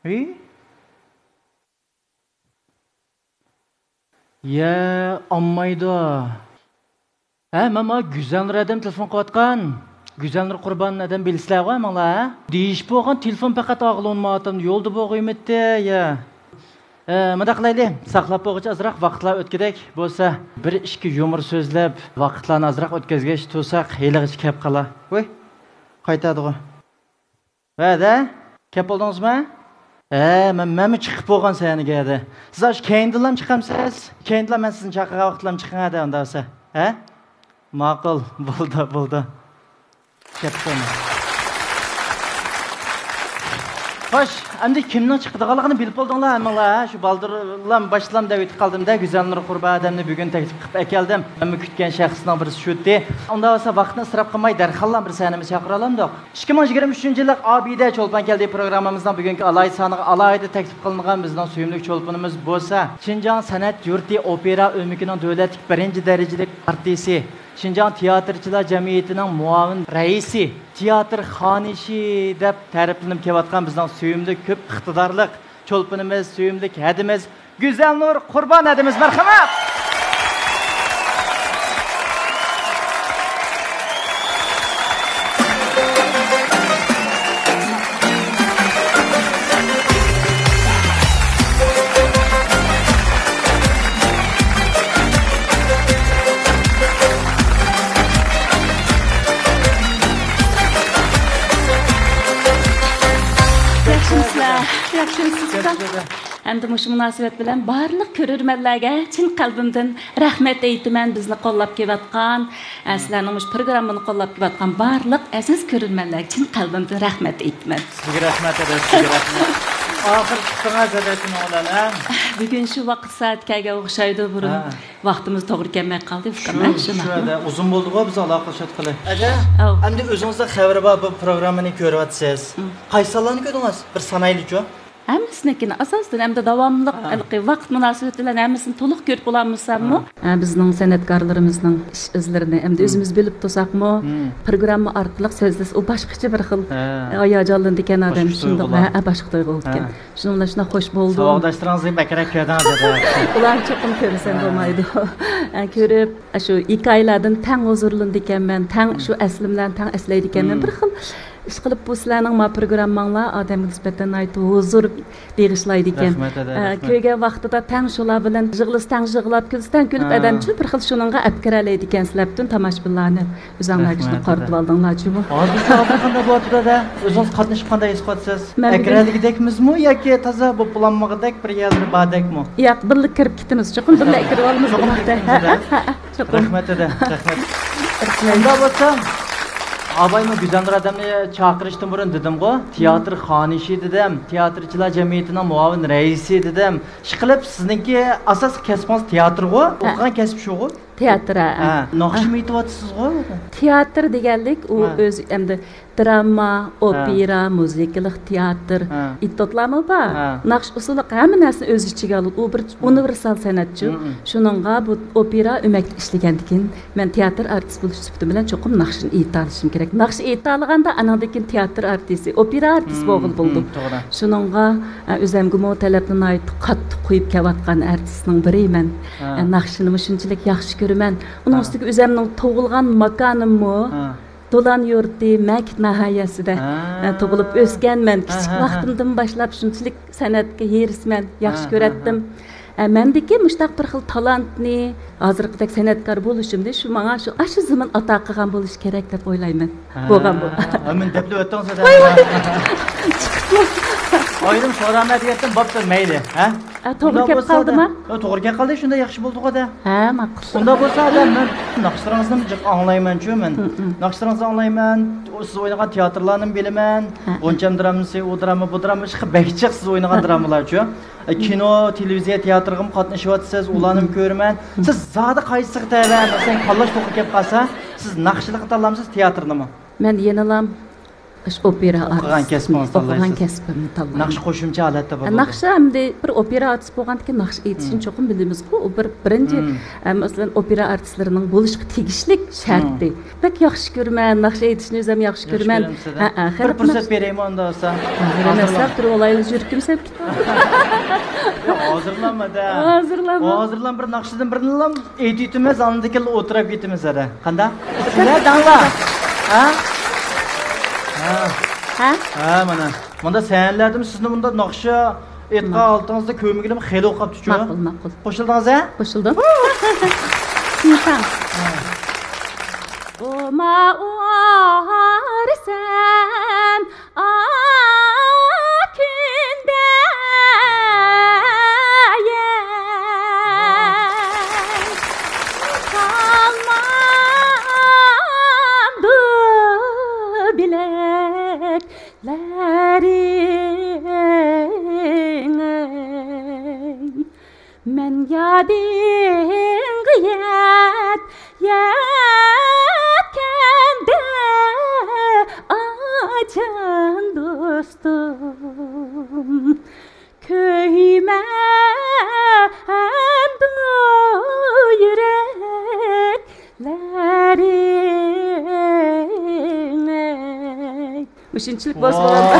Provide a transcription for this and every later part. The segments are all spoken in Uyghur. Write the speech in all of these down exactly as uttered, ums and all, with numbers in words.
ھى؟ يە، ئالمايدۇ. ھە، مانا گۈزەلنۇر ھەدەم تېلېفون قىلىۋاتقان. گۈزەلنۇر قۇربان ھەدەم بىلىسىلەرغۇ ھەممىڭلار، ھە؟ دېيىشىپ بولغان تېلېفون پەقەت ئاغلىنمايۋاتامدۇ، يولدا بولغىيمىتى، يە. ھە، مۇنداق قىلايلى، ساقلاپ بولغۇچە ئازراق ۋاقىتلار ئۆتكۈدەك بولسا، بىر ئىككى يۇمۇر سۆزلەپ، ۋاقىتلارنى ئازراق ئۆتكۈزگەچ تۇرساق، ھېلىغىچە كەپ قالا. ۋۇي، قايتاردىغۇ. ۋەدە، كەپ بولدىڭىزمۇ؟ ھە، مەن، مەنمۇ چىقىپ بولغان سەھنىگە ھەدە. سىز ئاشۇ كەينىدىنلام چىقامسىز؟ كەينىدىنلا مەن سىزنى چاقىرغان ۋاقىتلام چىقىڭ ھەدە، ئۇنداق بولسا. ھە؟ ماقۇل، بولدى، بولدى. كەپ قويما. خوش، ئەمدى كىمنىڭ چىقىدىغانلىقىنى بىلىپ بولدۇڭلار ھەممىڭلار، ھە؟ شۇ بالدۇرلام باشلام دەپ ئۆتۈپ قالدىم-دە، گۈزەلنۇر قۇربان ھەدەمنى بۈگۈن تەكلىپ قىلىپ ئەكەلدىم. مەنمۇ كۈتكەن شەخسنىڭ بىرسى شۇتى. ئۇنداق بولسا ۋاقىتنى ئىسراپ قىلماي دەرھاللا بىر سەھنىمىزگە چاقىرالامدۇق؟ ئىككى مىڭ يىگىرمە ئۈچىنچى يىللىق ئابىدە چولپان كەلدى پروگراممىمىزنىڭ بۈگۈنكى ئالاھىدە سانىغا ئالاھىدە تەكلىپ قىلىنغان بىزنىڭ سۆيۈملۈك چولپىنىمىز بولسا، شىنجاڭ سەنئەت يۇرتى ئوپېرا ئۆمىكىنىڭ دۆلەتلىك بىرىنچى دەرىجىلىك ئارتىسى، شىنجاڭ تىياتىرچىلار جەمئىيىتىنىڭ مۇئاۋىن رەئىسى، تىياتىر خانىشى دەپ تەرىپلىنىپ كېلىۋاتقان بىزنىڭ سۆيۈملۈك، كۆپ ئىقتىدارلىق چولپىنىمىز، سۆيۈملۈك ھەدىمىز، گۈزەلنۇر قۇربان ھەدىمىز، مەرھەمەت! ياخشىمۇسىلەر؟ ياخشىمۇسىز ئۇكام؟ ئەمدى مۇشۇ مۇناسىۋەت بىلەن بارلىق كۆرۈرمەنلەرگە چىن قەلبىمدىن رەھمەت ئېيتىمەن، بىزنى قوللاپ كېلىۋاتقان، ئە، سىلەرنىڭ مۇشۇ پروگراممىنى قوللاپ كېلىۋاتقان بارلىق ئەزىز كۆرۈرمەنلەرگە چىن قەلبىمدىن رەھمەت ئېيتىمەن. سىزگە رەھمەت، ھەدە، سىزگە رەھمەت. ئاخىر چىقتىڭىز، ھەدە، شۇنىڭ بىلەن، ھە؟ بۈگۈن شۇ ۋاقىت سائەت كەلگەن ئوخشايدۇ، بۇرۇن ھە. ۋاقتىمىز توغرا كەلمەي قالدى، ئۇكام، شۇ، ھە، شۇ شۇنداقمۇ؟ ھەدە، ئۇزۇن بولدىغۇ بىز ئالاقىلىشىۋاتقىلى. ھەدە، ئەۋ. ئەمدى ئۆزىڭىزنىڭ خەۋىرى بار، بۇ پروگراممىنى كۆرۈۋاتىسىز. قايسى سانلارنى كۆردىڭىز؟ بىر سانايلىچۇ. ھەممىسىنىڭكىنى ئاساسەن ئەمدى داۋاملىق ھە. ھېلىقى ۋاقىت مۇناسىۋىتى بىلەن ھەممىسىنى تولۇق كۆرۈپ بولالمىساممۇ، ھە. ھە، بىزنىڭ سەنئەتكارلىرىمىزنىڭ ئىش ئىزلىرىنى ئەمدى مم. ئۆزىمىز بىلىپ تۇرساقمۇ، مم. پروگرامما ئارقىلىق سۆزلىسە، ئۇ باشقىچە بىر خىل ھە. ھاياجانلىنىدىكەن ئادەم. باشقىچە شۇنداق، تۇيغۇلار. ھە، ھە، باشقا تۇيغۇلىكەن. ھە. شۇنىڭ بىلەن شۇنداق خوش بولدۇم. ساۋاقداشلىرىڭىزنى بەكرەك كۆردىڭىز دەپ. ئۇلارنى چوقۇم كۆرمىسەم ھە. بولمايدۇ. ھە، كۆرۈپ، شۇ ھېكايىلەردىن تەڭ ھۇزۇرلىنىدىكەنمەن، تەڭ شۇ ئەسلىم بىلەن تەڭ ئەسلەيدىكەنمەن. مم. بىر خىل ئىشقىلىپ بۇ سىلەرنىڭ ما پروگرامماڭلار ئادەمگە نىسبەتەن ناھايىتى ھۇزۇر بېغىشلايدىكەن. رەھمەت، ھەدە، ئە، رەھمەت. كۆرگەن ۋاقتىدا تەڭ شۇلار بىلەن يىغلىسا تەڭ يىغلاپ، كۈلسە تەڭ كۈلۈپ، ھە. ئادەمچۇ بىر خىل شۇنىڭغا ئەپكىرەلەيدىكەنسىلەر، پۈتۈن تاماشىبىنلارنى ئۆزۈڭلارگە شۇنداق رەھمەت، ھەدە. قارىتىۋالدىڭلارچۇ بۇ. ھازىر، ھازىر قانداق بولۇۋاتىدۇ، ھەدە؟ ئۆزىڭىز قاتنىشىپ قانداق ھېس قىلىۋاتىسىز؟ مەن بۈگۈن ئەكىرەلىگۈدەكمىزمۇ ياكى تازا بولۇپ بولالمىغۇدەك بىر يەرلىرى باردەكمۇ؟ ياق، بىرلا كىرىپ كېتىمىز، چوقۇم بىرلا كىرىپ ئالىمىز چوقۇم بۇ ھەقتە. كىرىپ كېتىمىز، ھە؟ ھە، ھە، چوقۇم. رەھمەت، ھەدە، رەھمەت. ئۇنداق بولسا، ئابايمۇ گۈزەلنۇر ھەدەمنى چاقىرىشتىن بۇرۇن دېدىمغۇ، تىياتىر خانىشى دېدىم، تىياتىرچىلار جەمئىيىتىنىڭ مۇئاۋىن رەئىسى دېدىم. ئىشقىلىپ، سىزنىڭكى ئاساسلىق كەسپىڭىز تىياتىرغۇ؟ ھە. ئوقۇغان كەسىپ شۇغۇ؟ تىياتىر، ھە. ھە، ناخشىمۇ ئېيتىۋاتىسىزغۇ؟ تىياتىر دېگەنلىك ئۇ ھە. ئۆزى ئەمدى دراما، ھە. ئوپېرا، مۇزىكىلىق تىياتىر، ھە. ئېيتتوتلارمۇ بار. ھە. ناخشا ئۇسسۇللۇق ھەممە نەرسىنى ئۆز ئىچىگە ئالىدۇ. ئۇ بىر ھە. ئۇنىۋېرسال سەنئەتچۇ. ھە، ھە. شۇنىڭغا بۇ ئوپېرا ئۆمەكتە ئىشلىگەندىكىن، مەن تىياتىر ئارتىس بولۇش سۈپىتىم بىلەن چوقۇم ناخشىنى ئېيتالىشىم كېرەك. ناخشا ئېيتالىغاندا، ئانىڭدىن كېيىن تىياتىر ئارتىسى، ئوپېرا ئارتىسى ھە، بولغىلى ھە، بولىدۇ. توغرا. شۇنىڭغا، ئە، ئۆزەمگىمۇ تەلەپنى ناھايىتى قاتتىق قويۇپ كېلىۋاتقان ئارتىسنىڭ بىرى مەن. ھە. ئە، ناخشىنىمۇ شۇنچىلىك ياخشى كۆرىمەن. ئۇنىڭ ھە. ئۈستىگە ئۆزەمنىڭ تۇغۇلغان ماكانىممۇ ھە. دولان يۇرتى، مەكىت ناھىيەسىدە، ھە. ئە، تۇغۇلۇپ ئۆسكەنمەن. ھە، كىچىك ھە، ھە. ۋاقتىمدىن باشلاپ شۇنچىلىك سەنئەتكە ھېرىسمەن، ياخشى ھە، ھە، كۆرەتتىم. ھە. ئە، مەندىكى مۇشۇنداق بىر خىل تالانتنى، ھازىرقىدەك سەنئەتكار بولۇشۇمنى شۇ ماڭا شۇ ئاشۇ زېمىن ئاتا قىلغان بولۇشى كېرەك دەپ ئويلايمەن. ھە. بولغان بۇ. ھە، مەن دەپلا ئۆتتىڭىز ھە. ۋاي، ۋاي. ئايرىم سورامە دېگەندىن بوپتۇ، مەيلى، ھە؟ ئە، توغرا ئۇنداق كەپ بولسا قالدىما؟ ھە، توغرا كەپ قالدى، شۇنداق ياخشى بولدىغۇ دە. ھە، ماقۇل. ئۇنداق بولسا، ھە، مەن ناخشىلىرىڭىزنىمۇ جىق ئاڭلايمەن-چۇ مەن. ھە، ھە. ناخشىلىرىڭىزنى ئاڭلايمەن، سىز ئوينىغان تىياتىرلارنىمۇ بىلىمەن. ھە، ھە. غۇنچەم درامىسى، ئۇ دراما، بۇ دراما، ئىشقىلىپ بەك جىق سىز ئوينىغان ھە، ھە. درامىلار-چۇ. ئە، كىنو، تېلېۋىزىيە تىياتىرغىمۇ قاتنىشىۋاتىسىز، ئۇلارنىمۇ ھە، ھە. كۆرىمەن. ھە. سىز زادى قايسىسىغا تەۋە؟ مەسىلەن، كاللاش توغرا كەپ قالسا، سىز ناخشىلىققا تاللامسىز، تىياتىرنىمۇ؟ مەن يەنىلا ئاشۇ ئوپېرا ئوقۇغان ئارتىسى، كەسپىڭىزنى ئوقۇغان تاللايسىز. كەسپىمنى تاللايمەن. ناخشا قوشۇمچە ھالەتتە بولىدۇ. ناخشا ئەمدى بىر ئوپېرا ئارتىسى بولغاندىكىن ناخشا ئېيتىشنى مم. چوقۇم بىلىمىزغۇ. ئۇ بىر، بىرىنچى، مم. ئە، مەسىلەن، ئوپېرا ئارتىسلىرىنىڭ بولۇشقا تېگىشلىك شەرتى. مم. بەك ياخشى كۆرىمەن، ناخشا ئېيتىشنى ئۆزۈم ياخشى ياخشى كۆرىمەن. كۆرەمسىز، ھە؟ ھە، ھە، بىر خەلق پۇرسەت ناخشا-، بېرەيمۇ ئۇندا بولسا؟ ھە، ھازىرلا. بېرەمسىز، تۇرۇۋالايلى، يۈرىكىم سەپ كېتىپ. ھازىرلامىدە. ھازىرلامۇ؟ ھازىرلام بىر ناخشىدىن بىرنىلا ئېيتىۋېتىمىز، ئاندىن كېيىن ئولتۇرۇپ كېتىمىز ھەدە. قانداق؟ شۇنداق دەڭلا. ھە؟ ھە. ھە؟ ھە، مانا. مۇندا سەھنىلەردىمۇ سىزنى مۇندا ناخشا ئېيتقان ماقۇل. ھالىتىڭىزدا كۆرمىگىنىم خېلى قاپ چۈشۈپ. ماقۇل، ماقۇل. قوشۇلدىڭىز، ھە؟ قوشۇلدۇم. تىڭشاڭ. ھە. ئوما ئارسەن ئا كۈندە يەر قالمامدۇ بىلەكلىرىڭ؟ مەن يادىڭغا يەت-، يەتكەندە، ئاجان دوستۇم، كۆيمەمدۇ يۈرەكلىرىڭ؟ مۇشۇنچىلىك بولسا بولامدۇ؟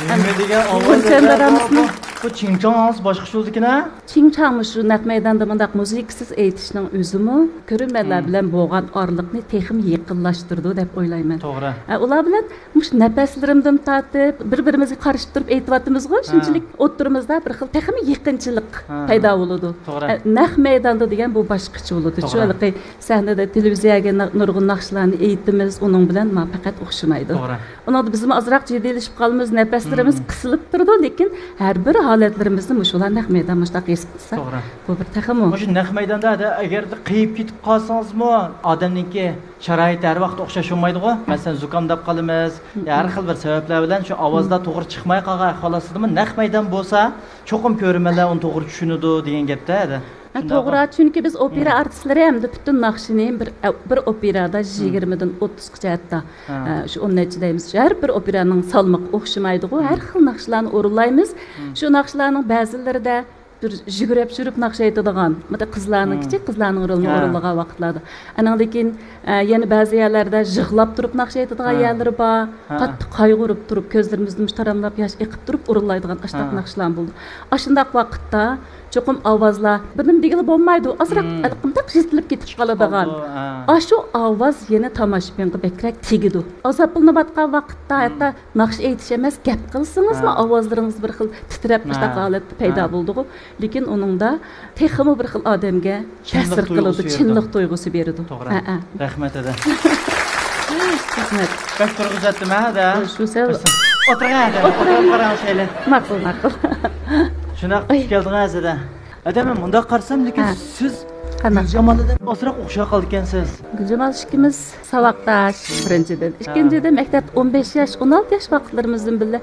نېمە دېگەن ئاۋاز ئەكەن بۇ؟ بۇ چىڭچاڭ ئاڭلىسا باشقىچە بولىدىكەن-ھە؟ چىڭچاڭمۇ شۇ نەق مەيداندا مۇنداق مۇزىكىسىز ئېيتىشنىڭ ئۆزىمۇ كۆرۈرمەنلەر بىلەن بولغان ئارىلىقنى تېخىمۇ يېقىنلاشتۇرىدۇ دەپ ئويلايمەن. توغرا. ئە، ئۇلار بىلەن مۇشۇ نەپەسلىرىمدىن تارتىپ، بىر-بىرىمىزگە قارىشىپ تۇرۇپ ئېيتىۋاتىمىزغۇ، ھە. شۇنچىلىك ئوتتۇرىمىزدا بىر خىل تېخىمۇ يېقىنچىلىق ھە. پەيدا بولىدۇ. توغرا. ئە، نەق مەيداندا دېگەن بۇ باشقىچە بولىدۇ. شۇ توغرا. ھېلىقى سەھنىدە تېلېۋىزىيەگە نا-، نۇرغۇن ناخشىلارنى ئېيتىمىز، ئۇنىڭ بىلەن ما پەقەت ئوخشىمايدۇ. توغرا. ئۇنىڭدا بىزمۇ ئازراق جىددىيلىشىپ قالىمىز، نەپەسلىرىمىز مم. قىسىلىپ تۇرىدۇ، لېكىن ھەر بىر ھالەتلىرىمىزنى مۇشۇلار نەق مەيدان مۇشۇنداق ھېس قىلسا، توغرا. بۇ بىر تېخىمۇ. مۇشۇ نەق مەيداندا ھەدە، ئەگەردە قېيىپ كېتىپ قالسىڭىزمۇ، ئادەمنىڭكى شارائىتى ھەر ۋاقىت ئوخشاش بولمايدىغۇ. مەسىلەن، زۇكامداپ قالىمىز، مم. يا ھەر خىل بىر سەۋەبلەر بىلەن شۇ ئاۋازدا مم. توغرا چىقماي قالغان ئەھۋال ئاستىدىمۇ نەق مەيدان بولسا، چوقۇم كۆرۈرمەنلەر ئۇنى توغرا چۈشىنىدۇ دېگەن گەپتە ھەدە. ھە، شۇنداقمۇ؟ توغرا، چۈنكى بىز ئوپېرا مم. ئارتىسلىرى ھەمدە پۈتۈن ناخشىنى بىر، بىر ئوپېرادا مم. يىگىرمىدىن ئوتتۇزغىچە ھەتتا، ھە. ئە، شۇ ئون نەچچە دەيمىز، شۇ ھەر بىر ئوپېرانىڭ سالمىقى ئوخشىمايدىغۇ، مم. ھەر خىل ناخشىلارنى ئورۇنلايمىز. مم. شۇ ناخشىلارنىڭ بەزىلىرىدە بىر يۈگرەپ يۈرۈپ ناخشا ئېيتىدىغان، مۇنداق قىزلارنىڭ مم. كىچىك قىزلارنىڭ رولىنى ھە. ئورۇنلىغان ۋاقىتلاردا. ئەنىڭدىن كېيىن، ئە، يەنە بەزى يەرلەردە يىغلاپ تۇرۇپ ناخشا ئېيتىدىغان ھە. يەرلىرى بار. ھە. قاتتىق قايغۇرۇپ تۇرۇپ، كۆزلىرىمىزدىن مۇشۇ تاراملاپ ياش ئېقىپ تۇرۇپ ئورۇنلايدىغان ئاشۇنداق ھە. ناخشىلارمۇ بولىدۇ. ئاشۇنداق ۋاقىتتا چوقۇم ئاۋازلار بىر نېمە دېگىلى بولمايدۇ. ئازراق مم. ھېلىقىمداق يېتىلىپ كېتىپ قالىدىغان. قالىدۇ، ھە. ئاشۇ ئاۋاز يەنە تاماشىبىنغا بەكرەك تېگىدۇ. ئازابلىنىۋاتقان ۋاقىتتا مم. ھەتتا ناخشا ئېيتىش ئەمەس، گەپ قىلسىڭىزمۇ ھە. ئاۋازلىرىڭىز بىر خىل تىترەپ مۇشۇنداق ھە. ھالەت پەيدا ھە. بولىدىغۇ. لېكىن ئۇنىڭدا تېخىمۇ بىر خىل ئادەمگە چىنلىق تەسىر قىلىدۇ، تۇيغۇسى بېرىدۇ. چىنلىق تۇيغۇسى بېرىدۇ. توغرا. ھە، ھە. رەھمەت، ھەدە. رەھمەت. بەك تۇرغۇزاتتىم، ھە، ھەدە. شۇ سەل ئولتۇرۇڭ، ھەدە. ئولتۇرۇڭ. ئولتۇرۇپ قاراڭ، شەيلى. ماقۇل، ماقۇل. شۇنداق ئاي. كەلدىڭىز، ھەدە. ھەدە، مەن مۇنداق قارىسام، لېكىن ھە. سىز قانداق؟ گۈلجامالدىن ئازراق ئوخشاپ قالىدىكەنسىز. گۈلجامال ئىككىمىز ساۋاقداش، بىرىنچىدىن. ھە. ئىككىنچىدىن، مەكتەپتە ئون بەش ياش، ئون ئالتە ياش ۋاقىتلىرىمىزدىن بىللە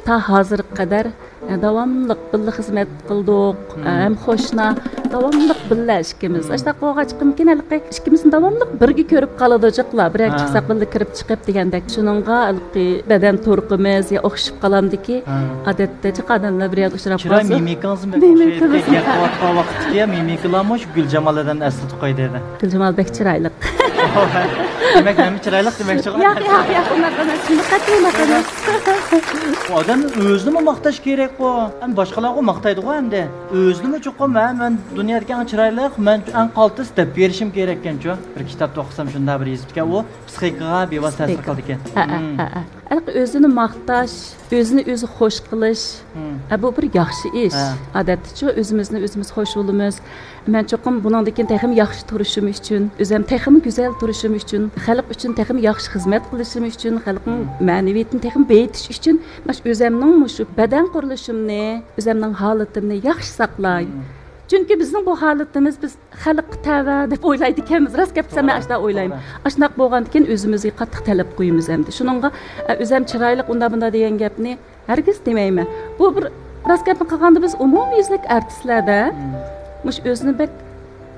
تا ھازىرغا قەدەر داۋاملىق بىللە خىزمەت قىلدۇق. مم. ھەم قوشنا، داۋاملىق بىللە ئىككىمىز. مم. ئاشۇنداق بولغاچقىمكىن، ھېلىقى ئىككىمىزنى داۋاملىق بىرگە كۆرۈپ قالىدۇ جىقلا. بىرەر ھە. چىقساق بىللە كىرىپ چىقىپ دېگەندەك. شۇنىڭغا ھېلىقى بەدەن تۇرقىمىز يا ئوخشىشىپ قالامدىكى، ھە. ئادەتتە جىق ئادەملەر بىر يەردە ئۇچراپ چىراي قالسا. مىمىكىڭىزمۇ بەك مىمىكىمىز. ئوخشايدۇ. گەپ قىلىۋاتقان ۋاقىتتىكى مىمىكىلارمۇ شۇ گۈلجامالدىن ئەسلىتىپ قويدى. گۈلجامال بەك چىرايلىق. دېمەك، ھەممە چىرايلىق دېمەكچىغۇ. ياق، ياق، ياق، ئۇنداق ئەمەس، شۇنداق قەتئىي ئۇنداق ئەمەس. ئۇ ئادەمنىڭ ئۆزىنىمۇ ماختاش كېرەكقۇ. ئەمدى باشقىلارغۇ ماختايدىغۇ ئەمدى. ئۆزىنىمۇ چوقۇم، ھە، مەن دۇنيادىكى ئەڭ چىرايلىق، مەن ئەڭ قالتىس دەپ بېرىشىم كېرەككەنچۇ. بىر كىتابتا ئوقۇسام شۇنداق بىر يېزىپتىكەن، ئۇ پسىخىكىغا بىۋاسىتە تەسىر قىلىدىكەن. ھە، ھە، مم. ھە، ھە. ھېلىقى ئۆزىنى ماختاش، ئۆزىنى ئۆزى خوش قىلىش، مم. ھە، بۇ بىر ياخشى ئىش. ھە. ئادەتتىچۇ ئۆزىمىزنى ئۆزىمىز خوش بولىمىز. مەن چوقۇم بۇنىڭدىن كېيىن تېخىمۇ ياخشى تۇرۇشۇم ئۈچۈن، ئۆزۈم تېخىمۇ گۈزەل تۇرۇشۇم ئۈچۈن، خەلق ئۈچۈن تېخىمۇ ياخشى خىزمەت قىلىشىم ئۈچۈن، خەلقنىڭ مم. مەنىۋىيىتىنى تېخىمۇ بېيىتىش ئۈچۈن، مانا شۇ ئۆزەمنىڭ مۇشۇ بەدەن قۇرۇلۇشۇمنى، ئۆزەمنىڭ ھالىتىمنى ياخشى ساقلاي. مم. چۈنكى بىزنىڭ بۇ ھالىتىمىز، بىز خەلققە تەۋە دەپ ئويلايدىكەنمىز. راست گەپ دېسەم، مەن توغرا، ئاشۇنداق ئويلايمەن. توغرا. ئاشۇنداق بولغاندىكىن ئۆزىمىزگە قاتتىق تەلەپ قويىمىز ئەمدى. شۇنىڭغا، ئە، ئۆزەم چىرايلىق، ئۇنداق مۇنداق دېگەن گەپنى ھەرگىز دېمەيمەن. بۇ بىر راست گەپنى قىلغاندا، بىز ئومۇميۈزلۈك ئارتىسلاردا مم. مۇشۇ ئۆزىنى بەك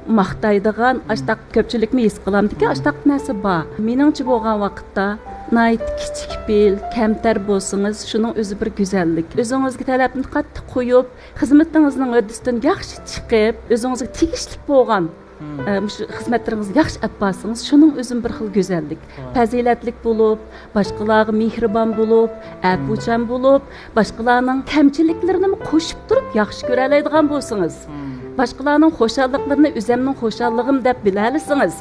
ماختايدىغان، ئاشتاق كۆپچىلىكمۇ ھېس قىلامدىكى، ئاشتاق نەرسە بار. مېنىڭچە بولغان ۋاقىتتا، ناھايىتى كىچىك پېئىل، كەمتەر بولسىڭىز، شۇنىڭ ئۆزى بىر گۈزەللىك. ئۆزىڭىزگە تەلەپنى قاتتىق قويۇپ، خىزمىتىڭىزنىڭ ھۆددىسىدىن ياخشى چىقىپ، ئۆزىڭىزگە تېگىشلىك بولغان، ئە، مۇشۇ خىزمەتلىرىڭىزنى ياخشى ئەپ بارسىڭىز، شۇنىڭ ئۆزىمۇ بىر خىل گۈزەللىك. پەزىلەتلىك بولۇپ، باشقىلارغا مېھرىبان بولۇپ، ئەپۇچان بولۇپ، باشقىلارنىڭ كەمچىلىكلىرىنىمۇ قوشۇپ تۇرۇپ ياخشى كۆرەلەيدىغان بولسىڭىز، باشقىلارنىڭ خۇشاللىقلىرىنى ئۆزەمنىڭ خۇشاللىقىم دەپ بىلەلىسىڭىز،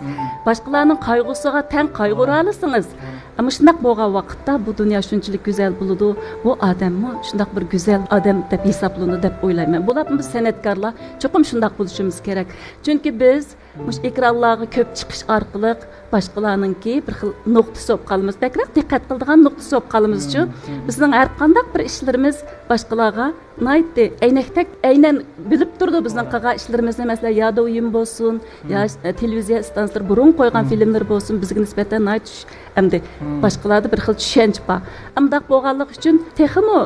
باشقىلارنىڭ قايغۇسىغا تەڭ قايغۇرالىسىڭىز، مۇشۇنداق بولغان ۋاقىتتا بۇ دۇنيا شۇنچىلىك گۈزەل بولىدۇ، بۇ ئادەممۇ شۇنداق بىر گۈزەل ئادەم دەپ ھېسابلىنىدۇ دەپ ئويلايمەن. بولۇپمۇ بىز سەنئەتكارلار چوقۇم شۇنداق بولۇشىمىز كېرەك. چۈنكى بىز مۇشۇ ئېكرانلارغا كۆپ چىقىش ئارقىلىق باشقىلارنىڭكى بىر خىل نۇقتىسى بولۇپ قالىمىز. بەكرەك دىققەت قىلىدىغان نۇقتىسى بولۇپ قالىمىزچۇ. بىزنىڭ ھەر قانداق بىر ئىشلىرىمىز باشقىلارغا ناھايىتى ئەينەكتەك، ئەينەن بىلىپ تۇرىدۇ بىزنىڭ قىلغان ئىشلىرىمىزنى. مەسىلەن، يا دويىم بولسۇن، يا، ئە، تېلېۋىزىيە ئىستانسىلىرى بۇرۇن قويغان فىلىملىرى بولسۇن، بىزگە نىسبەتەن ناھايىتى چۈش-، ئەمدى باشقىلاردا بىر خىل چۈشەنچە بار. ئۇنداق بولغانلىقى ئۈچۈن تېخىمۇ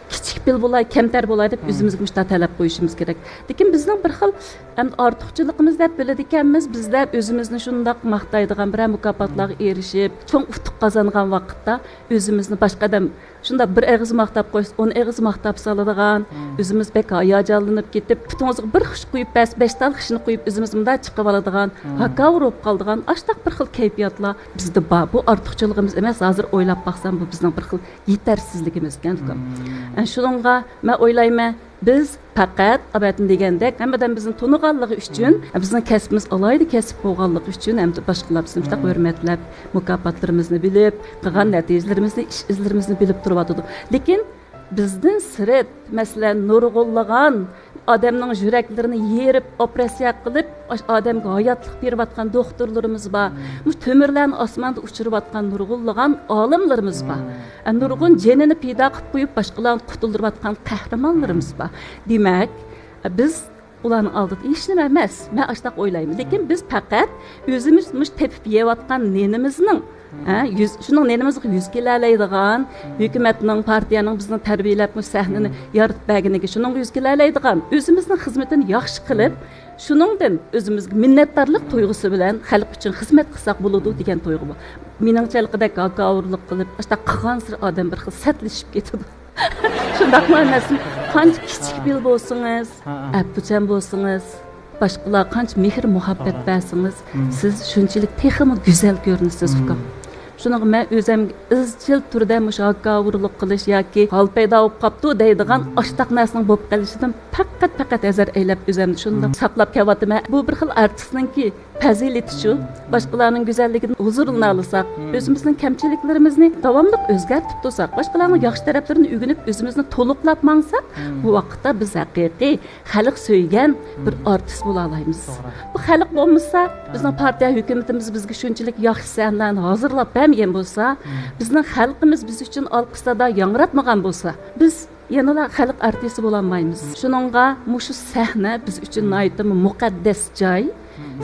كىچىك پېئىل بولاي، كەمتەر بولاي دەپ ئۆزىمىزگە مۇشۇنداق تەلەپ قويۇشىمىز كېرەك. لېكىن بىزنىڭ بىر خىل ئەمدى ئارتۇقچىلىقىمىز دەپ بىلىدىكەنمىز، بىزلەر ئۆزىمىزنى شۇنداق ماختايدىغان، بىرەر مۇكاپاتلارغا ئېرىشىپ، چوڭ ئۇتۇق قازانغان ۋاقىتتا ئۆزىمىزنى باشقا ئادەم شۇنداق بىر ئېغىز ماختاپ قويسا، ئون ئېغىز ماختاپ سالىدىغان، ئۆزىمىز بەك ھاياجانلىنىپ كېتىپ، پۇتىڭىزغا بىر خىش قويۇپ بەرسە، بەش تال خىشنى قويۇپ، ئۆزىمىز مۇنداق چىقىۋالىدىغان، ھاكاۋۇر بولۇپ قالىدىغان، ئاشتاق بىر خىل كەيپىياتلار بىزدە بار. بۇ ئارتۇقچىلىقىمىز ئەمەس، ھازىر ئويلاپ باقسام، بۇ بىزنىڭ بىر خىل يېتەرسىزلىكىمىز ئىكەن، ئۇكام. ئە، شۇنىڭغا مەن ئويلايمەن، بىز پەقەت، ئابەتتىن دېگەندەك، ھەممە ئادەم بىزنى تونۇغانلىقى ئۈچۈن، بىزنىڭ كەسپىمىز ئالاھىدە كەسىپ بولغانلىقى ئۈچۈن، ھەمدە باشقىلار بىزنى مۇشۇنداق ھۆرمەتلەپ، مۇكاپاتلىرىمىزنى بىلىپ، قىلغان نەتىجىلىرىمىزنى، ئىش ئىزلىرىمىزنى بىلىپ تۇرۇۋاتىدۇ. لېكىن بىزدىن سىرت، مەسىلەن، نۇرغۇنلىغان ئادەمنىڭ يۈرەكلىرىنى يېرىپ، ئوپېراتسىيە قىلىپ، ئاشۇ ئادەمگە ھاياتلىق بېرىۋاتقان دوختۇرلىرىمىز بار. مۇشۇ تۆمۈرلەرنى ئاسماندا ئۇچۇرۇۋاتقان نۇرغۇنلىغان ئالىملىرىمىز بار. ئە، نۇرغۇن جېنىنى پىدا قىلىپ قويۇپ، باشقىلارنى قۇتۇلدۇرۇۋاتقان قەھرىمانلىرىمىز بار. دېمەك، بىز ئۇلارنىڭ ئالدىدا ھېچنېمە ئەمەس. مەن ئاشۇنداق ئويلايمەن. لېكىن بىز پەقەت ئۆزىمىز مۇشۇ تېپىپ يەۋاتقان نېنىمىزنىڭ، ھە، يۈز-، شۇنىڭ نېنىمىزغا يۈز كېلەلەيدىغان، ھۆكۈمەتنىڭ، پارتىيەنىڭ بىزنى تەربىيەلەپ، مۇشۇ سەھنىنى يارىتىپ بەرگىنىگە شۇنىڭغا يۈز كېلەلەيدىغان، ئۆزىمىزنىڭ خىزمىتىنى ياخشى قىلىپ، شۇنىڭدىن ئۆزىمىزگە مىننەتدارلىق تۇيغۇسى بىلەن خەلق ئۈچۈن خىزمەت قىلساق بولىدۇ دېگەن تۇيغۇ بار. مېنىڭچە ھېلىقىدەك ھاكاۋۇرلۇق قىلىپ، ئاشۇنداق قىلغانسېرى ئادەم بىر خىل سەتلىشىپ كېتىدۇ. شۇنداقمۇ ئەمەسمۇ؟ قانچە كىچىك پېئىل بولسىڭىز، ئەپۇچان بولسىڭىز، باشقىلارغا قانچە مېھىر-مۇھەببەت بەرسىڭىز، سىز شۇنچىلىك تېخىمۇ گۈزەل كۆرۈنىسىز، ئۇكام. شۇنىڭغا مەن ئۆزۈمگە ئىزچىل تۈردە مۇشۇ ھاكاۋۇرلۇق قىلىش ياكى ھال پەيدا بولۇپ قاپتۇ دەيدىغان ئاشتاق نەرسىنىڭ بولۇپ قېلىشىدىن پەقەت، پەقەت ھەزەر ئەيلەپ، ئۆزۈمنى شۇنداق ساقلاپ كېلىۋاتىمەن. بۇ بىر خىل ئارتىسنىڭكى پەزىلىتىچۇ، باشقىلارنىڭ گۈزەللىكىدىن ھۇزۇرلىنالىساق، ئۆزىمىزنىڭ كەمچىلىكلىرىمىزنى داۋاملىق ئۆزگەرتىپ تۇرساق، باشقىلارنىڭ ياخشى تەرەپلىرىنى ئۆگىنىپ، ئۆزىمىزنى تولۇقلاپ ماڭساق، بۇ ۋاقىتتا بىز ھەقىقىي خەلق سۆيگەن بىر ئارتىس بولالايمىز. بۇ خەلق بولمىسا، بىزنىڭ پارتىيە ھۆكۈمىتىمىز بىزگە شۇنچىلىك ياخشى سەھنىلەرنى ھازىرلاپ بەرمىگەن بولسا، بىزنىڭ خەلقىمىز بىز ئۈچۈن ئالقىش سادا ياڭراتمىغان بولسا، بىز يەنىلا خەلق ئارتىسى بولالمايمىز. شۇنىڭغا مۇشۇ سەھنە بىز ئۈچۈن ناھايىتىمۇ مۇقەددەس جاي.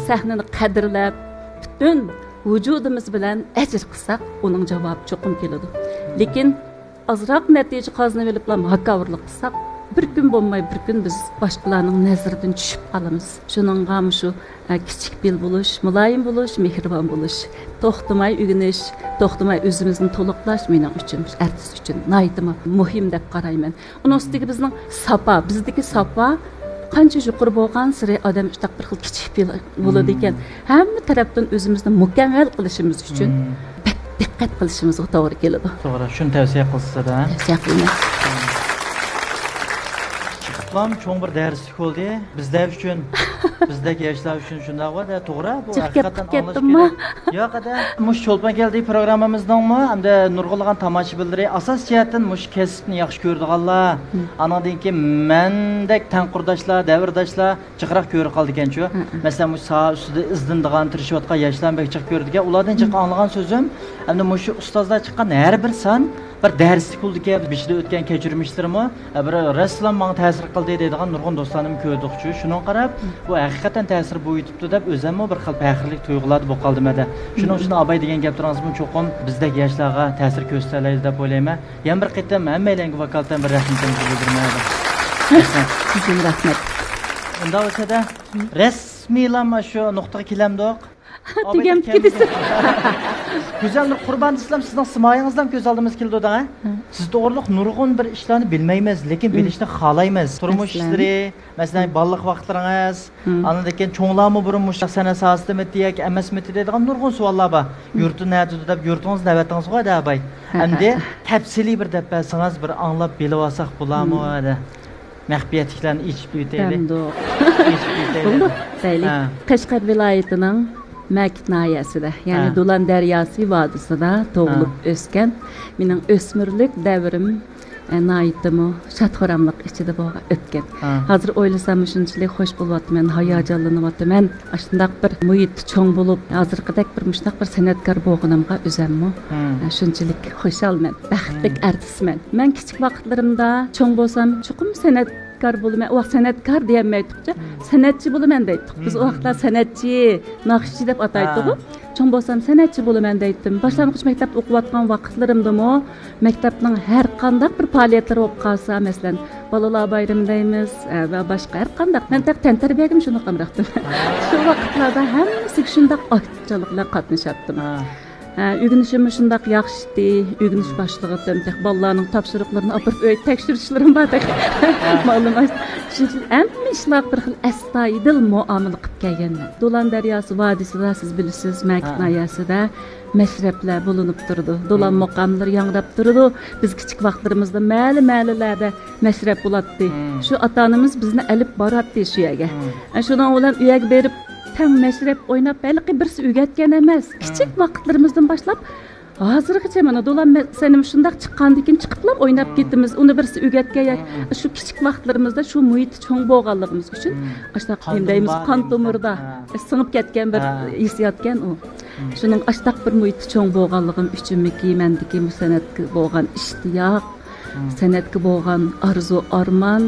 سەھنىنى قەدىرلەپ، پۈتۈن ۋۇجۇدىمىز بىلەن ئەجىر قىلساق، ئۇنىڭ جاۋابى چوقۇم كېلىدۇ. لېكىن ئازراق نەتىجە قازىنىۋېلىپلا ھاكاۋۇرلۇق قىلساق، بىر كۈن بولماي بىر كۈن بىز باشقىلارنىڭ نەزىرىدىن چۈشۈپ قالىمىز. شۇنىڭغا مۇشۇ، ئە، كىچىك پېئىل بولۇش، مۇلايىم بولۇش، مېھرىبان بولۇش، توختىماي ئۆگىنىش، توختىماي ئۆزىمىزنى تولۇقلاش مېنىڭ ئۈچۈن، بىز ئارتىس ئۈچۈن ناھايىتىمۇ مۇھىم دەپ قارايمەن. ئۇنىڭ ئۈستىگە بىزنىڭ ساپا، بىزدىكى ساپا قانچە يۇقىرى بولغانسېرى ئادەم شۇنداق بىر خىل كىچىك پېئىل بولىدىكەن. ھەممە تەرەپتىن ئۆزىمىزنى مۇكەممەل قىلىشىمىز ئۈچۈن بەك دىققەت قىلىشىمىزغا توغرا كېلىدۇ. توغرا، شۇنى تەۋسىيە قىلسىز-دە. تەۋسىيە قىلىمەن. چىقىپلام چوڭ بىر دەرسلىك بولدى. بىزلەر ئۈچۈن، بىزدەك ياشلار ئۈچۈن شۇنداق بار-دە، توغرا، بۇ جىق گەپ ھەقىقەتەن قىلىپ ئاڭلاش كەتتىممۇ؟ كېرەك. ياق، ئادە، مۇشۇ چولپان كەلدى پروگراممىمىزنىڭمۇ، ھەمدە نۇرغۇنلىغان تاماشىبىنلىرى، ئاساسىي جەھەتتىن مۇشۇ كەسىپنى ياخشى كۆرىدىغانلار، ئانىڭدىن كېيىن مەندەك تەڭ قۇرداشلار، دەۋرداشلار جىقراق كۆرۈپ قالىدىكەنچۇ. مەسىلەن، مۇشۇ ساھە ئۈستىدە ئىزدىنىدىغان، تىرىشىۋاتقان ياشلارنى بەك جىق كۆرىدىكەن. ئۇلاردىن جىق ئاڭلىغان سۆزۈم، ئەمدى مۇشۇ ئۇستازلار چىققان ھەر بىر سان بىر دەرسلىك بولىدىكەن، بېشىدا ئۆتكەن كەچۈرمىشلىرىمۇ، ئە، بىر رەسسام ماڭا تەسىر قىلدى دەيدىغان نۇرغۇن دوستلارنىمۇ كۆردۇقچۇ. شۇنىڭغا قاراپ، بۇ ھەقىقەتەن تەسىر بويىتىپتۇ دەپ ئۆزۈممۇ بىر خىل پەخىرلىك تۇيغۇلاردا بولۇپ قالدىم ھەدە. شۇنىڭ ئۈچۈن ئاباي دېگەن گەپلىرىڭىزمۇ چوقۇم بىزدەك ياشلارغا تەسىر كۆرسىتەلەيدۇ دەپ ئويلايمەن. يەنە بىر قېتىم ھەممەيلەنگە ۋاكالىتەن بىر رەھمىتىمىزنى بىلدۈرىمەن. سىزگىمۇ رەھمەت. ئۇنداق بولسا-دە، رەس ئىسمىلام شۇ نۇقتىغا كېلەمدۇق؟ تۈگەمدىكى دېسە. گۈزەل نۇر قۇربان ئىسلام، سىزنىڭ سىمايىڭىزلام كۆز ئالدىمىزغا كېلىدۇ دەڭە. سىز توغرىلىق نۇرغۇن بىر ئىشلارنى بىلمەيمىز، لېكىن بىلىشنى خالايمىز. تۇرمۇش ئىشلىرى، مەسىلەن، بالىلىق ۋاقىتلىرىڭىز، ئاندىن كېيىن چوڭلارمۇ بۇرۇن مۇشۇ سەنئەت ساھەسىدىمىدى ياكى ئەمەسمىدى دەيدىغان نۇرغۇن سوئاللار بار. يۇرتى نەدىدۇ دەپ، يۇرتىڭىز نۆۋىتىڭىزغۇ ھەدە باي. ئەمدى تەپسىلىي بىر دەپ بەرسىڭىز، بىر ئاڭلاپ بىلىۋالساق بولارمۇ ھەدە؟ مەخپىيەتلىكلەرنى ئېچىپ ئۆتەيلى. ئېچىپ ئۆتەيلى. دەيلى. قەشقەر ۋىلايىتىنىڭ مەكىت ناھىيەسىدە، يەنى دولان دەرياسى ۋادىسىدا تۇغۇلۇپ ئۆسكەن، مېنىڭ ئۆسمۈرلۈك دەۋرىم، ئە، ناھايىتىمۇ شاد-خۇراملىق ئىچىدە بولغان، ئۆتكەن. ھازىر ئويلىسام شۇنچىلىك خوش بولۇۋاتىمەن، ھاياجانلىنىۋاتىمەن. ئاشۇنداق بىر مۇھىتتا چوڭ بولۇپ، ھازىرقىدەك بىر مۇشۇنداق بىر سەنئەتكار بولغىنىمغا ئۆزەممۇ، ئە، شۇنچىلىك خۇشالمەن، بەختلىك ئارتىسمەن. مەن كىچىك ۋاقىتلىرىمدا چوڭ بولسام چوقۇم سەنئەتكار بولىمەن. ئۇ ۋاقىت سەنئەتكار دېيەلمەيتتۇقچە، سەنئەتچى بولىمەن دەيتتۇق. بىز ئۇ ۋاقىتلار سەنئەتچى، ناخشىچى دەپ ئاتايتتۇقغۇ. چوڭ بولسام سەنئەتچى بولىمەن دەيتتىم. باشلانغۇچ مەكتەپتە ئوقۇۋاتقان ۋاقىتلىرىمدىمۇ مەكتەپنىڭ ھەر قانداق بىر پائالىيەتلىرى بولۇپ قالسا، مەسىلەن، بالىلار بايرىمى دەيمىز، ئە، ۋە باشقا ھەر قانداق، مەن تەق-، تەنتەربىيەگىمۇ شۇنداق ئامراقتىم. شۇ ۋاقىتلاردا ھەممىسىگە شۇنداق ئاكتىپچانلىق بىلەن قاتنىشاتتىم. ھە، ئۆگىنىشىممۇ شۇنداق ياخشىتى، ئۆگىنىش باشلىغۇتتىن تېخى بالىلارنىڭ تاپشۇرۇقلىرىنى ئاپىرىپ ئۆيدە تەكشۈرۈشلىرىم بار تېخى. مەلۇم. شۇنىڭ ئۈچۈن ھەممە ئىشلارغا بىر خىل ئەستايىدىل مۇئامىلە قىلىپ كەلگەنمەن. دولان دەرياسى ۋادىسىدا، سىز بىلىسىز، مەكىت ناھىيەسىدە مەشرەپلەر بولۇنۇپ تۇرىدۇ. دولان مۇقاملىرى ياڭراپ تۇرىدۇ. بىز كىچىك ۋاقىتلىرىمىزدا مەھەللە، مەھەللىلەردە مەشرەپ بولاتتى. شۇ ئاتا-ئانىمىز بىزنى ئېلىپ باراتتى شۇ يەرگە. ئە، شۇنىڭ بىلەن ئۇ يەرگە بېرىپ، تەڭ مەشرەپ ئويناپ، ھېلىقى بىرسى ئۆگەتكەن ئەمەس. كىچىك ۋاقىتلىرىمىزدىن باشلاپ ھازىرغىچە مانا دولان مە-، سەنىمۇ شۇنداق چىققاندىن كېيىن چىقىپلا ئويناپ كېتىمىز. ئۇنى بىرسى ئۆگەتكەن ياكى شۇ كىچىك ۋاقىتلىرىمىزدا شۇ مۇھىتتا چوڭ بولغانلىقىمىز ئۈچۈن ئاشۇنداق نېمە دەيمىز، قان تومۇردا سىڭىپ كەتكەن بىر ھېسسىياتكەن ئۇ. شۇنىڭ ئاشۇنداق بىر مۇھىتتا چوڭ بولغانلىقىم ئۈچۈنمىكى، مەندىكى مۇشۇ سەنئەتكە بولغان ئىشتىياق، سەنئەتكە بولغان ئارزۇ-ئارمان،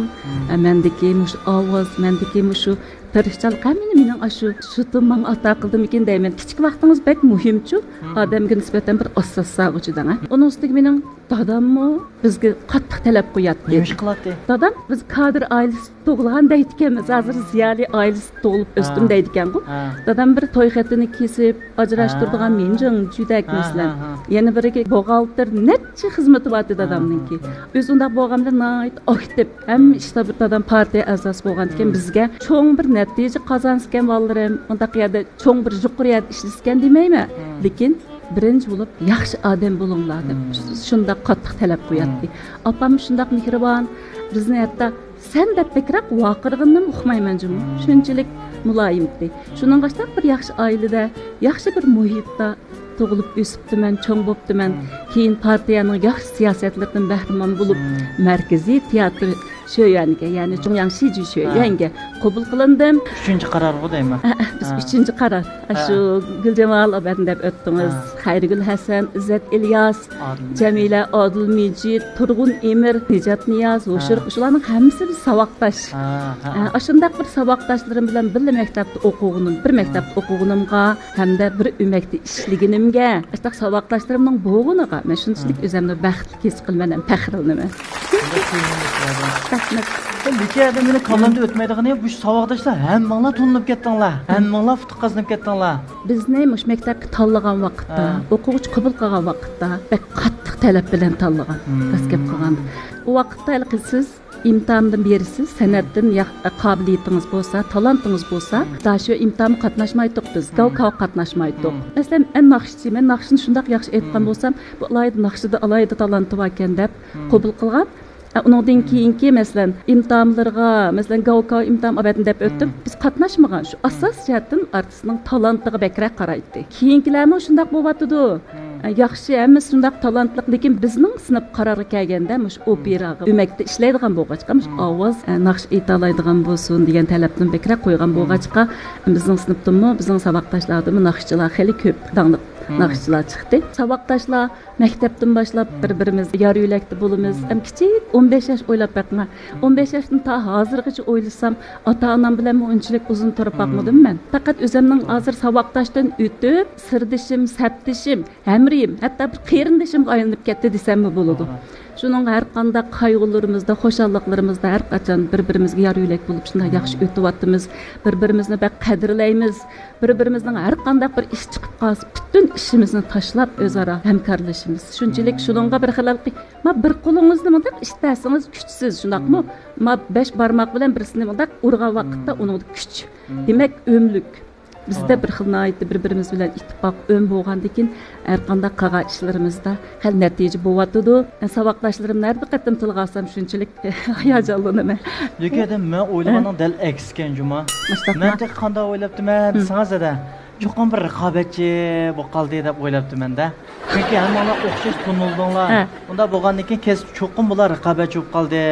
ئە، مەندىكى مۇشۇ ئاۋاز، مەندىكى مۇشۇ تىرىشچانلىق، ھەممىنى مېنىڭ ئاشۇ شۇتۇم ماڭا ئاتا قىلدىمىكىن دەيمەن. كىچىك ۋاقتىڭىز بەك مۇھىمچۇ، ئادەمگە نىسبەتەن بىر ئاساس سالغۇچى دەڭە. ئۇنىڭ ئۈستىگە مېنىڭ داداممۇ بىزگە قاتتىق تەلەپ قوياتتى. نېمە ئىش قىلاتتى؟ دادام، بىز كادىر ئائىلىسىدە تۇغۇلغان دەيدىكەنمىز، ھازىر زىيالىي ئائىلىسىدە تۇغۇلۇپ ئۆستۈم دەيدىكەنغۇ. دادام بىر توي خېتىنى كېسىپ، ئاجراشتۇرىدىغان مىنجىڭ جۈدەك مەسىلەن. يەنە بىرىگە بوغالتىر، نەچچە خىزمىتى بارتى دادامنىڭكى. ئۆزى ئۇنداق بولغان بىلەن ناھايىتى ئاكتىپ. ھەممە ئىشتا بىر دادام پارتىيە ئەزاسى بولغان ئىكەن، بىزگە چوڭ بىر نەتىجە قازانسىكەن بالىلىرىم، ئۇنداق يەردە چوڭ بىر يۇقىرى يەردە ئىشلىسىكەن دېمەيمەن. لېكىن بىرىنچى بولۇپ ياخشى ئادەم بولۇڭلار دەپ شۇنداق قاتتىق تەلەپ قوياتتى. ئاپام شۇنداق مېھرىبان، بىزنى ھەتتا سەن دەپ بەكرەك ۋارقىرىغىنىنىمۇ ئۇقمايمەن جۇمۇ. شۇنچىلىك مۇلايىم ئىدى. شۇنىڭغا ئاشۇنداق بىر ياخشى ئائىلىدە، ياخشى بىر مۇھىتتا تۇغۇلۇپ ئۆسۈپتىمەن، چوڭ بوپتىمەن. كېيىن پارتىيەنىڭ ياخشى سىياسەتلىرىدىن بەھرىمەن بولۇپ، مەركىزىي تىياتىر شۆيۈەنگە، يەنى جۇڭياڭ شىجۈ شۆيۈەنگە قوبۇل قىلىندىم. ئۈچىنچى قارارغۇ دەيمەن. ھە، ھە، بىز ئۈچىنچى قارار. ئاشۇ گۈلجامال ئاپەندى دەپ ئۆتتىڭىز، خەيرىگۈل ھەسەن، ئىززەت ئىلياس، جەمىلە ئادىلمىجىت، تۇرغۇن ئېمىر، نىجات نىياز، ھوشۇر، شۇلارنىڭ ھەممىسى بىز ساۋاقداش. ھە، ئاشۇنداق بىر ساۋاقداشلىرىم بىلەن بىللە مەكتەپتە ئوقۇغىنىم، بىر مەكتەپتە ئوقۇغىنىمغا ھەمدە بىر ئۆمەكتە ئىشلىگىنىمگە، ئاشۇنداق ساۋاقداشلىرىمنىڭ بولغىنىغا مەن شۇنچىلىك ئۆزۈمنى بەختلىك ھېس قىلىمەن ھەم پەخىرلىنىمەن. رەھمەت. لېكىن ئادەم مېنىڭ كاللامدىن ئۆتمەيدىغىنى، بۇ ساۋاقداشلار ھەممىڭلار تونۇلۇپ كەتتىڭلار، ھەممىڭلار ئۇتۇق قازىنىپ كەتتىڭلار. بىزنى مۇشۇ مەكتەپكە تاللىغان ۋاقىتتا، ئوقۇغۇچى قوبۇل قىلغان ۋاقىتتا بەك قاتتىق تەلەپ بىلەن تاللىغان، راست گەپ قىلغاندا. ئۇ ۋاقىتتا ھېلىقى سىز ئىمتىھاندىن بېرىسىز، سەنئەتتىن ياق-، قابىلىيىتىڭىز بولسا، تالانتىڭىز بولسا، داشۆ ئىمتىھانغا قاتناشمايتتۇق بىز، گاۋكاۋغا قاتناشمايتتۇق. مەسىلەن، مەن ناخشىچى، مەن ناخشىنى شۇنداق ياخشى ئېيتقان بولسام، بۇ ئالاھىدە ناخشىدا ئالاھىدە تالانتى باركەن دەپ قوبۇل قىلغان. ئە، ئۇنىڭدىن كېيىنكى، مەسىلەن، ئىمتىھانلىرىغا، مەسىلەن، گاۋكاۋ ئىمتىھان ئاۋەتنى دەپ ئۆتتۈم. بىز قاتناشمىغان. شۇ ئاساس جەھەتتىن ئارتىسنىڭ تالانتىغا بەكرەك قارايتتى. كېيىنكىلەرمۇ شۇنداق بولۇۋاتىدۇ. ئە، ياخشى، ھەممىسى شۇنداق تالانتلىق، لېكىن بىزنىڭ سىنىپ قارارغا كەلگەندە، مۇشۇ ئوپېراغا، ئۆمەكتە ئىشلەيدىغان بولغاچقا، مۇشۇ ئاۋاز، ئە، ناخشا ئېيتالايدىغان بولسۇن دېگەن تەلەپنى بەكرەك قويغان بولغاچقا، بىزنىڭ سىنىپتىنمۇ، بىزنىڭ ساۋاقداشلاردىنمۇ ناخشىچىلار خېلى كۆپ، داڭلىق ناخشىچىلار چىقتى. ساۋاقداشلار مەكتەپتىن باشلاپ بىر-بىرىمىز يار يۆلەكتە بولىمىز. ھەم كىچىك ئون بەش ياش، ئويلاپ بېقىڭ. ئون بەش ياشتىن تا ھازىرغىچە ئويلىسام، ئاتا-ئانام بىلەنمۇ ئۇنچىلىك ئۇزۇن تۇرۇپ باقمىدىم مەن. پەقەت ئۆزۈمنىڭ ھازىر ساۋاقداشتىن ئۆتۈپ، سىردىشىم، سەپدىشىم، ھەمراھىم، ھەتتا بىر قېرىندىشىمغا ئايلىنىپ كەتتى دېسەممۇ بولىدۇ. شۇنىڭغا ھەر قانداق قايغۇلىرىمىزدا، خۇشاللىقلىرىمىزدا ھەر قاچان بىر-بىرىمىزگە يار يۆلەك بولۇپ شۇنداق ياخشى ئۆتۈۋاتىمىز. بىر-بىرىمىزنى بەك قەدىرلەيمىز. بىر-بىرىمىزنىڭ ھەر قانداق بىر ئىش چىقىپ قالسا، پۈتۈن ئىشىمىزنى تاشلاپ ئۆزئارا ھەمكارلىشىمىز. شۇنچىلىك شۇنىڭغا بىر خىلال، ما بىر قولىڭىزنى مۇنداق ئىشتەسىڭىز كۈچسىز، شۇنداقمۇ؟ ما بەش بارماق بىلەن بىرسىنى مۇنداق ئۇرغان ۋاقىتتا ئۇنىڭدا كۈچ. دېمەك، ئۆملۈك. بىزدە بىر خىل ناھايىتى بىر-بىرىمىز بىلەن ئىتتىپاق ئۆم بولغاندىكىن، ھەر قانداق قىلغان ئىشلىرىمىزدا خېلى نەتىجە بولۇۋاتىدۇ. ساۋاقداشلىرىمنى ھەر بىر قېتىم تىلغا ئالسام شۇنچىلىك ھاياجانلىنىمەن. لېكىن ئادەم، مەن ئويلىغاننىڭ دەل ئەكسىكەن جۇما. مۇشۇنداقمۇ؟ مەن تېخى قانداق ئويلاپتىمەن دېسىڭىز، ئادە، چوقۇم بىر رىقابەتچى بولۇپ قالدى دەپ ئويلاپتىمەن-دە. چۈنكى ھەممىڭلار ئوخشاش تونۇلدۇڭلار. ھە. ئۇنداق بولغاندىن كېيىن كەسىپ چوقۇم بۇلار رىقابەتچى بولۇپ قالدى.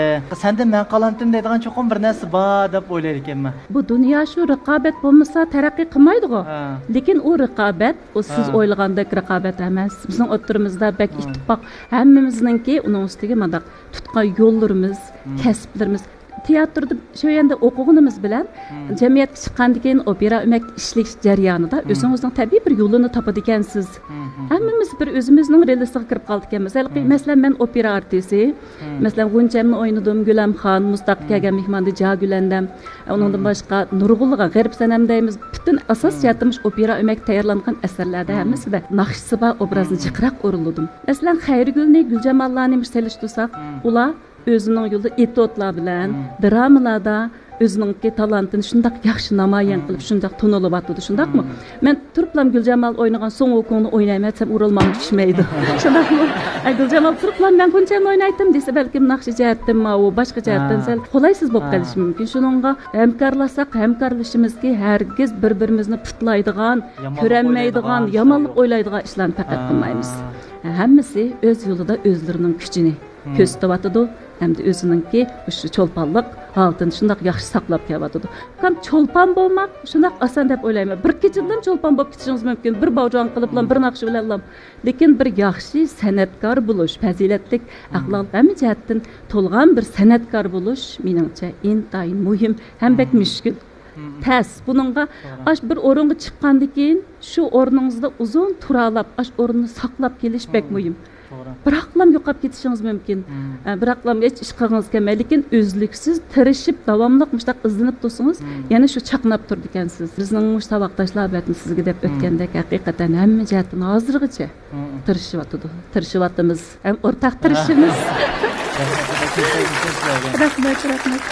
سەندىن مەن قالامتىم دەيدىغان چوقۇم بىر نەرسە بار دەپ ئويلايدىكەنمەن. بۇ دۇنيا شۇ، رىقابەت بولمىسا تەرەققىي قىلمايدىغۇ. ھە. لېكىن ئۇ رىقابەت، ئۇ سىز ھە. ئويلىغاندەك رىقابەت ئەمەس. بىزنىڭ ئوتتۇرىمىزدا بەك ھە. ئىتتىپاق، ھەممىمىزنىڭكى ئۇنىڭ ئۈستىگە مانداق تۇتقان يوللىرىمىز، ھە. كەسىپلىرىمىز. تىياتىردا شۇ يەردە ئوقۇغىنىمىز بىلەن، مم. جەمئىيەتكە چىققاندىن كېيىن ئوپېرا ئۆمەك ئىشلىش جەريانىدا مم. ئۆزىڭىزنىڭ تەبىئىي بىر يولىنى تاپىدىكەنسىز. مم، مم، مم. ھەممىمىز بىر ئۆزىمىزنىڭ رېلىسىغا كىرىپ قالىدىكەنمىز. ھېلىقى، مم. مەسىلەن، مەن ئوپېرا ئارتىسى. مم. مەسىلەن، غۇنچەمنى ئوينىدىم، گۈلەمخان، مۇزتاغقا مم. كەلگەن مېھماندا جا گۈلەندەم. ئۇنىڭدىن مم. باشقا نۇرغۇنلىغان غېرىپ سەنەم دەيمىز. پۈتۈن ئاساس مم. جەھەتتىن مۇشۇ ئوپېرا ئۆمەك تەييارلانغان ئەسەرلەردە مم. ھەممىسىدە ناخشىسى بار ئوبرازنى مم. جىقراق ئورۇنلىدىم. مەسىلەن، خەيرىگۈلنى، گۈلجاماللارنى مۇشۇ سېلىشتۇرساق، مم. ئۇلار ئۆزىنىڭ يولىدا ئېتيۇدلار بىلەن، مم. درامىلاردا ئۆزىنىڭكى تالانتىنى شۇنداق ياخشى نامايان مم. قىلىپ، شۇنداق تونۇلۇۋاتىدۇ، شۇنداقمۇ؟ مم. مەن تۇرۇپلام گۈلجامال ئوينىغان سۇڭ ۋۇكۇڭنى ئوينايمەن دېسەم، ئورۇنلارمۇ چۈشمەيدۇ. شۇنداقمۇ؟ ئە، گۈلجامال تۇرۇپلام مەن غۇنچەمنى ئوينايتتىم دېسە، بەلكىم ناخشا جەھەتتىنمۇ، باشقا جەھەتتىن ھە. سەل قولايسىز بولۇپ ھە. قېلىشى مۇمكىن. شۇنىڭغا ھەمكارلاشساق، ھەمكارلىشىمىزكى، ھەرگىز بىر-بىرىمىزنى پۇتلايدىغان، يامانلىق كۆرەلمەيدىغان، ئويلايدىغان يامانلىق ئىشلارنى. ئويلايدىغان ئىشلارنى پەقەت ھە. قىلمايمىز. ھەممىسى ئۆز يولىدا ئۆزلىرىنىڭ كۈچىنى مم. كۆرسىتىۋاتىدۇ ھەمدە ئۆزىنىڭكى شۇ چولپانلىق ھالىتىنى شۇنداق ياخشى ساقلاپ كېلىۋاتىدۇ. ئۇكام، چولپان بولماق شۇنداق ئاسان دەپ ئويلايمەن. بىر كېچىدىلا چولپان بولۇپ كېتىشىڭىز مۇمكىن. بىر باۋجان قىلىپلا، مم. بىر ناخشا بىلەنلا. لېكىن بىر ياخشى سەنئەتكار بولۇش، پەزىلەتلىك، مم. ئەخلاق ھەممە جەھەتتىن تولغان بىر سەنئەتكار بولۇش، مېنىڭچە، ئىنتايىن مۇھىم ھەم بەك مم. مۈشكۈل. مم. تەس. بۇنىڭغا توغرا. ئاش بىر ئورۇنغا چىققاندىن كېيىن، شۇ ئورنىڭىزدا ئۇزۇن تۇرالاپ، ئاش ئورنىنى ساقلاپ كېلىش بەك مم. مۇھىم. توغرا. بىراقلام يوقاپ كېتىشىڭىز مۇمكىن. مم. ئە، بىراقلام ھېچ ئىش قىلغىڭىز كەلمەي، لېكىن ئۈزلۈكسىز تىرىشىپ، داۋاملىق مۇشۇنداق ئىزدىنىپ تۇرسىڭىز، مم. يەنە شۇ چاقناپ تۇرىدىكەنسىز. بىزنىڭ مۇشۇ ساۋاقداشلار ئەلۋەتتە سىزگە دەپ مم. ئۆتكەندەك، ھەقىقەتەن ھەممە جەھەتتىن ھازىرغىچە مم. تىرىشىۋاتىدۇ. تىرىشىۋاتىمىز. ھەم ئورتاق تىرىشىمىز. رەھمەت، رەھمەت. رەھمەت، رەھمەت.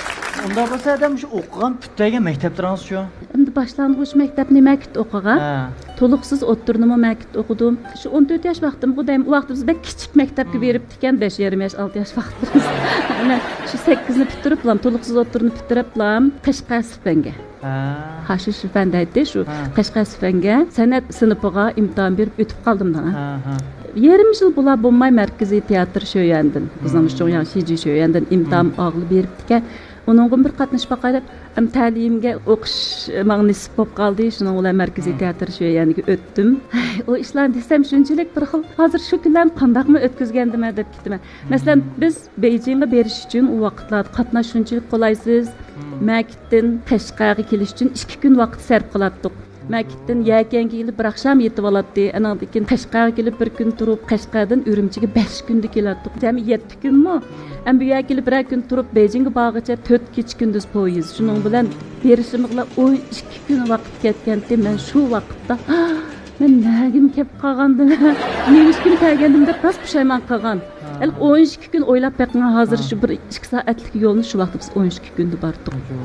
ئۇنداق بولسا، ئادەم شۇ ئوقۇغان پۈتتۈرگەن مەكتەپلىرىڭىزچۇ؟ ئەمدى باشلانغۇچ مەكتەپنى مەكىتتە ئوقۇغان. ھە. تولۇقسىز ئوتتۇرىنىمۇ مەكىتتە ئوقۇدۇم. شۇ ئون تۆت ياش ۋاقتىمغۇ دەيمەن، ئۇ ۋاقىتتا بىز بەك كىچىك مەكتەپكە مم. بېرىپتىكەن، بەش يېرىم ياش، ئالتە ياش ۋاقىتلىرىمىز. مەن شۇ سەككىزنى پۈتتۈرۈپلام، تولۇقسىز ئوتتۇرىنى پۈتتۈرۈپلام، قەشقەر سۈپەنگە. ھە. ھاشىش سۈپەن دەيتتى، شۇ ھە. قەشقەر سۈپەنگە سەنئەت سىنىپىغا ئىمتىھان بېرىپ ئۆتۈپ قالدىم دەڭە. ھە، ھە. يېرىم يىل بولا بولماي مەركىزىي تىياتىر شۆيەندىن، بىزنىڭ مم. شۇ جۇڭياڭ شىجى شۆيەندىن ئىمتىھان مم. ئالغىلى بېرىپتىكەن. ئۇنىڭغا بىر قاتنىشىپ باقاي دەپ، ئەم، تەلىيىمگە ئوقۇش ماڭا نېسىپ بولۇپ قالدى. شۇنىڭ بىلەن مەركىزىي مم. تىياتىر شۆيەنگە ئۆتتۈم. ئۇ ئىشلارنى دېسەم شۇنچىلىك بىر خىل، ھازىر شۇ كۈنلەرنى قانداقمۇ ئۆتكۈزگەندىمەن دەپ كېتىمەن. مەسىلەن، مم. بىز بېيجىڭغا بېرىش ئۈچۈن ئۇ ۋاقىتلاردا قاتناش شۇنچىلىك قولايسىز. مم. مەكىتتىن قەشقەرگە كېلىش ئۈچۈن ئىككى كۈن ۋاقىت سەرپ قىلاتتۇق. مەكىتتىن يەكەنگە كېلىپ، بىر ئاخشام يېتىۋالاتتى. ئانىڭدىن كېيىن قەشقەرگە كېلىپ، بىر كۈن تۇرۇپ، قەشقەردىن ئۈرۈمچىگە بەش كۈندە كېلەتتۇق. جەمئىي يەتتە كۈنمۇ؟ ئەمما بۇ يەرگە كېلىپ، بىرەر كۈن تۇرۇپ، بېيجىڭغا بارغىچە تۆت كېچە كۈندۈز پويىز. شۇنىڭ بىلەن بېرىشىمغىلا ئون ئىككى كۈن ۋاقىت كەتكەنتى. مەن شۇ ۋاقىتتا، مەن نەگىمۇ كەپ قالغاندىم، نېمە ئۈچۈن كەلگەندىم دەپ راست پۇشايمان قىلغان. ھېلىقى ئون ئىككى كۈن ئويلاپ بېقىڭ، ھازىر ھا. شۇ بىر ئىككى سائەتلىك يولنى شۇ ۋاقىتتا بىز ئون ئىككى كۈندە باردۇق. ئاجۇ.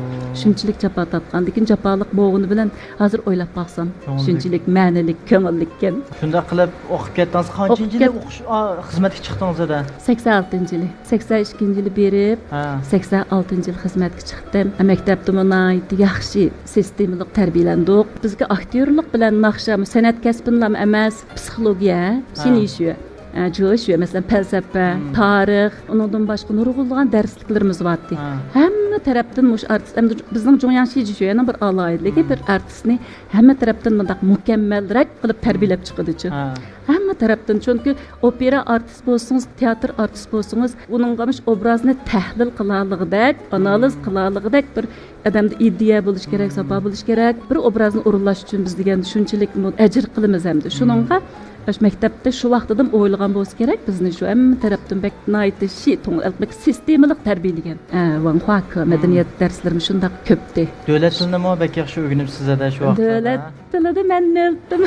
شۇنچىلىك جاپا تارتقان، لېكىن جاپالىق بولغىنى بىلەن ھازىر ئويلاپ باقسام، كۆڭۈللۈك. شۇنچىلىك مەنىلىك، كۆڭۈللۈككەن. شۇنداق قىلىپ ئوقۇپ كەتتىڭىز. قانچىنچى يىلى ئوقۇش، ئا، خىزمەتكە چىقتىڭىز ئەدە؟ سەكسەن ئالتىنچى يىلى. سەكسەن ئىككىنچى يىلى بېرىپ، ھا. سەكسەن ئالتىنچى يىلى خىزمەتكە چىقتىم. مەكتەپتىمۇ ناھايىتى ياخشى سىستېمىلىق تەربىيەلەندۇق. بىزگە ئاكتيورلۇق بىلەن ناخشا، سەنئەت كەسپىنىلا ئەمەس، پسىخولوگىيە، ھا. شىنىشۈە. ئە، جوشۈە، مەسىلەن، پەلسەپە، مم. تارىخ، ئۇنىڭدىن باشقا نۇرغۇنلىغان دەرسلىكلىرىمىز بارتتى. ھا. ھەممە تەرەپتىن مۇشۇ ئارتىس، ئەمدى بىزنىڭ جۇڭياڭ شىجىشۈەنىڭ بىر ئالاھىدىلىكى، مم. بىر ئارتىسنى ھەممە تەرەپتىن مۇنداق مۇكەممەلرەك قىلىپ تەربىيەلەپ چىقىدۇچۇ. ھا. ھەممە تەرەپتىن، چۈنكى ئوپېرا ئارتىس بولسىڭىز، تىياتىر ئارتىس بولسىڭىز، ئۇنىڭغا مۇشۇ ئوبرازنى تەھلىل قىلالىغۇدەك، ئانالىز مم. قىلالىغۇدەك بىر ئادەمدە ئىدىيە بولۇش كېرەك، مم. ساپا بولۇش كېرەك. بىر ئوبرازنى ئورۇنلاش ئۈچۈن بىز دېگەندە شۇنچىلىك مۇ-، ئەجىر قىلىمىز ھەمدە. مم. شۇنىڭغا شۇ مەكتەپتە شۇ ۋاقتىدىن ئويلىغان بولسا كېرەك، بىزنى شۇ ھەممە تەرەپتىن بەك ناھايىتى شى تۇڭ-، بەك سىستېمىلىق تەربىيەلىگەن. ئە، ۋاڭخۇا كې مەدەنىيەت دەرسلىرىمىز شۇنداق كۆپتى. دۆلەت تىلىنىمۇ بەك ياخشى ئۆگىنىپسىز-ھە شۇ ۋاقىتتا. دۆلەت تىلىدا مەن نۆلتىم.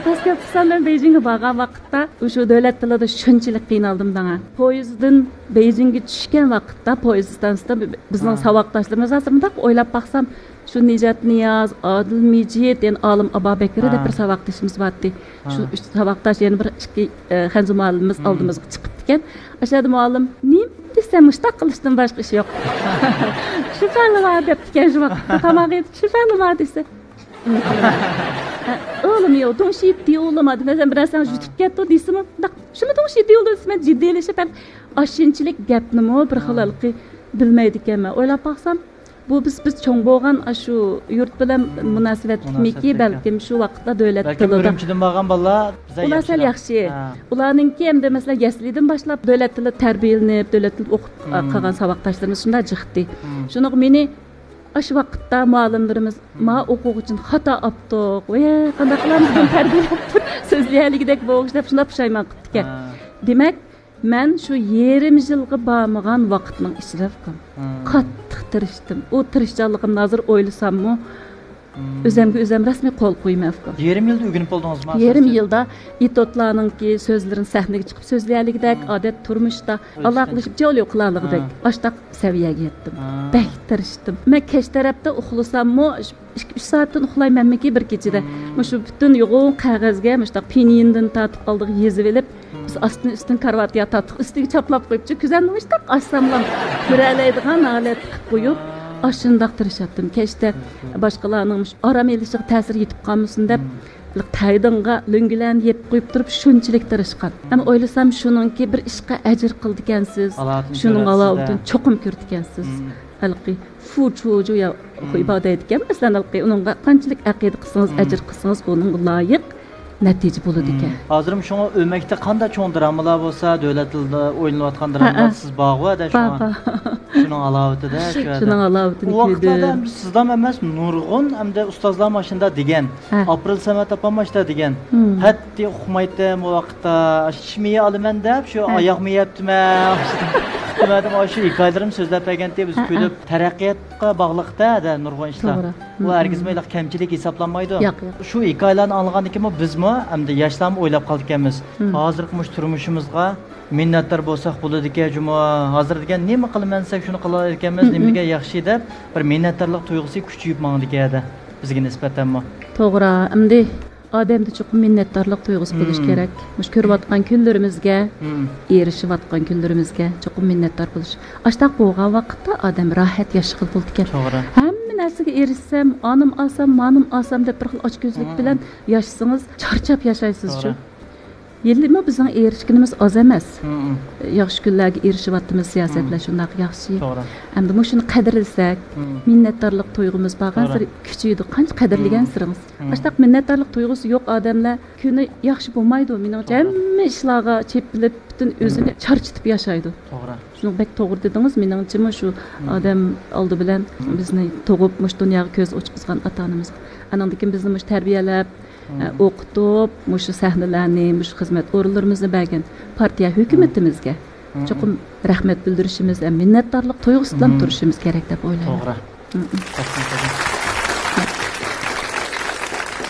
راست گەپ قىلسام، مەن بېيجىڭغا بارغان ۋاقىتتا شۇ دۆلەت تىلىدا شۇنچىلىك قىينالدىم دەڭە. پويىزدىن بېيجىڭغا چۈشكەن ۋاقىتتا، پويىز ئىستانسىسىدا بىزنىڭ ساۋاقداشلىرىمىز، ھازىر مۇنداق ئويلاپ باقسام، شۇ نىجات نىياز، ئادىل مىجىت، يەنە ئالىم ئابابەكرى دەپ بىر ساۋاقدىشىمىز بارتى. شۇ ئۈچ ساۋاقداش، يەنە بىر ئىككى، ئە، خەنزۇ مۇئەللىمىمىز ئالدىمىزغا چىقىپتىكەن. ئاشۇ يەردە مۇئەللىم، نېمە دېسەم، مۇشتاق قىلىشتىن باشقا ئىش يوق. شىفەنى بار دەپتىكەن شۇ ۋاقىتتا. تاماق يېدۇق، شىفەنى بار دېسە. ئۇنىمۇ يوق، دۇڭشى دىيۇلىما دېمەسەم، بىر نەرسەڭ يۈتۈپ كەتتى دېسىمۇ، شۇمۇ دۇڭشى دىيۇلۇ دېسە، مەن جىددىيلىشىپ، ھەم ئاشۇنچىلىك گەپنىمۇ بىر خىل ھېلىقى بىلمەيدىكەنمەن. ئويلاپ باقسام، بۇ بىز، بىز چوڭ بولغان ئاشۇ يۇرت بىلەن مۇناسىۋەتلىكمىكى، بەلكىم شۇ ۋاقىتتا دۆلەت تىلىدا. ئۈرۈمچىدىن بارغان بالىلار بىزدە ئۇلار سەل ياخشى. ئۇلارنىڭكى ئەمدى، مەسىلەن، يەسلىدىن باشلاپ دۆلەت تىلىدا تەربىيەلىنىپ، دۆلەت تىلىدا ئوقۇپ قالغان ساۋاقداشلىرىمىز شۇنداق جىقتى. شۇنىڭغا مېنى ئاشۇ ۋاقىتتا مۇئەللىملىرىمىز، ما ئوقۇغۇچىنى خاتا ئاپتۇق، ۋەي، قانداق قىلامىز بۇنى تەربىيەلەپ تۇرۇپ سۆزلىيەلىگۈدەك بولغۇچ دەپ شۇنداق پۇشايمان قىپتىكەن. دېمەك، مەن شۇ يېرىم يىلغا بارمىغان ۋاقىتنىڭ ئىچىدە ئۇكام، قاتتىق تىرىشتىم. ئۇ تىرىشچانلىقىمنى ھازىر ئويلىساممۇ، ئۆزەمگە ئۆزەم رەسمىي قول قويىمەن ئۇكام. يېرىم يىلدا ئۆگىنىپ بولدىڭىزمۇ؟ يېرىم يىلدا ئېتوتلارنىڭكى سۆزلىرىنى سەھنىگە چىقىپ سۆزلىيەلىگۈدەك، ئادەت تۇرمۇشتا ئالاقىلىشىپ جوليو قىلالىغۇدەك ئاشتاق سەۋىيەگە يەتتىم. بەك تىرىشتىم. مەن كەچ تەرەپتە ئۇخلىساممۇ، ئىككى، ئۈچ سائەتتىن ئۇخلايمەنمىكى بىر كېچىدە. مۇشۇ پۈتۈن يوغان قەغەزگە مۇشۇنداق پىنيىندىن تارتىپ ئالدىغا يېزىۋېلىپ، بىز ئاستىن ئۈستۈن كارىۋاتقا تارتتۇق، ئۈستىگە چاپلاپ قويۇپچۇ. كۆزۈمنى مۇشۇنداق ئاچساملا كۆرەلەيدىغان ھالەتتە قىلىپ قويۇپ، ئاشۇنداق تىرىشاتتىم. كەچتە باشقىلارنىڭ مۇشۇ ئارام ئېلىشىغا تەسىر يېتىپ قالمىسۇن دەپ، تەيدىڭغا لۆڭگىلەرنى يېپىپ قويۇپ تۇرۇپ، شۇنچىلىك تىرىشقان. ئەمما ئويلىسام، شۇنىڭكى بىر ئىشقا ئەجىر قىلىدىكەنسىز، شۇنىڭ ھالاۋىتىنى چوقۇم كۆرىدىكەنسىز. ھېلىقى فۇ چۇجۇ يا خۇيبا دەيدىكەن، مەسىلەن، ھېلىقى ئۇنىڭغا قانچىلىك ئەقىدە قىلسىڭىز، ئەجىر قىلسىڭىز، ئۇنىڭغا لايىق نەتىجە بولىدىكەن. ھازىرمۇ شۇڭا ئۆمەكتە قاندا چوڭ درامىلار بولسا، دۆلەت تىلىدا ئوينىلىۋاتقان درامىلار سىز بارغۇ ئەدە شۇڭا. شۇنىڭ ھالاۋىتىدە شۇ يەردە. شۇنىڭ ھالاۋىتىنى كۆردۈم. ئۇ ۋاقىتلاردا ئەمدى سىزلام ئەمەس، نۇرغۇن ئەمدى ئۇستازلار ماشىنىدا دېگەن. ئاپرېل سەمەت ئاپام ماشىنىدا دېگەن. ھەتتى ئۇقمايتتىم ئۇ ۋاقىتتا. ئىش مېيى ئالىمەن دەپ، شۇ ئاياغ مېيى يەپتىمەن. ئۇقمىدىم، شۇ ھېكايىلىرىم سۆزلەپ بەرگەنتى، بىز كۈلۈپ. تەرەققىياتقا باغلىقتا دە نۇرغۇن ئىشلار. توغرا. ئۇ ھەرگىزمۇ ھېلىقى كەمچىلىك ھېسابلانمايدۇ. ياق، ياق. شۇ ھېكايىلەرنى ئاڭلىغاندىن كېيىنمۇ بىزمۇ ئەمدى ياشلارمۇ ئويلاپ قالىدىكەنمىز. ھازىرقى مۇشۇ تۇرمۇشىمىزغا مىننەتدار بولساق بولىدىكەن جۇمۇ. ھازىر دېگەن نېمە قىلىمەن دېسەك، شۇنى قىلالايدىكەنمىز، نېمە دېگەن ياخشى دەپ بىر مىننەتدارلىق تۇيغۇسى كۈچىيىپ ماڭىدىكەن ھەدە بىزگە نىسبەتەنمۇ. توغرا. ئەمدى ئادەمدە چوقۇم مىننەتدارلىق تۇيغۇسى بولۇشى كېرەك. مۇشۇ كۆرۈۋاتقان كۈنلىرىمىزگە، ئېرىشىۋاتقان كۈنلىرىمىزگە چوقۇم مىننەتدار بولۇش. ئاشتاق بولغان ۋاقىتتا ئادەم راھەت ياشىغىلى بولىدىكەن. توغرا. ھەممە نەرسىگە ئېرىشسەم، ئانىم ئالسام، مانىم ئالسام دەپ بىر خىل ئاچكۆزلۈك بىلەن ياشىسىڭىز، چارچاپ ياشايسىز شۇ. توغرا. ھېلىمۇ بىزنىڭ ئېرىشكىنىمىز ئاز ئەمەس. ياخشى كۈنلەرگە ئېرىشىۋاتىمىز، سىياسەتلەر شۇنداق ياخشى. توغرا. ئەمدى مۇشۇنى قەدىرلىسەك، مىننەتدارلىق تۇيغۇمىز بارغانسېرى كۈچىيىدۇ. قانچە قەدىرلىگەنسېرىڭىز. ئاشتاق مىننەتدارلىق تۇيغۇسى يوق ئادەملەر كۈنى ياخشى بولمايدۇ. مېنىڭچە، ھەممە ئىشلارغا چېپىلىپ، پۈتۈن ئۆزىنى چارچىتىپ ياشايدۇ. توغرا. شۇنىڭ بەك توغرا دېدىڭىز. مېنىڭچىمۇ شۇ ئادەم ئالدى بىلەن بىزنى تۇغۇپ، مۇشۇ دۇنياغا كۆز ئوچقۇزغان ئاتا-ئانىمىزغا، ئانىڭدىن كېيىن بىزنى مۇشۇ تەربىيەلەپ، ئە، ئوقۇتۇپ، مۇشۇ سەھنىلەرنى، مۇشۇ خىزمەت ئورۇنلىرىمىزنى بەرگەن پارتىيە، ھۆكۈمىتىمىزگە چوقۇم رەھمەت بىلدۈرۈشىمىز ھەم مىننەتدارلىق تۇيغۇسى بىلەن تۇرۇشىمىز كېرەك دەپ ئويلايمەن. توغرا.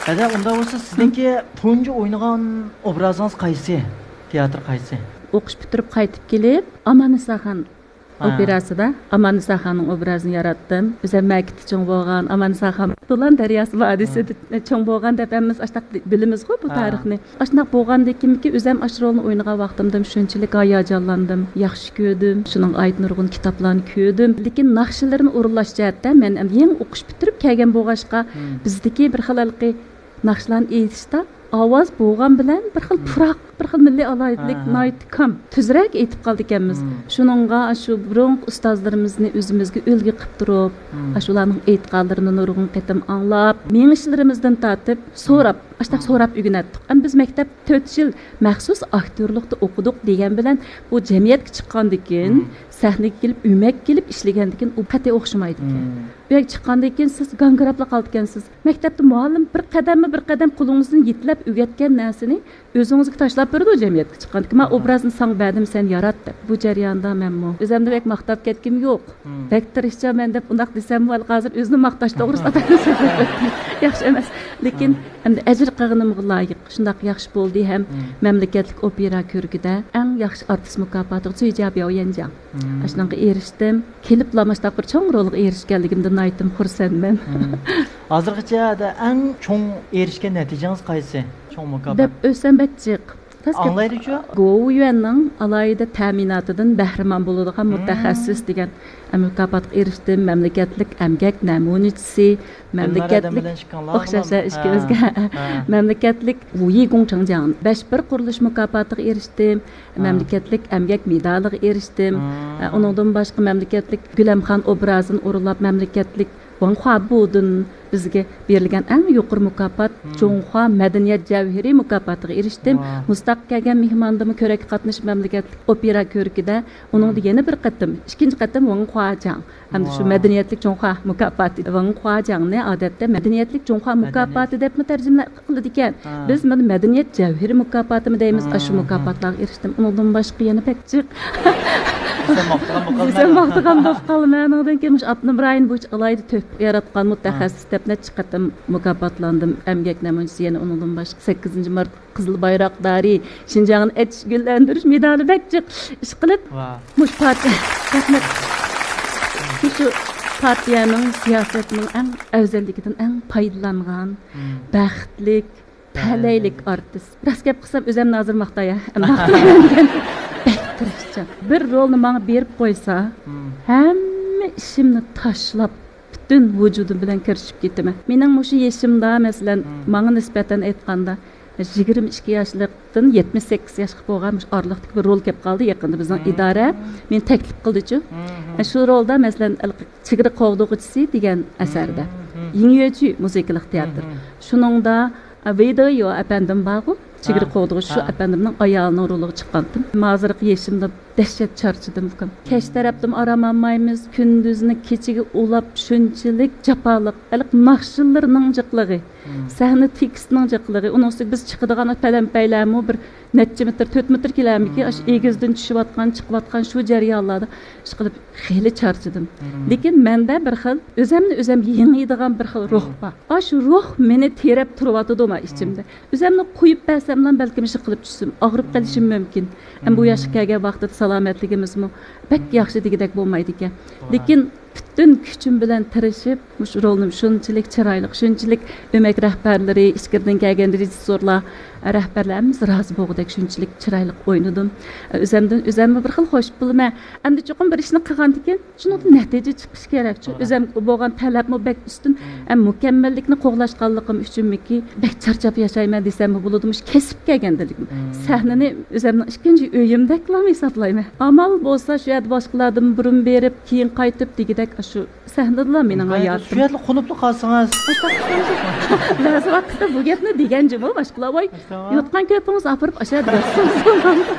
ھەدە، ئۇنداق بولسا سىزنىڭكى تۇنجى ئوينىغان ئوبرازىڭىز قايسى؟ تىياتىر قايسى؟ ئوقۇش پۈتتۈرۈپ قايتىپ كېلىپ، ئاماننىساخان ئوپېراسىدا ئاماننىساخاننىڭ ئوبرازىنى ياراتتىم. ئۆزۈم مەكىتتە چوڭ بولغان، ئاماننىساخان دولان دەرياسى ۋادىسىدە چوڭ بولغان دەپ ھەممىمىز ئاشتاق بىلىمىزغۇ بۇ تارىخنى. ئاشۇنداق بولغاندىن كېيىنكى ئۆزۈم ئاشۇ رولنى ئوينىغان ۋاقتىمدىمۇ شۇنچىلىك ھاياجانلاندىم، ياخشى كۆردۈم. شۇنىڭغا ئائىت نۇرغۇن كىتابلارنى كۆردۈم. لېكىن ناخشىلىرىنى ئورۇنلاش جەھەتتە مەن ئەمدى يېڭى ئوقۇش پۈتتۈرۈپ كەلگەن بولغاچقا، بىزدىكى بىر خىل ھېلىقى ناخشىلارنى ئېيتىشتا ئاۋاز بولغان بىلەن بىر خىل پۇراق، بىر خىل مىللىي ئالاھىدىلىك، ناھايىتى كام، تۈزرەك ئېيتىپ قالىدىكەنمىز. شۇنىڭغا شۇ بۇرۇنقى ئۇستازلىرىمىزنى ئۆزىمىزگە ئۈلگە قىلىپ تۇرۇپ، ئاشۇلارنىڭ ئېيتقانلىرىنى نۇرغۇن قېتىم ئاڭلاپ، مېڭىشلىرىمىزدىن تارتىپ سوراپ، ئاشتاق سوراپ ئۆگىنەتتۇق. ئەمما بىز مەكتەپ تۆت يىل مەخسۇس ئاكتيورلۇقتا ئوقۇدۇق دېگەن بىلەن بۇ جەمئىيەتكە چىققاندىكىن سەھنىگە كېلىپ، ئۆمەك كېلىپ ئىشلىگەندىن كېيىن ئۇ قەتئىي ئوخشىمايدىكەن. ئۇ يەرگە چىققاندىن كېيىن سىز گاڭگىراپلا قالىدىكەنسىز. مەكتەپتە مۇئەللىم بىر قەدەممۇ بىر قەدەم قولىڭىزدىن يېتىلەپ ئۆگەتكەن نەرسىنى ئۆزىڭىزگە تاشلاپ بېرىدۇ جەمئىيەتكە چىققاندىن كېيىن. مەن ئوبرازنى ساڭا بەردىم، سەن يارات دەپ. بۇ جەرياندا مەنمۇ ئۆزۈمنى بەك ماختاپ كەتكۈم يوق. بەك تىرىشچانمەن دەپ ئۇنداق دېسەممۇ، ھېلىقى ھازىر ئۆزىنى ماختاش توغرىسىدا ئاتايمىز. ياخشى ئەمەس. لېكىن ئەمدى ئەجىر قىلغىنىمغا لايىق شۇنداق ياخشى بولدى ھەم مەملىكەتلىك ئوپېرا كۆرىكىدە ئەڭ ياخشى ئارتىس مۇكاپاتىغا زۈيجيا بياۋيەنجياڭ. ئاشۇنىڭغا ئېرىشتىم. كېلىپلا مۇشۇنداق بىر چوڭ رولغا ئېرىشكەنلىكىمدىن ناھايىتىم خۇرسەنمەن. ھازىرغىچە ئەڭ چوڭ ئېرىشكەن نەتىجىڭىز قايسى؟ چوڭ مۇكاپات. دەپ ئۆتسەم بەك جىق. ئاڭلايلىچۇ؟ گوۋۇيۈەننىڭ ئالاھىدە تەمىناتىدىن بەھرىمەن بولىدىغان مۇتەخەسسىس دېگەن مۇكاپاتقا ئېرىشتىم. مەملىكەتلىك ئەمگەك نەمۇنىچىسى، مەملىكەتلىك ئوخشاش ئىككىمىزگە. مەملىكەتلىك ۋۇيى گۇڭچېڭجياڭ بەش بىر قۇرۇلۇش مۇكاپاتىغا ئېرىشتىم. مەملىكەتلىك ئەمگەك مېدالىغا ئېرىشتىم. ئۇنىڭدىن باشقا مەملىكەتلىك گۈلەمخان ئوبرازىنى ئورۇنلاپ، مەملىكەتلىك ۋاڭ خۇابۇدىن بىزگە بېرىلگەن ئەڭ يۇقىرى مۇكاپات جۇڭخۇا مەدەنىيەت جەۋھىرى مۇكاپاتىغا ئېرىشتىم. مۇشۇنداق كەلگەن مېھماندىمۇ كۆرەككە قاتنىشىپ مەملىكەتلىك ئوپېرا كۆرىكىدە، ئۇنىڭدا يەنە بىر قېتىم، ئىككىنچى قېتىم ۋېڭ خۇاجاڭ ھەمدە شۇ مەدەنىيەتلىك جۇڭخۇا مۇكاپاتى ۋېڭ خۇاجاڭنى ئادەتتە مەدەنىيەتلىك جۇڭخۇا مۇكاپاتى دەپمۇ تەرجىمە قىلىدىكەن. بىز بۇنى مەدەنىيەت جەۋھىرى مۇكاپاتىمۇ دەيمىز. ئاشۇ مۇكاپاتلارغا ئېرىشتىم. ئۇنىڭدىن باشقا يەنە بەك جىق. دېسەم ماختىغان بولۇپ قالىمەن. ئۇنىڭدىن كېيىن مۇشۇ ئاپتونوم رايون بويىچە ئالاھىدە تۆھپە ياراتقان مۇتەخەسسىس دەپ نەچچە قېتىم مۇكاپاتلاندىم. ئەمگەك نەمۇنىچىسى يەنە ئۇنىڭدىن باشقا سەككىزىنچى مارت قىزىل بايراقدارى، شىنجاڭنى ئېچىش، گۈللەندۈرۈش مېدالى بەك جىق ئىش قىلىپ، مۇشۇ پارتىيە، رەھمەت. مۇشۇ پارتىيەنىڭ، سىياسەتنىڭ ئەڭ ئەۋزەللىكىدىن ئەڭ پايدىلانغان، بەختلىك، تەلەيلىك ئارتىس. راست گەپ قىلسام، ئۆزۈمنى ھازىر ماختايا. ماختايمەن دېگەن بەك تىرىشچان. بىر رولنى ماڭا بېرىپ قويسا، ھەممە ئىشىمنى تاشلاپ، پۈتۈن ۋۇجۇدۇم بىلەن كىرىشىپ كېتىمەن. مېنىڭ مۇشۇ يېشىمدا، مەسىلەن، ماڭا نىسبەتەن ئېيتقاندا، يىگىرمە ئىككى ياشلىقتىن يەتمىش سەككىز ياشقا بولغان مۇشۇ ئارىلىقتىكى بىر رول كەپ قالدى. يېقىندا بىزنىڭ ئىدارە مېنى تەكلىپ قىلدىچۇ. شۇ رولدا، مەسىلەن، چېگرا قوغدىغۇچىسى دېگەن ئەسەردە، يىڭيۆچۈ مۇزىكىلىق تىياتىر. شۇنىڭدا ۋېي دېيو ئەپەندىم بارغۇ، چېگرا قوغدىغۇچى، شۇ ئەپەندىمنىڭ ئايالىنىڭ رولىغا چىققانتىم. ھازىرقى يېشىمدا دەھشەت چارچىدىم، ئۇكام. كەچ تەرەپتىمۇ ئارام ئالمايمىز، كۈندۈزنى كېچىگە ئۇلاپ، شۇنچىلىك جاپالىق، ھېلىقى ناخشىلىرىنىڭ جىقلىقى، سەھنە تېكىستىنىڭ جىقلىقى، ئۇنىڭ ئۈستىگە بىز چىقىدىغان پەلەمپەيلەرمۇ بىر نەچچە مېتىر، تۆت مېتىر كېلەرمىكىن، ئاشۇ ئېگىزدىن چۈشۈۋاتقان، چىقىۋاتقان شۇ جەريانلاردا ئىشقىلىپ خېلى چارچىدىم. لېكىن مەندە بىر خىل ئۆزۈمنى ئۆزۈم يېڭىيدىغان بىر خىل روھ بار. ئاشۇ روھ مېنى تىرەپ تۇرۇۋاتىدۇ ما ئىچىمدە. ئۆزۈمنى قويۇپ بەرسەملا بەلكىم ئىشقىلىپ چۈشسەم، ئاغرىپ قېلىشىم مۇمكىن. ئەمما بۇ ياشقا كەلگەن ۋاقتىدا سالامەتلىكىمىزمۇ بەك ياخشى دېگۈدەك بولمايدىكەن. لېكىن پۈتۈن كۈچۈم بىلەن تىرىشىپ، مۇشۇ رولنى شۇنچىلىك چىرايلىق، شۇنچىلىك ئۆمەك رەھبەرلىرى، ئىچكىرىدىن كەلگەن رېژىسسورلار، رەھبەرلەر ھەممىسى رازى بولغۇدەك شۇنچىلىك چىرايلىق ئوينىدىم. ئۆزۈمدىن ئۆزۈممۇ بىر خىل خوش بولىمەن. ئەمدى چوقۇم بىر ئىشنى قىلغاندىكىن شۇنىڭدىن نەتىجە چىقىشى كېرەكچۇ. ئۆزۈمگە بولغان تەلەپمۇ بەك ئۈستۈن. ھەم مۇكەممەللىكنى قوغلاشقانلىقىم ئۈچۈنمىكى، بەك چارچاپ ياشايمەن دېسەممۇ بولىدۇ، مۇشۇ كەسىپ كەلگەندىن. سەھنىنى ئۆزۈمنىڭ ئىككىنچى ئۆيۈمدەكلا ھېسابلايمەن. ئامال بولسا شۇ يەردە باشقىلاردىن بۇرۇن بېرىپ، كېيىن قايتىپ دېگۈدەك، ئاشۇ سەھنىدىلا مېنىڭ ھاياتىم. شۇ يەردىلا قونۇپلا قالسىڭىز. بەزى ۋاقىتتا بۇ گەپنى دېگەن جۇمۇ باشقىلار، ۋاي، يوتقان-كۆپىڭىزنى ئاپىرىپ ئاشۇ يەردە ياتسىڭىز بولمامدۇ؟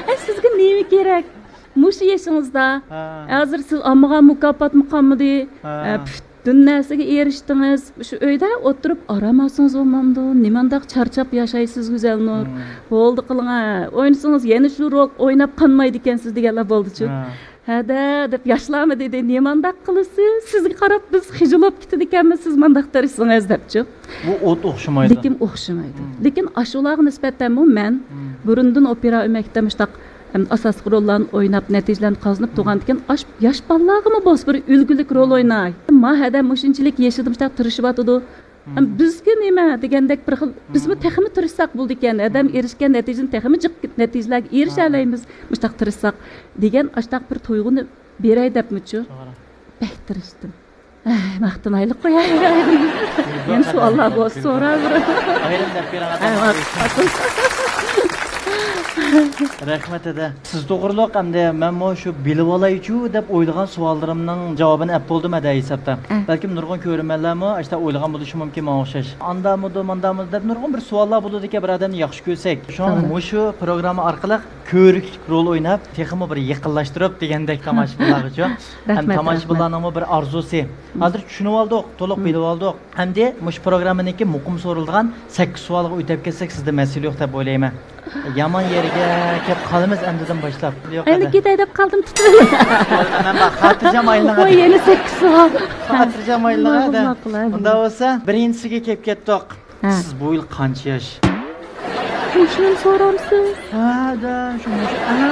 ئەي، سىزگە نېمە كېرەك؟ مۇشۇ يېشىڭىزدا، ھازىر سىز ئالمىغان مۇكاپاتمۇ قالمىدى. پۈتۈن نەرسىگە ئېرىشتىڭىز. شۇ ئۆيدە ئولتۇرۇپ ئارام ئالسىڭىز بولمامدۇ؟ نېمانداق چارچاپ ياشايسىز، گۈزەلنۇر؟ بولدى قىلىڭە، ئوينىسىڭىز يەنە شۇ رول ئويناپ قالمايدىكەنسىز دېگەنلەر بولدىچۇ. ھەدە دەپ ياشلارمۇ دېدى، نېمانداق قىلىسىز؟ سىزگە قاراپ بىز خىجىل بولۇپ كېتىدىكەنمىز، سىز مانداق تىرىشسىڭىز دەپچۇ. بۇ ئوت ئوخشىمايدۇ. لېكىن ئوخشىمايدۇ. لېكىن ئاشۇلارغا نىسبەتەنمۇ مەن بۇرۇندىن ئوپېرا ئۆمەكتە مۇشتاق ئاساسلىق روللارنى ئويناپ، نەتىجىلەرنى قازىنىپ تۇرغاندىكىن، ئاش-، ياش بالىلارغىمۇ بولسا بىر ئۈلگىلىك رول ئويناي. ما ھەدە مۇشۇنچىلىك يېشىدا مۇشتاق تىرىشىۋاتىدۇ. بىزگە نېمە دېگەندەك بىر خىل، بىزمۇ تېخىمۇ تىرىشساق بولىدىكەن، ھەدەم ئېرىشكەن نەتىجىنى تېخىمۇ جىق نەتىجىلەرگە ئېرىشەلەيمىز، مۇشتاق تىرىشساق دېگەن ئاشتاق بىر تۇيغۇنى بېرەي دەپمۇچۇ. بەك تىرىشتىم. ئەي، ماختىنايلى قوياي. يەنە سوئاللار بولسا سوراۋېرىڭ. ئايرىم دەپ بېرىڭ. ئەي، ماقۇل. رەھمەت، ھەدە. سىز توغرۇلۇق، ئەمدى مەنمۇ شۇ بىلىۋالايچۇ دەپ ئويلىغان سوئاللىرىمنىڭ جاۋابىنى ئەپ بولدۇم، ھەدە، ھېسابتا. ئە. بەلكىم نۇرغۇن كۆرۈرمەنلەرمۇ ئاشتا ئويلىغان بولۇشى مۇمكىن ماڭا ئوخشاش. ئاندامىدۇ، ماندامىدۇ دەپ نۇرغۇن بىر سوئاللار بولىدىكەن، بىر ئادەمنى ياخشى كۆرسەك. شۇڭا توغرا. مۇشۇ پروگرامما ئارقىلىق كۆرۈكلۈك رول ئويناپ، تېخىمۇ بىر يېقىنلاشتۇرۇپ دېگەندەك تاماشىبىنلارغىچۇ. ھەم رەھمەت، رەھمەت. تاماشىبىنلارنىڭمۇ بىر ئارزۇسى. ھازىر چۈشىنىۋالدۇق، تولۇق مم. بىلىۋالدۇق. ئەمدى مۇشۇ پروگراممىنىڭكى مۇقىم سورىلىدىغان سەككىز سوئالغا ئۆتۈپ كەتسەك، سىزدە مەسىلە يوق دەپ ئويلايمەن. يامان يەرگە كەپ قالىمىز ئەمدىدىن باشلاپ. يوق، ئەمدى ھەدە. كېتەي دەپ قالدىم، تۇتۇۋېلىڭ. مەن بار، خاتىرجەم ئايلىنىڭ، ھەدە. يەنە سەككىز سوئال. خاتىرجەم ئايلىنىڭ، ھەدە. ماقۇل، ماقۇل، ھەدە. ئۇنداق بولسا، بىرىنچىسىگە كەپ كەتتۇق. ھە. سىز بۇ يىل قانچە ياش؟ مۇشۇنى سورامسىز؟ ھە، ھەدە، شۇ، مۇشۇ، ئەھە.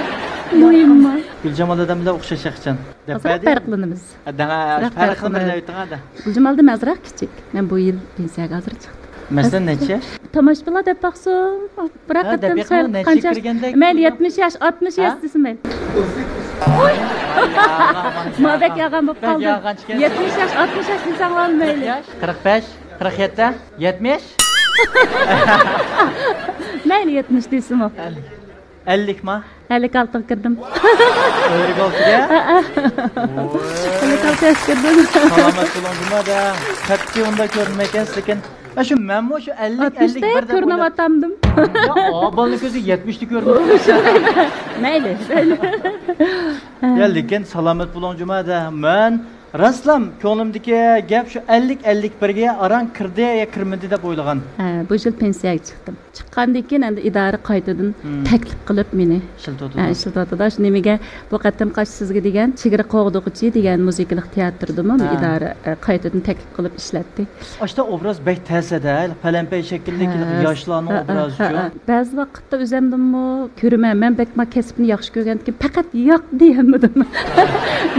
مۇھىممۇ؟ گۈلجامال ئادەم بىلەن ئوخشاش ياخشىچان. دەپ ئازراق بەردى. پەرقلىنىمىز. ھە، دەڭە، ئازراق پەرقىنى پەرقلىنىمىز. بىلەۋېتىڭ، ھەدە. گۈلجامالدىن ئازراق كىچىك. مەن بۇ يىل پېنسىيەگە ھازىر چىقتىم. مەسىلەن، نەچچە ياش؟ تاماشىبىنلار دەپ باقسۇن، بىراق ھە، قېتىم دەپ بېقىڭ، سەل نەچچە قانچە ياش؟ كىرگەندەك مەيلى، بولدى. يەتمىش ياش، ئاتمىش ياش ھە؟ دېسە مەيلى. ئۇي! ما بەك يالغان بولۇپ بەك قالدىم. يالغانچىكەن. يەتمىش ياش، ئاتمىش ياش دېسەڭلار مەيلى. قىرىق ياش، قىرىق بەش، قىرىق يەتتە، يەتمىش. مەيلى، يەتمىش دېسىمۇ. ئەللىك. ئەللىكما؟ ئەللىك ئالتىغا كىردىم. ئەللىك ئالتىگە؟ ھە، ھە. ۋوي. ئەللىك ئالتە ياشقا كىردىم. سالامەت بولۇڭ، جۇمۇ ھەدە. قەتئىي ئۇنداق كۆرۈنمەيكەنسىز، لېكىن. ھە، شۇ مەنمۇ شۇ ئەللىك، ئاتمىشتا ئەللىك بىر دەپ كۆرۈنۈۋاتامدىم. يا، ئا، بالىنىڭ كۆزى يەتمىشتە كۆرۈنىدۇ. مەيلى. يا، لېكىن سالامەت بولۇڭ، جۇمۇ ھەدە. مەن راستلام، كۆڭلۈمدىكى گەپ شۇ ئەللىك، ئەللىك بىرگە ئاران كىردى يا كىرمىدى دەپ ئويلىغان. ھە، بۇ يىل پېنسىيەگە چىقتىم. چىققاندىن كېيىن ئەمدى ئىدارە قايتىدىن مم. تەكلىپ قىلىپ مېنى، ئىشلىتىۋاتىدۇ. ھە، ئىشلىتىۋاتىدۇ. شۇ نېمىگە، بۇ قېتىمقى سىزگە دېگەن چېگرا قوغدىغۇچى دېگەن مۇزىكىلىق تىياتىردىمۇ ھە. ئىدارە، ئە، قايتىدىن تەكلىپ قىلىپ ئىشلەتتى. ئاشتا ئوبراز بەك تەس ھەدە، پەلەمپەي شەكىللىك ھە. ياشلارنىڭ ھە، ھە، ئوبرازىچۇ. ھە، ھە. بەزى ۋاقىتتا ئۆزەمدىنمۇ كۆرىمەن، مەن بەك ما كەسىپنى ياخشى كۆرگەندىكىن پەقەت ياق دېيەلمىدىم.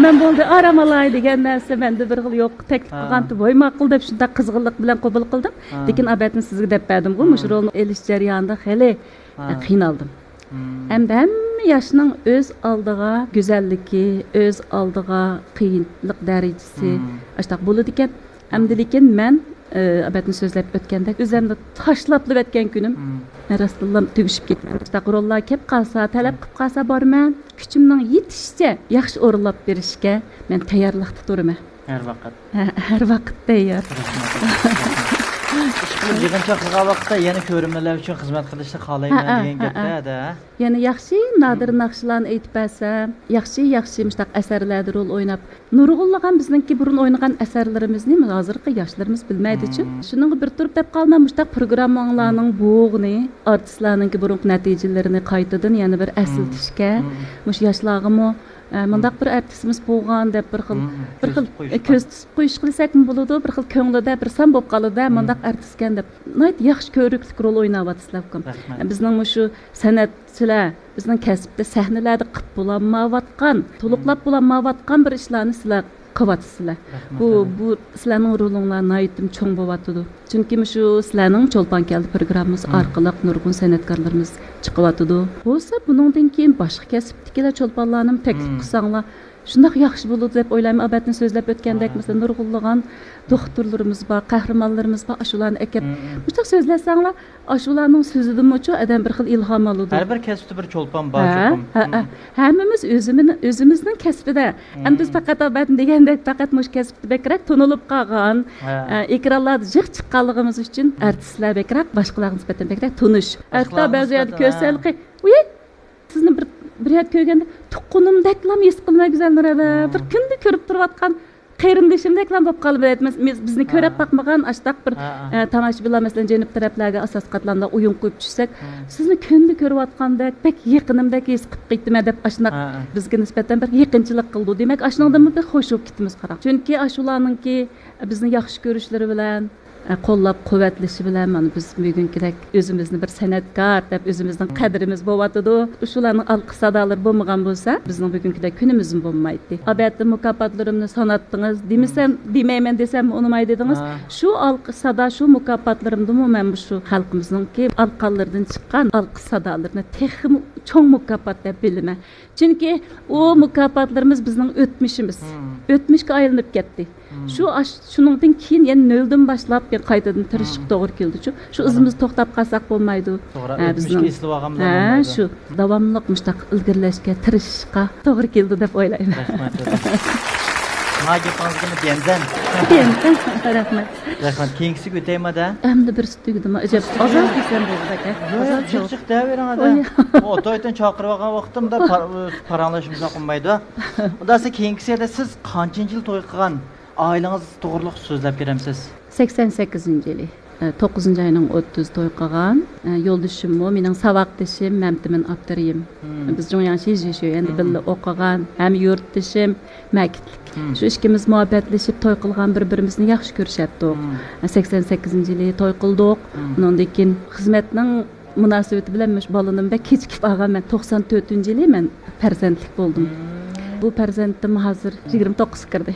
مەن بولدى، ئارام ئالاي دېگەن نەرسە مەندە بىر خىل يوق. تەكلىپ ھە. قىلغانتى، ۋاي ماقۇل دەپ شۇنداق قىزغىنلىق بىلەن قوبۇل قىلدىم. ھە. لېكىن ئابەتنى سىزگە دەپ بەردىمغۇ، مۇشۇ ھە. رولنى ئېلىش جەريانىدا خېلى ھە. قىينالدىم. مم. ئەمدى ھەممە ياشنىڭ ئۆز ئالدىغا گۈزەللىكى، ئۆز ئالدىغا قىيىنلىق دەرىجىسى مم. ئاشتاق بولىدىكەن. ئەمدى لېكىن مەن، ئە، ئابەتنى سۆزلەپ ئۆتكەندەك، ئۆزۈمنى تاشلاپلا ئۆتكەن كۈنۈم، مم. مەن راستتىنلا تۈگىشىپ كېتىمەن. ئاشتاق روللار كەپ قالسا، تەلەپ قىلىپ قالسا بارىمەن. كۈچۈمنىڭ يېتىشىچە ياخشى ئورۇنلاپ بېرىشكە مەن تەييارلىقتا تۇرىمەن. ھەر ۋاقىت. ھە، ھەر ۋاقىت تەييار. رەھمەت. ئىشقىلىپ يىغىنچاق قىلغان ۋاقىتتا يەنە كۆرۈرمەنلەر ئۈچۈن خىزمەت قىلىشنى خالايمەن ھە، دېگەن ھە، گەپتە ھە. ھەدە. يەنە ياخشى نادىر مم. ناخشىلارنى ئېيتىپ بەرسەم، ياخشى، ياخشى مۇشۇنداق ئەسەرلەردە رول ئويناپ، نۇرغۇنلىغان بىزنىڭكى بۇرۇن ئوينىغان ئەسەرلىرىمىزنى ھازىرقى ياشلىرىمىز بىلمەيدىچۇ. مم. شۇنىڭغا بىر تۇرۇپ دەپ قالماي، مۇشۇنداق پروگرامماڭلارنىڭ مم. بوغىنى، ئارتىسلارنىڭكى بۇرۇنقى نەتىجىلىرىنى قايتىدىن يەنە بىر مم. ئەسلىتىشكە، مم. مۇشۇ ياشلارغىمۇ ئە، مۇنداق مم. بىر ئارتىسىمىز بولغان دەپ بىر خىل، مم. بىر خىل، كۆز تۇتۇپ ئە، قويۇشقا. كۆز تۇتۇپ قويۇش دېسەكمۇ بولىدۇ، بىر خىل كۆڭلىدە بىر سان بولۇپ قالىدۇ، مم. مۇنداق ئارتىسكەن دەپ. ناھايىتى ياخشى كۆرۈكلۈك رول ئويناۋاتىسىلەر، ئۇكام. رەھمەت. ئە، بىزنىڭ مۇشۇ سەنئەتچىلەر، بىزنىڭ كەسىپتە سەھنىلەردە قىلىپ بولالمايۋاتقان، تولۇقلاپ مم. بولالمايۋاتقان بىر ئىشلارنى سىلەر قىلىۋاتىسىلەر. رەھمەت، بۇ، رەھمەت. بۇ سىلەرنىڭ رولۇڭلار ناھايىتىمۇ چوڭ بولۇۋاتىدۇ. چۈنكى مۇشۇ سىلەرنىڭ چولپان كەلدى پروگراممىمىز مم. ئارقىلىق نۇرغۇن سەنئەتكارلىرىمىز چىقىۋاتىدۇ. بولسا بۇنىڭدىن كېيىن باشقا كەسىپتىكىلەر چولپانلارنىمۇ تەكلىپ مم. قىلساڭلار، شۇنداق ياخشى بولىدۇ دەپ ئويلايمەن. ئابەتنى سۆزلەپ ئۆتكەندەك، مم. مەسىلەن، نۇرغۇنلىغان دوختۇرلىرىمىز بار، قەھرىمانلىرىمىز بار، ئاشۇلارنى ئەكەپ مم. مۇشۇنداق سۆزلەتسەڭلار، ئاشۇلارنىڭ سۆزىدىنمۇچۇ ئادەم بىر خىل ئىلھام ئالىدۇ. ھەر بىر كەسىپتە بىر چولپان بار ھە، چوقۇم. ھە، ھە. مم. ھەممىمىز ئۆزىمىز-، ئۆزىمىزنىڭ كەسپىدە. ئەمدى بىز مم. پەقەت ئابەتنى دېگەندەك، پەقەت مۇشۇ كەسىپتە بەكرەك تونۇلۇپ قالغان، ھە. ئە، ئېكرانلاردا جىق چىققانلىقىمىز ئۈچۈن مم. ئارتىستلار بەكرەك، باشقىلارغا نىسبەتەن بەكرەك تونۇش. ھەتتا باشقىلارغا بەزى يەردە نىسبەتەن، كۆرسە، ھە. ھېلىقى، ئۇي، سىزنى بىر، بىر يەردە كۆرگەندە تۇغقىنىمدەكلا ھېس قىلىمەن، گۈزەلنۇر ھەدە. مم. بىر كۈندە كۆرۈپ تۇرۇۋاتقان قېرىندىشىمدەكلا بولۇپ قالىمەن. بىز، بىزنى كۆرۈپ ھە. باقمىغان ئاشتاق بىر، ھە، ھە. ئە، تاماشىبىنلار، مەسىلەن، جەنۇب تەرەپلەرگە ئاساسلىق قاتلامدا ئويۇن قويۇپ چۈشسەك، ھە. سىزنى كۈندە كۆرۈۋاتقاندەك، بەك يېقىنىمدەك ھېس قىلىپ قېيتىمەن دەپ ئاشۇنداق ھە، ھە. بىزگە نىسبەتەن بىر يېقىنچىلىق قىلىدۇ. دېمەك، ئاشۇنىڭدىنمۇ بىر خوش بولۇپ كېتىمىز، قاراڭ. چۈنكى ئاشۇلارنىڭكى بىزنى ياخشى كۆرۈشلىرى بىلەن، ئە، قوللاپ قۇۋۋەتلىشى بىلەن مانا بىز بۈگۈنكىدەك ئۆزىمىزنى بىر سەنئەتكار دەپ ئۆزىمىزنىڭ مم. قەدرىمىز بولۇۋاتىدۇ. شۇلارنىڭ ئالقىش سادالىرى بولمىغان بولسا، بىزنىڭ بۈگۈنكىدەك كۈنىمىزمۇ بولمايتتى. ئابەتتە مۇكاپاتلىرىمنى ساناتتىڭىز دېمىسەم، مم. دېمەيمەن دېسەم ئۇنىماي دېدىڭىز. ھە. شۇ ئالقىش سادا، شۇ مۇكاپاتلىرىمدىمۇ مەن مۇشۇ خەلقىمىزنىڭكى ئارقانلىرىدىن چىققان ئالقىش سادالىرىنى تېخىمۇ چوڭ مۇكاپات دەپ بىلىمەن. چۈنكى ئۇ مۇكاپاتلىرىمىز بىزنىڭ ئۆتمۈشىمىز. مم. ئۆتمۈشكە ئايلىنىپ كەتتى. شۇ ئاش-، شۇنىڭدىن كېيىن يەنە نۆلدىن باشلاپ يەنە قايتىدىن تىرىشىشقا توغرا كېلىدىچۇ. شۇ ئىزىمىزدا توختاپ قالساق بولمايدۇ. توغرا، ھە، ئۆتمۈشكە بىزنىڭ، ئېسىلىۋالغان بىلەن ھە، بولمايدۇ. شۇ داۋاملىق مۇشۇنداق ئىلگىرىلەشكە تىرىشىشقا توغرا كېلىدۇ دەپ ئويلايمەن. رەھمەت، رەھمەت. ما گېپىڭىزگىمۇ دىيەندەن. دىيەندەن. رەھمەت. رەھمەت. كېيىنكىسىگە ئۆتەيمۇ دە. ئەمدى بىرسى تۈگىدىمۇ؟ ئەجەب ئازاز دېسەم بولىدۇ ئاكا. ياق، ياق، ئازاز جىق جىق دەۋېرىڭ ئادا. ئوي. ئوتايتىن چاقىرىۋالغان ۋاقتىمدا پار-، پاراڭلىشىمىزغا قونمايدۇ. ئۇندا سىز كېيىنكىسىدە سىز قانچىنچى يىل توي قىلغان، ئائىلىڭىز توغرىلىق سۆزلەپ بېرەمسىز؟ سەكسەن سەككىزىنچى يىلى، ئە، توققۇزىنچى ئاينىڭ ئوتتۇزى توي قىلغان. ئە، يولدىشىممۇ مېنىڭ ساۋاقدىشىم، مەمتىمىن ئابدۇرېھىم. بىز جۇڭياڭ شىجىشۆيەندە بىللە ئوقۇغان، ھەم يۇرتدىشىم، مەكىتلىك. شۇ ئىككىمىز مۇھەببەتلىشىپ توي قىلغان، بىر-بىرىمىزنى ياخشى كۆرۈشەتتۇق. ئە، سەكسەن سەككىزىنچى يىلى توي قىلدۇق. ئۇنىڭدىن كېيىن خىزمەتنىڭ مۇناسىۋىتى بىلەن مۇشۇ بالىنىمۇ بەك كېچىكىپ ئالغان. مەن توقسان تۆتىنچى يىلى مەن پەرزەنتلىك بولدۇم. بۇ پەرزەنتىم ھازىر يىگىرمە توققۇزغا كىردى.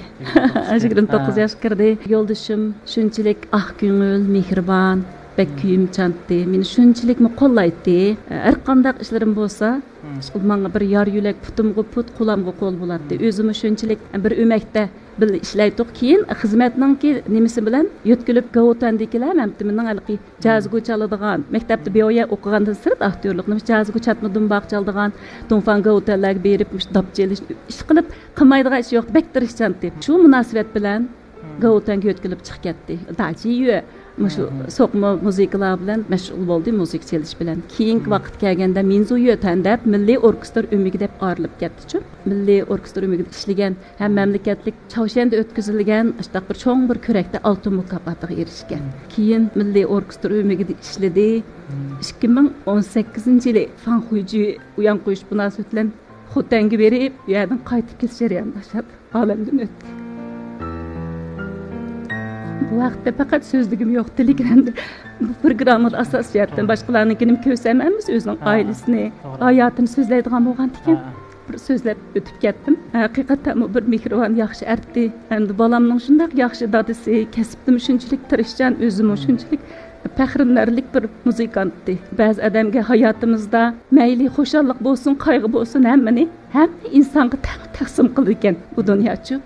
يىگىرمە توققۇز ياشقا كىردى. يولدىشىم شۇنچىلىك ئاق كۆڭۈل، مېھرىبان، بەك كۆيۈمچانتى. مېنى شۇنچىلىكمۇ قوللايتتى. ھەر قانداق ئىشلىرىم بولسا، ماڭا بىر يار يۆلەك، پۇتۇمغا پۇت، قولامغا قول بولاتتى. ئۆزىمۇ شۇنچىلىك بىر ئۆمەكتە بىللە ئىشلەيتتۇق. كېيىن خىزمەتنىڭكى نېمىسى بىلەن يۆتكىلىپ گاۋۇتەندىكىلەر مەمتىمىننىڭ ھېلىقى جازگو چالىدىغان، مەكتەپتە بىئويە ئوقۇغاندىن سىرت ئاكتيورلۇقنى، جازگو چاتما دۇمباق چالىدىغان، دۇڭفاڭ گاۋۇتەنلەرگە بېرىپ مۇشۇ داپ چېلىش ئىش قىلىپ، قىلمايدىغان ئىش يوق، بەك تىرىشچانتى. شۇ مۇناسىۋەت بىلەن گاۋۇتەنگە يۆتكىلىپ چىقىپ كەتتى. داجىيۈ مۇشۇ سوقما مۇزىكىلار بىلەن مەشغۇل بولدى، مۇزىكا چېلىش بىلەن. كېيىنكى ۋاقىت كەلگەندە مىنزۇ يۆتەن دەپ مىللىي ئوركېستىر ئۆمىكى دەپ ئايرىلىپ كەتتىچۇ. مىللىي ئوركېستىر ئۆمىكىدە ئىشلىگەن ھەم مەملىكەتلىك چاۋشيەندە ئۆتكۈزۈلگەن شۇنداق بىر چوڭ بىر كۆرەكتە ئالتۇن مۇكاپاتىغا ئېرىشكەن. كېيىن مىللىي ئوركېستىر ئۆمىكىدە ئىشلىدى. ئىككى مىڭ ئون سەككىزىنچى يىلى فاڭ خۇيجى ئۇيان قويۇش مۇناسىۋىتى بىلەن خوتەنگە بېرىپ، ئۇ يەردىن قايتىپ كېلىش جەريانىدا ياشاپ، ئالەمدىن ئۆتتى. بۇ ھەقتە پەقەت سۆزلىگۈم يوق، تىلىگەن. بۇ پروگراممىدا ئاساسىي جەھەتتىن باشقىلارنىڭكىنى كۆرسەم، ھەممىسى ئۆزىنىڭ ئائىلىسىنى، ھاياتىنى سۆزلەيدىغان بولغانتىكەن. بىر سۆزلەپ ئۆتۈپ كەتتىم. ھەقىقەتەنمۇ بىر مېھرىبان، ياخشى ئەرتى. ئەمدى بالامنىڭ شۇنداق ياخشى دادىسى، كەسىپتىمۇ شۇنچىلىك تىرىشچان، ئۆزىمۇ شۇنچىلىك پەخىرلىنەرلىك بىر مۇزىكانتتى. بەزى ئادەمگە ھاياتىمىزدا مەيلى خۇشاللىق بولسۇن، قايغۇ بولسۇن، ھەممىنى ھەممە ئىنسانغا تەڭ تەقسىم قىلىدىكەن بۇ دۇنياچۇ.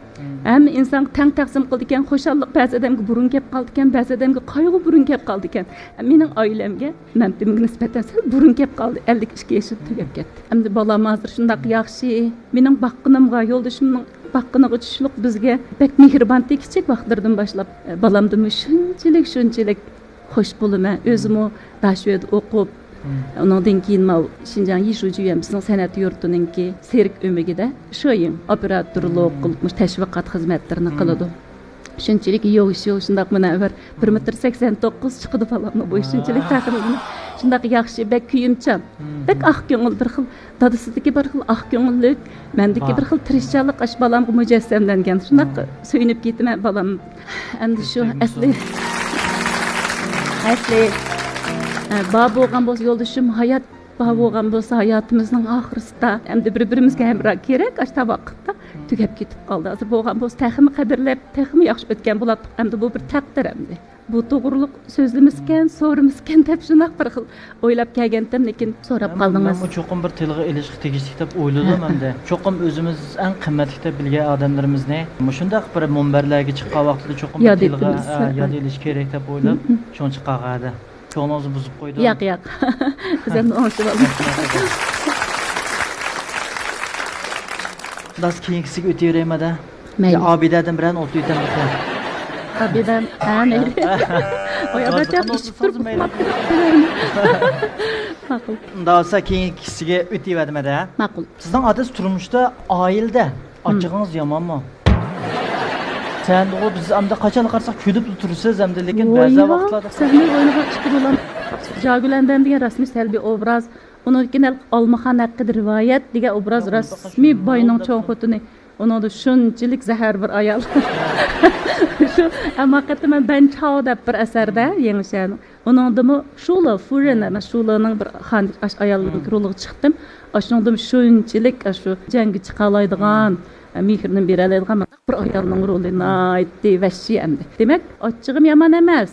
ھەممە ئىنسانغا تەڭ تەقسىم قىلىدىكەن. خۇشاللىق بەزى ئادەمگە بۇرۇن كەپ قالىدىكەن، بەزى ئادەمگە قايغۇ بۇرۇن كەپ قالىدىكەن. مېنىڭ ئائىلەمگە مەمتىمىنگە نىسبەتەن سەل بۇرۇن كەپ قالدى. ئەللىك ئىككى ياشىدا تۈگەپ كەتتى. ئەمدى بالام ھازىر شۇنداق ياخشى. مېنىڭ باققىنىمغا، يولدىشىمنىڭ باققىنىغا چۈشلۈك بىزگە بەك مېھرىبانتى. كىچىك ۋاقىتلىرىدىن باشلاپ، ئە، بالامدىنمۇ شۇنچىلىك، شۇنچىلىك خوش بولىمەن. ئۆزىمۇ داشۆدە ئوقۇپ، ئۇنىڭدىن كېيىن ماۋۇ شىنجاڭ يىشۇجيۈەن بىزنىڭ سەنئەت يۇرتىنىڭكى سېرك ئۆمىكىدە شويىڭ ئوپېراتورلۇق قىلىپ، مۇشۇ تەشۋىقات خىزمەتلىرىنى قىلىدۇ. شۇنچىلىك يوشۇ، شۇنداق مۇنەۋۋەر. بىر مېتىر سەكسەن توققۇز چىقىدۇ بالامنىڭ بويى. شۇنچىلىك پەخىرلىنىمەن. شۇنداق ياخشى، بەك كۆيۈمچان، بەك ئاق كۆڭۈل، بىر خىل دادىسىدىكى بىر خىل ئاق كۆڭۈللۈك، مەندىكى بىر خىل تىرىشچانلىق ئاشۇ بالامغا مۇجەسسەملەنگەن. شۇنداق سۆيۈنۈپ كېتىمەن بالام. ئەمدى شۇ ئەسلى، ئەسلى، ئە، بار بولغان بولسا يولدىشىم ھايات، بار بولغان بولسا ھاياتىمىزنىڭ ئاخىرىسىدا ئەمدى بىر-بىرىمىزگە ھەمراھ كېرەك، ئاشۇ ۋاقىتتا تۈگەپ كېتىپ قالدى. ھازىر بولغان بولسا تېخىمۇ قەدىرلەپ، تېخىمۇ ياخشى ئۆتكەن بولاتتۇق. ئەمدى بۇ بىر تەقدىر ئەمدى. بۇ توغرۇلۇق سۆزلىمىسىكەن، سورىمىسىكەن دەپ شۇنداق بىر خىل ئويلاپ كەلگەنتىم، لېكىن سوراپ قالدىڭىز. مەنمۇ چوقۇم بىر تىلغا ئېلىشقا تېگىشلىك دەپ ئويلىدىم ئەمدى. چوقۇم ئۆزىمىز ئەڭ قىممەتلىك دەپ بىلگەن ئادەملىرىمىزنى مۇشۇنداق بىر مۇنبەرلەرگە چىققان ۋاقتىدا چوقۇم بىر ياد تىلغا، ئېتىمىز. ئە، ياد ئېلىش كېرەك دەپ ئويلاپ، شۇنچە قالغانىدى. كۆڭلىڭىزنى بۇزۇپ قويدۇم. ياق، ياق. بىز ئەمدى ئوڭشىۋالدۇق. داس كېيىنكىسىگە ئۆتۈۋېرەيمەن-دە. مەيلى. يا ئابىدەدىن بىرەرنى ئولتۇرتىۋېتەمدىكىن. ئابىدەن، ھە، مەيلى. ئاياغدا ئىچىپ تۇرۇپ مەيلى. ماقۇل. ئۇنداق بولسا كېيىنكىسىگە ئۆتۈۋەتىمەن-دە. ماقۇل. سىزنىڭ ئادىتى تۇرمۇشتا ئائىلىدە ئاچىقىڭىز يامانمۇ؟ سەندىغۇ بىز ئەمدى قاچان قارىساق كۈلۈپلا تۇرىسىز ئەمدى، لېكىن بەزى ۋاقىتلاردا سەھنىدە ئوينىغان ئىككى بالام، جاگۈلەندەن دېگەن رەسمىي سەلبىي ئوبراز، ئۇنىڭدىن كېيىن ئالمىخان ھەققىدە رىۋايەت دېگەن ئوبراز، رەسمىي باينىڭ چوڭ خوتۇنى. ئۇنىڭدا شۇنچىلىك زەھەر بىر ئايال. شۇ، ھەممە قېتىم مەن بەن چاۋ دەپ بىر ئەسەردە، يېڭى شەھەرنىڭ. ئۇنىڭدىمۇ شۇلا، فۇرېن ئەمەس، شۇلانىڭ بىر خان ئاش ئايالنىڭ رولىغا چىقتىم. ئاشۇنىڭدىمۇ شۇنچىلىك ئاشۇ جەڭگە چىقالايدىغان، مېھرىنى بېرەلەيدىغان بىر ئايالنىڭ رولى ناھايىتى ۋەھشىي ئەمدى. دېمەك، ئاچچىقىم يامان ئەمەس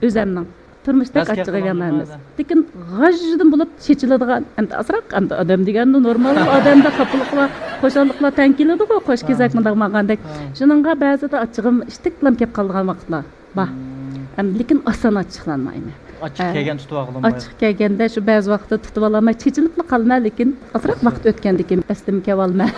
ئۆزەمنىڭ. تۇرمۇشتەك ئاچچىقى يەمەيمىز. لېكىن غاژژىدىن بولۇپ چېچىلىدىغان، ئەمدى ئازراق، ئەمدى ئادەم دېگەندە نورمال، ئادەمدە خاپىلىقلار، خۇشاللىقلار تەڭ كېلىدىغۇ، قوش كېزەك مۇنداق ماڭغاندەك. شۇنىڭغا بەزىدە ئاچچىقىم ئىشتىكلام كەپ قالىدىغان ۋاقىتلار بار. ئەمدى لېكىن ئاسان ئاچچىقلانمايمەن. ئاچچىق كەلگەندە تۇتۇۋالغىلى، ئاچچىق كەلگەندە شۇ بەزى ۋاقىتتا تۇتۇۋالالماي چېچىلىپلا قالىمەن، لېكىن ئازراق ۋاقىت ئۆتكەندىن كېيىن ئەسلىمگە كېلىۋالىمەن.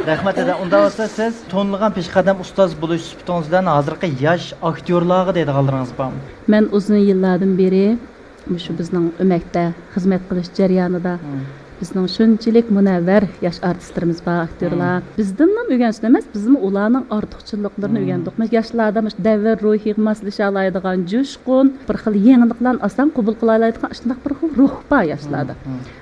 رەھمەت، دادا. ئۇنداق بولسا، سىز تونۇلغان پېشقەدەم ئۇستاز بولۇش سۈپىتىڭىز بىلەن ھازىرقى ياش ئاكتيورلارغا دەيدىغانلىرىڭىز بارمۇ؟ مەن ئۇزۇن يىللاردىن بېرى مۇشۇ بىزنىڭ ئۆمەكتە خىزمەت قىلىش جەريانىدا بىزنىڭ شۇنچىلىك مۇنەۋۋەر ياش ئارتىسلىرىمىز بار، ئاكتيورلار. بىزدىنلا ئۆگەنسۇن ئەمەس، بىزمۇ ئۇلارنىڭ ئارتۇقچىلىقلىرىنى ئۆگەندۇق. مەسىلەن، ياشلاردا مۇشۇ دەۋر روھىغا ماسلىشالايدىغان جۇشقۇن، بىر خىل يېڭىلىقلارنى ئاسان قوبۇل قىلالايدىغان ئاشۇنداق بىر خىل روھ بار ياشلاردا.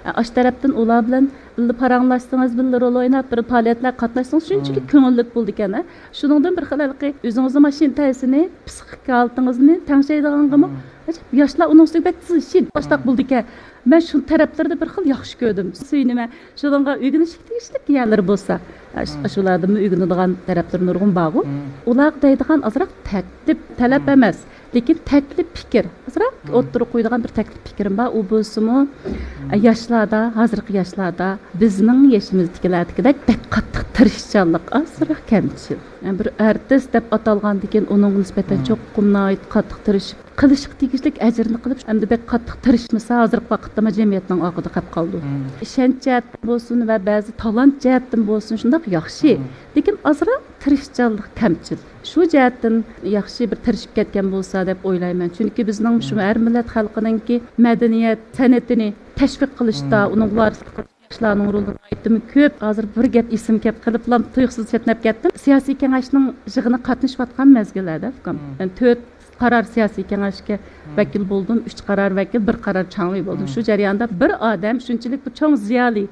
ئە، ئاشۇ تەرەپتىن ئۇلار بىلەن بىللە پاراڭلاشسىڭىز، بىللە رول ئويناپ، بىر پائالىيەتلەرگە قاتناشسىڭىز، شۇنچىلىك كۆڭۈللۈك بولىدىكەن. ئە، شۇنىڭدىن بىر خىل ھېلىقى ئۆزىڭىزنىڭ ماشىنا تەسىنى، پسىخىكا ھالىتىڭىزنى تەڭشەيدىغانغىمۇ، ئەجەب، ياشلار ئۇنىڭ ئۈستىگە بەك تېز ئىشىنىپ باشلاق بولىدىكەن. مەن شۇ تەرەپلىرىنى بىر خىل ياخشى كۆردۈم، سۆيۈنىمەن. شۇنىڭغا ئۆگىنىشكە تېگىشلىك يەرلىرى بولسا، ئە، ش-، ئاشۇلاردىنمۇ ئۆگىنىدىغان تەرەپلىرى نۇرغۇن بارغۇ. ئۇلارغا دەيدىغان ئازراق تەكلىپ، تەلەپ ئەمەس، لېكىن تەكلىپ پىكىر. ئازراق ئوتتۇرىغا قويىدىغان بىر تەكلىپ پىكرىم بار. ئۇ بولسىمۇ، ئە، ياشلاردا، ھازىرقى ياشلاردا بىزنىڭ يېشىمىزدىكىلەردىكىدەك بەك قاتتىق تىرىشچانلىق ئازراق كەمچىل. يەنى بىر ئارتىس دەپ ئاتالغاندىكىن ئۇنىڭغا نىسبەتەن چوقۇم ناھايىتى قاتتىق تىرىشىپ قىلىشقا تېگىشلىك ئەجىرنى قىلىپ، ئەمدى بەك قاتتىق تىرىشمىسا، ھازىرقى ۋاقىتتىمۇ جەمئىيەتنىڭ ئارقىدا قېلىپ قالىدۇ. ئىشەنچ جەھەتتىن بولسۇن ۋە بەزى تالانت جەھەتتىن بولسۇن، شۇنداق ياخشى. لېكىن ئازراق تىرىشچانلىق كەمچىل. شۇ جەھەتتىن ياخشى بىر تىرىشىپ كەتكەن بولسا دەپ ئويلايمەن. چۈنكى بىزنىڭ شۇ ھەر مىللەت خەلقىنىڭكى مەدەنىيەت سەنئىتىنى تەشۋىق قىلىشتا، ئۇنىڭغا ۋارىسلىق قىلىش ياشلارنىڭ رولى ناھايىتىمۇ كۆپ. ھازىر بىر گەپ ئېسىمگە كەپ قېلىپلا تۇيۇقسىز چەتنەپ كەتتىم. سىياسىي كېڭەشنىڭ يىغىنىغا قاتنىشىۋاتقان مەزگىللەردە، ئۇكام. يەنى تۆت قارار سىياسىي كېڭەشكە ۋەكىل بولدۇم، ئۈچ قارار ۋەكىل، بىر قارار چاڭۋى بولدۇم. شۇ جەرياندا بىر ئادەم شۇنچىلىك بىر چوڭ زىيالىي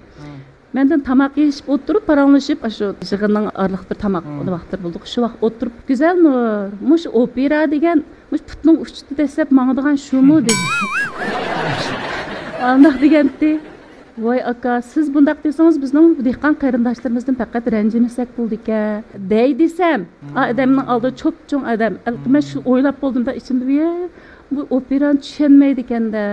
مەندىن تاماق يېيىشىپ ئولتۇرۇپ، پاراڭلىشىپ، ئاشۇ يىغىننىڭ ئارىلىق بىر تاماق ۋاقىتلىرى بولدى. شۇ ۋاقىت ئولتۇرۇپ، «گۈزەلنۇر، مۇشۇ ئوپېرا دېگەن مۇشۇ پۇتنىڭ ئۇچىدا دەسسەپ ماڭىدىغان شۇمۇ؟» دېدى. ئانداق دېگەنتى. «ۋاي ئاكا، سىز بۇنداق دېسىڭىز، بىزنىڭ دېھقان قېرىنداشلىرىمىزدىن پەقەت رەنجىمىسەك بولىدىكەن» دەي دېسەم، ئا، ئادەمنىڭ ئالدىدا چوپچوڭ ئادەم. ھېلىقى مەن شۇ ئويلاپ بولدۇم-دا ئىچىمدە، «يە، بۇ ئوپېرانى چۈشەنمەيدىكەن-دە»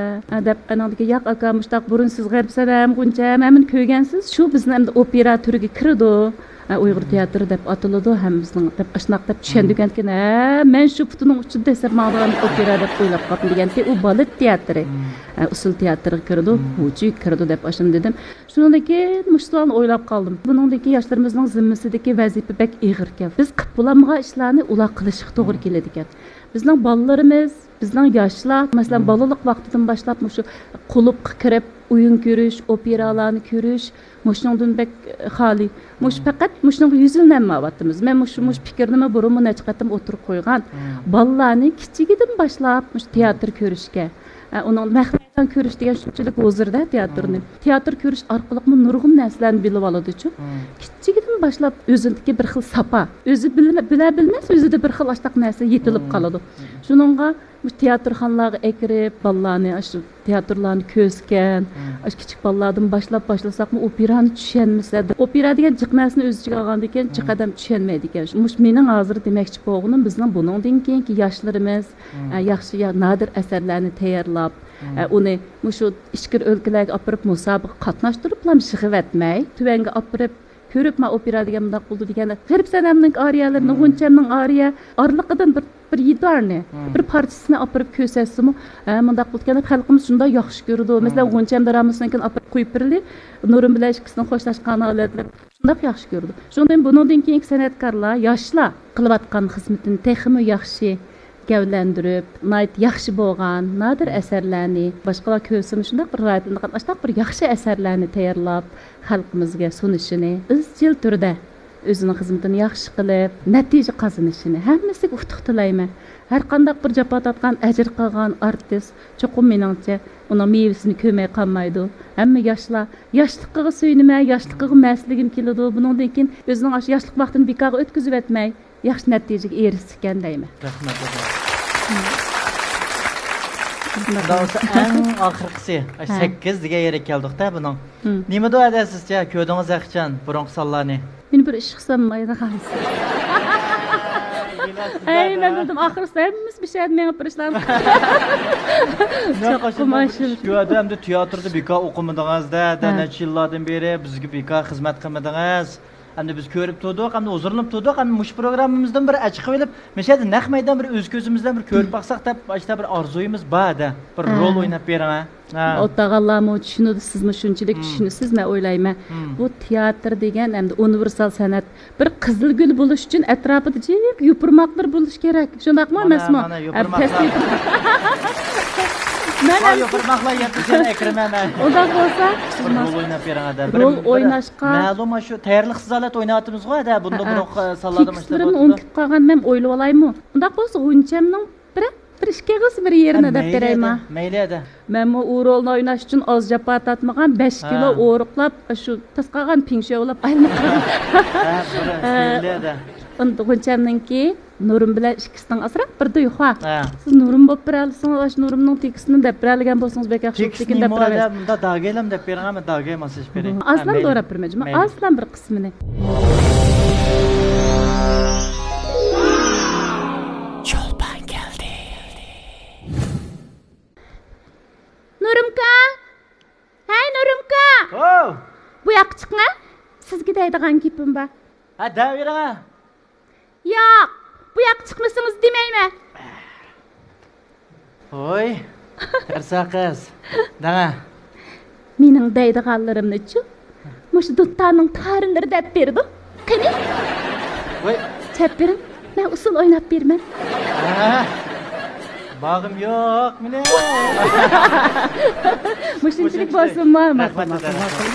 دەپ، ئانىڭدىكى، «ياق ئاكا، مۇشتاق بۇرۇن سىز غەرب سەنەم، غۇنچەم، ھەممىنى كۆرگەنسىز، شۇ بىزنىڭ ئەمدى ئوپېرا تۈرىگە كىرىدۇ. ئۇيغۇر تىياتىرى دەپ ئاتىلىدۇ، ھەممىسىنىڭ» دەپ، ئاشۇنداق دەپ چۈشەندۈرگەنتىكىن، ھە، مەن شۇ پۇتىنىڭ ئۇچىدا دەسسەپ ماڭىدىغان ئوپېرا دەپ ئويلاپ قاپتىمەن دېگەنتى. ئۇ بالېت تىياتىرى، ئە، ئۇسسۇل تىياتىرىغا كىرىدۇ، ۋۇجۇگە كىرىدۇ دەپ ئاشۇنى دېدىم. شۇنىڭدىن كېيىن مۇشۇ سوئالنى ئويلاپ قالدىم. بۇنىڭدىن كېيىن ياشلىرىمىزنىڭ زىممىسىدىكى ۋەزىپە بەك ئېغىركەن. بىز قىلىپ بولالمىغان ئىشلارنى ئۇلار قىلىشقا توغرا كېلىدىكەن. بىزنىڭ بالىلىرىمىز، بىزنىڭ ياشلار، مەسىلەن، بالىلىق ۋاقتىدىن باشلاپ مۇشۇ قۇلۇپقا كىرىپ، ئويۇن كۆرۈش، ئوپېرالارنى كۆرۈش، مۇشۇنىڭدىن بەك خالىي. مۇشۇ پەقەت مۇشۇنىڭغا يۈزلىنەلمەيۋاتىمىز. مەن مۇشۇ، مۇشۇ پىكىرنىمۇ بۇرۇنمۇ نەچچە قېتىم ئوتتۇرىغا قويغان. بالىلارنى كىچىكىدىن باشلاپ مۇشۇ تىياتىر كۆرۈشكە، ئە، ئۇنىڭ نەق مەيدان كۆرۈش دېگەن شۇنچىلىك ھۇزۇردا تىياتىرنى. تىياتىر كۆرۈش ئارقىلىقمۇ نۇرغۇن نەرسىلەرنى بىلىۋالىدۇچۇ. كىچىكىدىن باشلاپ ئۆزىدىكى بىر خىل ساپا. ئۆزى بىلە-، بىلە-بىلمەس ئۆزىدە بىر خىل ئاشتاق نەرسە يېتىلىپ قالىدۇ. شۇنىڭغا مۇشۇ تىياتىرخانىلارغا ئەكىرىپ، بالىلارنى ئاشۇ تىياتىرلارنى كۆرسىكەن، ئاشۇ كىچىك بالىلاردىن باشلاپ باشلىساقمۇ، ئوپېرانى چۈشەنمىسە، ئوپېرا دېگەن جىق نەرسىنى ئۆز ئىچىگە ئالغاندىكىن، جىق ئادەم چۈشەنمەيدىكەن. مۇشۇ مېنىڭ ھازىر دېمەكچى بولغىنىم، بىزنىڭ بۇنىڭدىن كېيىنكى ياشلىرىمىز، ئە، ياخشى يا-، نادىر ئەسەرلەرنى تەييارلاپ، ئە، ئۇنى مۇشۇ ئىچكىرى ئۆلكىلەرگە ئاپىرىپ مۇسابىقە قاتناشتۇرۇپلا يىغىۋەتمەي، تۆۋەنگە ئاپىرىپ، كۆرۈپ، ما ئوپېرا دېگەن مۇنداق بولىدۇ دېگەندە، غېرىب سەنەمنىڭ ئارىيەلىرىنى، غۇنچەمنىڭ ئارىيە ئارىلىقىدىن بىر، بىر يىتارنى، بىر پارچىسىنى ئاپىرىپ كۆرسەتسىمۇ، ھە، مۇنداق بولىدىكەن دەپ خەلقىمىز شۇنداق ياخشى كۆرىدۇ. مەسىلەن، غۇنچەم درامىسىنىڭكىنى ئاپىرىپ قويۇپ بېرىلى، نۇرۇم بىلەن ئىككىسىنىڭ خوشلاشقان ھالەتلىرى شۇنداق ياخشى كۆرىدۇ. شۇنىڭدىن بۇنىڭدىن كېيىنكى سەنئەتكارلار، ياشلار قىلىۋاتقان خىزمىتىنى تېخىمۇ ياخشى گەۋدىلەندۈرۈپ، ناھايىتى ياخشى بولغان نادىر ئەسەرلەرنى، باشقىلار كۆرسىمۇ شۇنداق بىر راھەتلىنىدىغان، ئاشۇنداق بىر ياخشى ئەسەرلەرنى تەييارلاپ، خەلقىمىزگە سۇنۇشىنى، ئىزچىل تۈردە ئۆزىنىڭ خىزمىتىنى ياخشى قىلىپ، نەتىجە قازىنىشىنى ھەممىسىگە ئۇتۇق تىلەيمەن. ھەرقانداق بىر جاپا تارتقان، ئەجىر قىلغان ئارتىس چوقۇم، مېنىڭچە، ئۇنىڭ مېۋىسىنى كۆرمەي قالمايدۇ. ھەممە ياشلار ياشلىقىغا سۆيۈنىمەن، ياشلىقىغا مەستلىگۈم كېلىدۇ. بۇنىڭدىن كېيىن ئۆزىنىڭ ئاشۇ ياشلىق ۋاقتىنى بىكارغا ئۆتكۈزۈۋەتمەي، ياخشى نەتىجىگە ئېرىشسىكەن دەيمەن. رەھمەت، رەھمەت. شۇنداق بولسا، ئەڭ ئاخىرقىسى، ئاشۇ سەككىز دېگەن يەرگە كەلدۇق-دە بۇنىڭ. نېمىدۇ ئەدە سىزچە؟ كۆردىڭىز ھەقىچان بۇرۇنقى سانلارنى؟ مېنى بىر ئىش قىلسام مايدا قالىسىز. ئەي، مەن بىلدىم، ئاخىرسىدا ھەممىسى بىر شەھەرگە مېڭىپ بېرىشلارنى. نە قاشۇم، شۇ ئەدە ئەمدى تىياتىردا بىكار ئوقۇمىدىڭىز-دە، دە، ھە. نەچچە يىللاردىن بېرى بىزگە بىكار خىزمەت قىلمىدىڭىز. ئەمدى بىز كۆرۈپ تۇردۇق، ئەمدى ھۇزۇرلىنىپ تۇردۇق، ئەمدى مۇشۇ پروگراممىمىزدىن بىر ئەچ قىلىۋېلىپ، مۇشۇ يەردە نەق مەيدان بىر ئۆز كۆزىمىز بىلەن بىر كۆرۈپ باقساق دەپ، ئاشتا بىر ئارزۇيىمىز بار-دە، بىر ھە. رول ئويناپ بېرىڭە. ھە. ئولتۇرغانلارمۇ چۈشىنىدۇ، سىزمۇ شۇنچىلىك مم. چۈشىنىسىز، مەن ئويلايمەن. مم. بۇ تىياتىر دېگەن ئەمدى ئۇنىۋېرسال سەنئەت. بىر قىزىل گۈل بولۇش ئۈچۈن ئەتراپىدا جىق يوپۇرماقلار بولۇشى كېرەك. شۇنداقمۇ مانا، ئەمەسمۇ؟ مانا، ھە، يوپۇرماقلار. پەس يوپۇرماق. مەن ۋاي، ئەمسە يوپۇرماقلار يەتتە جان ئەكرىمەن، ھە. ئۇنداق بولسا، بىر رول ئويناپ بېرىڭ، ھەدە. بىر، رول بىر ئويناشقا مەلۇم، شۇ تەييارلىق سىزالەت ئويناۋاتىمىزغۇ، ھەدە. بۇندا ھە، ھە. بۇرۇنقى سانلاردا مۇشۇنداق تېكىستلىرىمنى بولۇپتۇ. ئۇنتۇپ قالغان، مەن ئويلىۋالايمۇ؟ ئۇنداق بولسا، غۇنچەمنىڭ بىرەر، بىر ئىككى ئېغىز بىر يېرىنى ھە، دەپ مەيلى بېرەيما؟ ھەدە، مەيلى ھەدە. مەنمۇ ئۇ رولنى ئويناش ئۈچۈن ئاز جاپا تارتمىغان، بەش كىلو ھە. ئورۇقلاپ، شۇ تاسقالغان پىڭشۈ بولاپ ئايلىنىپ قالدىم. ھە، بىر ھە. مەيلى ھەدە. ئۇنتۇغۇنچەمنىڭكى نۇرۇم بىلەن ئىككىسىنىڭ ئاسراپ بىردە يۇخا. ھە. سىز نۇرۇم بولۇپ بېرەلىسىڭىز، ئاشۇ نۇرۇمنىڭ تېكىستىنى دەپ بېرەلىگەن بولسىڭىز بەك ياخشى بوپتىكەن دەپ بېرەۋېرىڭ. مۇنداق داگەيلەم دەپ بېرىڭ، مەن داگەي ماسلىشىپ بېرەي. ئازلا ھە، مەيلى. دوراپ بېرىمەن جۇمۇ، مەيلى. ئازلا بىر قىسمىنى. چولپان كەلدى. نۇرۇمكا! ھەي، نۇرۇمكا! ھو! بۇ ياققا چىقىڭە. سىزگە دەيدىغان گېپىم بار. ھە، دەۋېرىڭە. ياق، بۇ ياققا چىقمىسىڭىز دېمەيمەن. ھوي، تەرسا قىز. دەڭە. مېنىڭ دەيدىغانلىرىمنىچۇ؟ مۇشۇ دۇتارنىڭ تارىلىرى دەپ بېرىدۇ. قېنى؟ ۋاي. چەپ بېرىڭ، مەن ئۇسسۇل ئويناپ بېرىمەن. ھە؟ باغىم يوق مېنىڭ. مۇشۇنچىلىك بولسۇنمۇ؟ ماقۇل، ماقۇل، ماقۇل.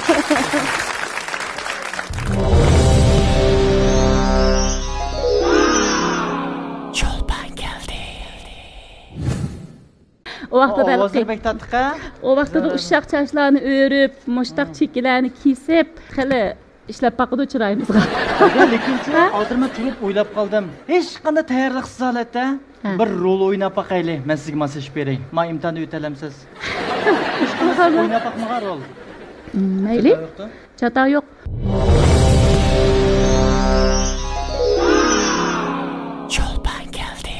چولپان كەلدى. ئۇ ۋاقتىدا ئاۋازلىرى بەك تاتلىق ھە؟ ئۇ ۋاقتىدا ئۇششاق چاچلارنى ئۆرۈپ، مۇشتاق چېكىلەرنى كېسىپ، خېلى ئىشلەپ باقىدۇ چىرايىمىزغا. لېكىنچۇ، ھە؟ ھازىر مەن تۇرۇپ ئويلاپ قالدىم. ھېچقانداق تەييارلىقسىز ھالەتتە ھە. بىر رول ئويناپ باقايلى. مەن سىزگە ماسلىشىپ بېرەي. ما ئىمتىھاندا ئۆتەلەمسىز؟ ھېچقانداق ئويناپ باقمىغان رول. مەيلى. چاتا يوق. چولپان كەلدى.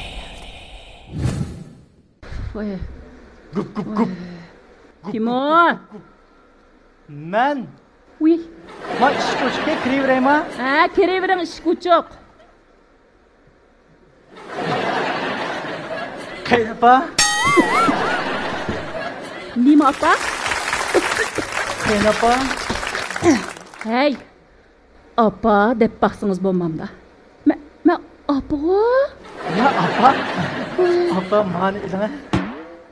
ۋاي. گۇپ، گۇپ، گۇپ. كىم ئۇ؟ مەن. ۋۇي. ما ئىشىك ئوچۇقكەن، كىرىۋېرەيما؟ ھە، كىرىۋېرىڭ، ئىشىك ئوچۇق. قېيىنئاپا. نېمە ئاپا؟ قېيىنئاپا. ھەي. ئاپا دەپ باقسىڭىز بولمامدا؟ مە-، مەن ئاپىغۇ؟ يا ئاپا. ئاپا، مانى ئېلىڭە.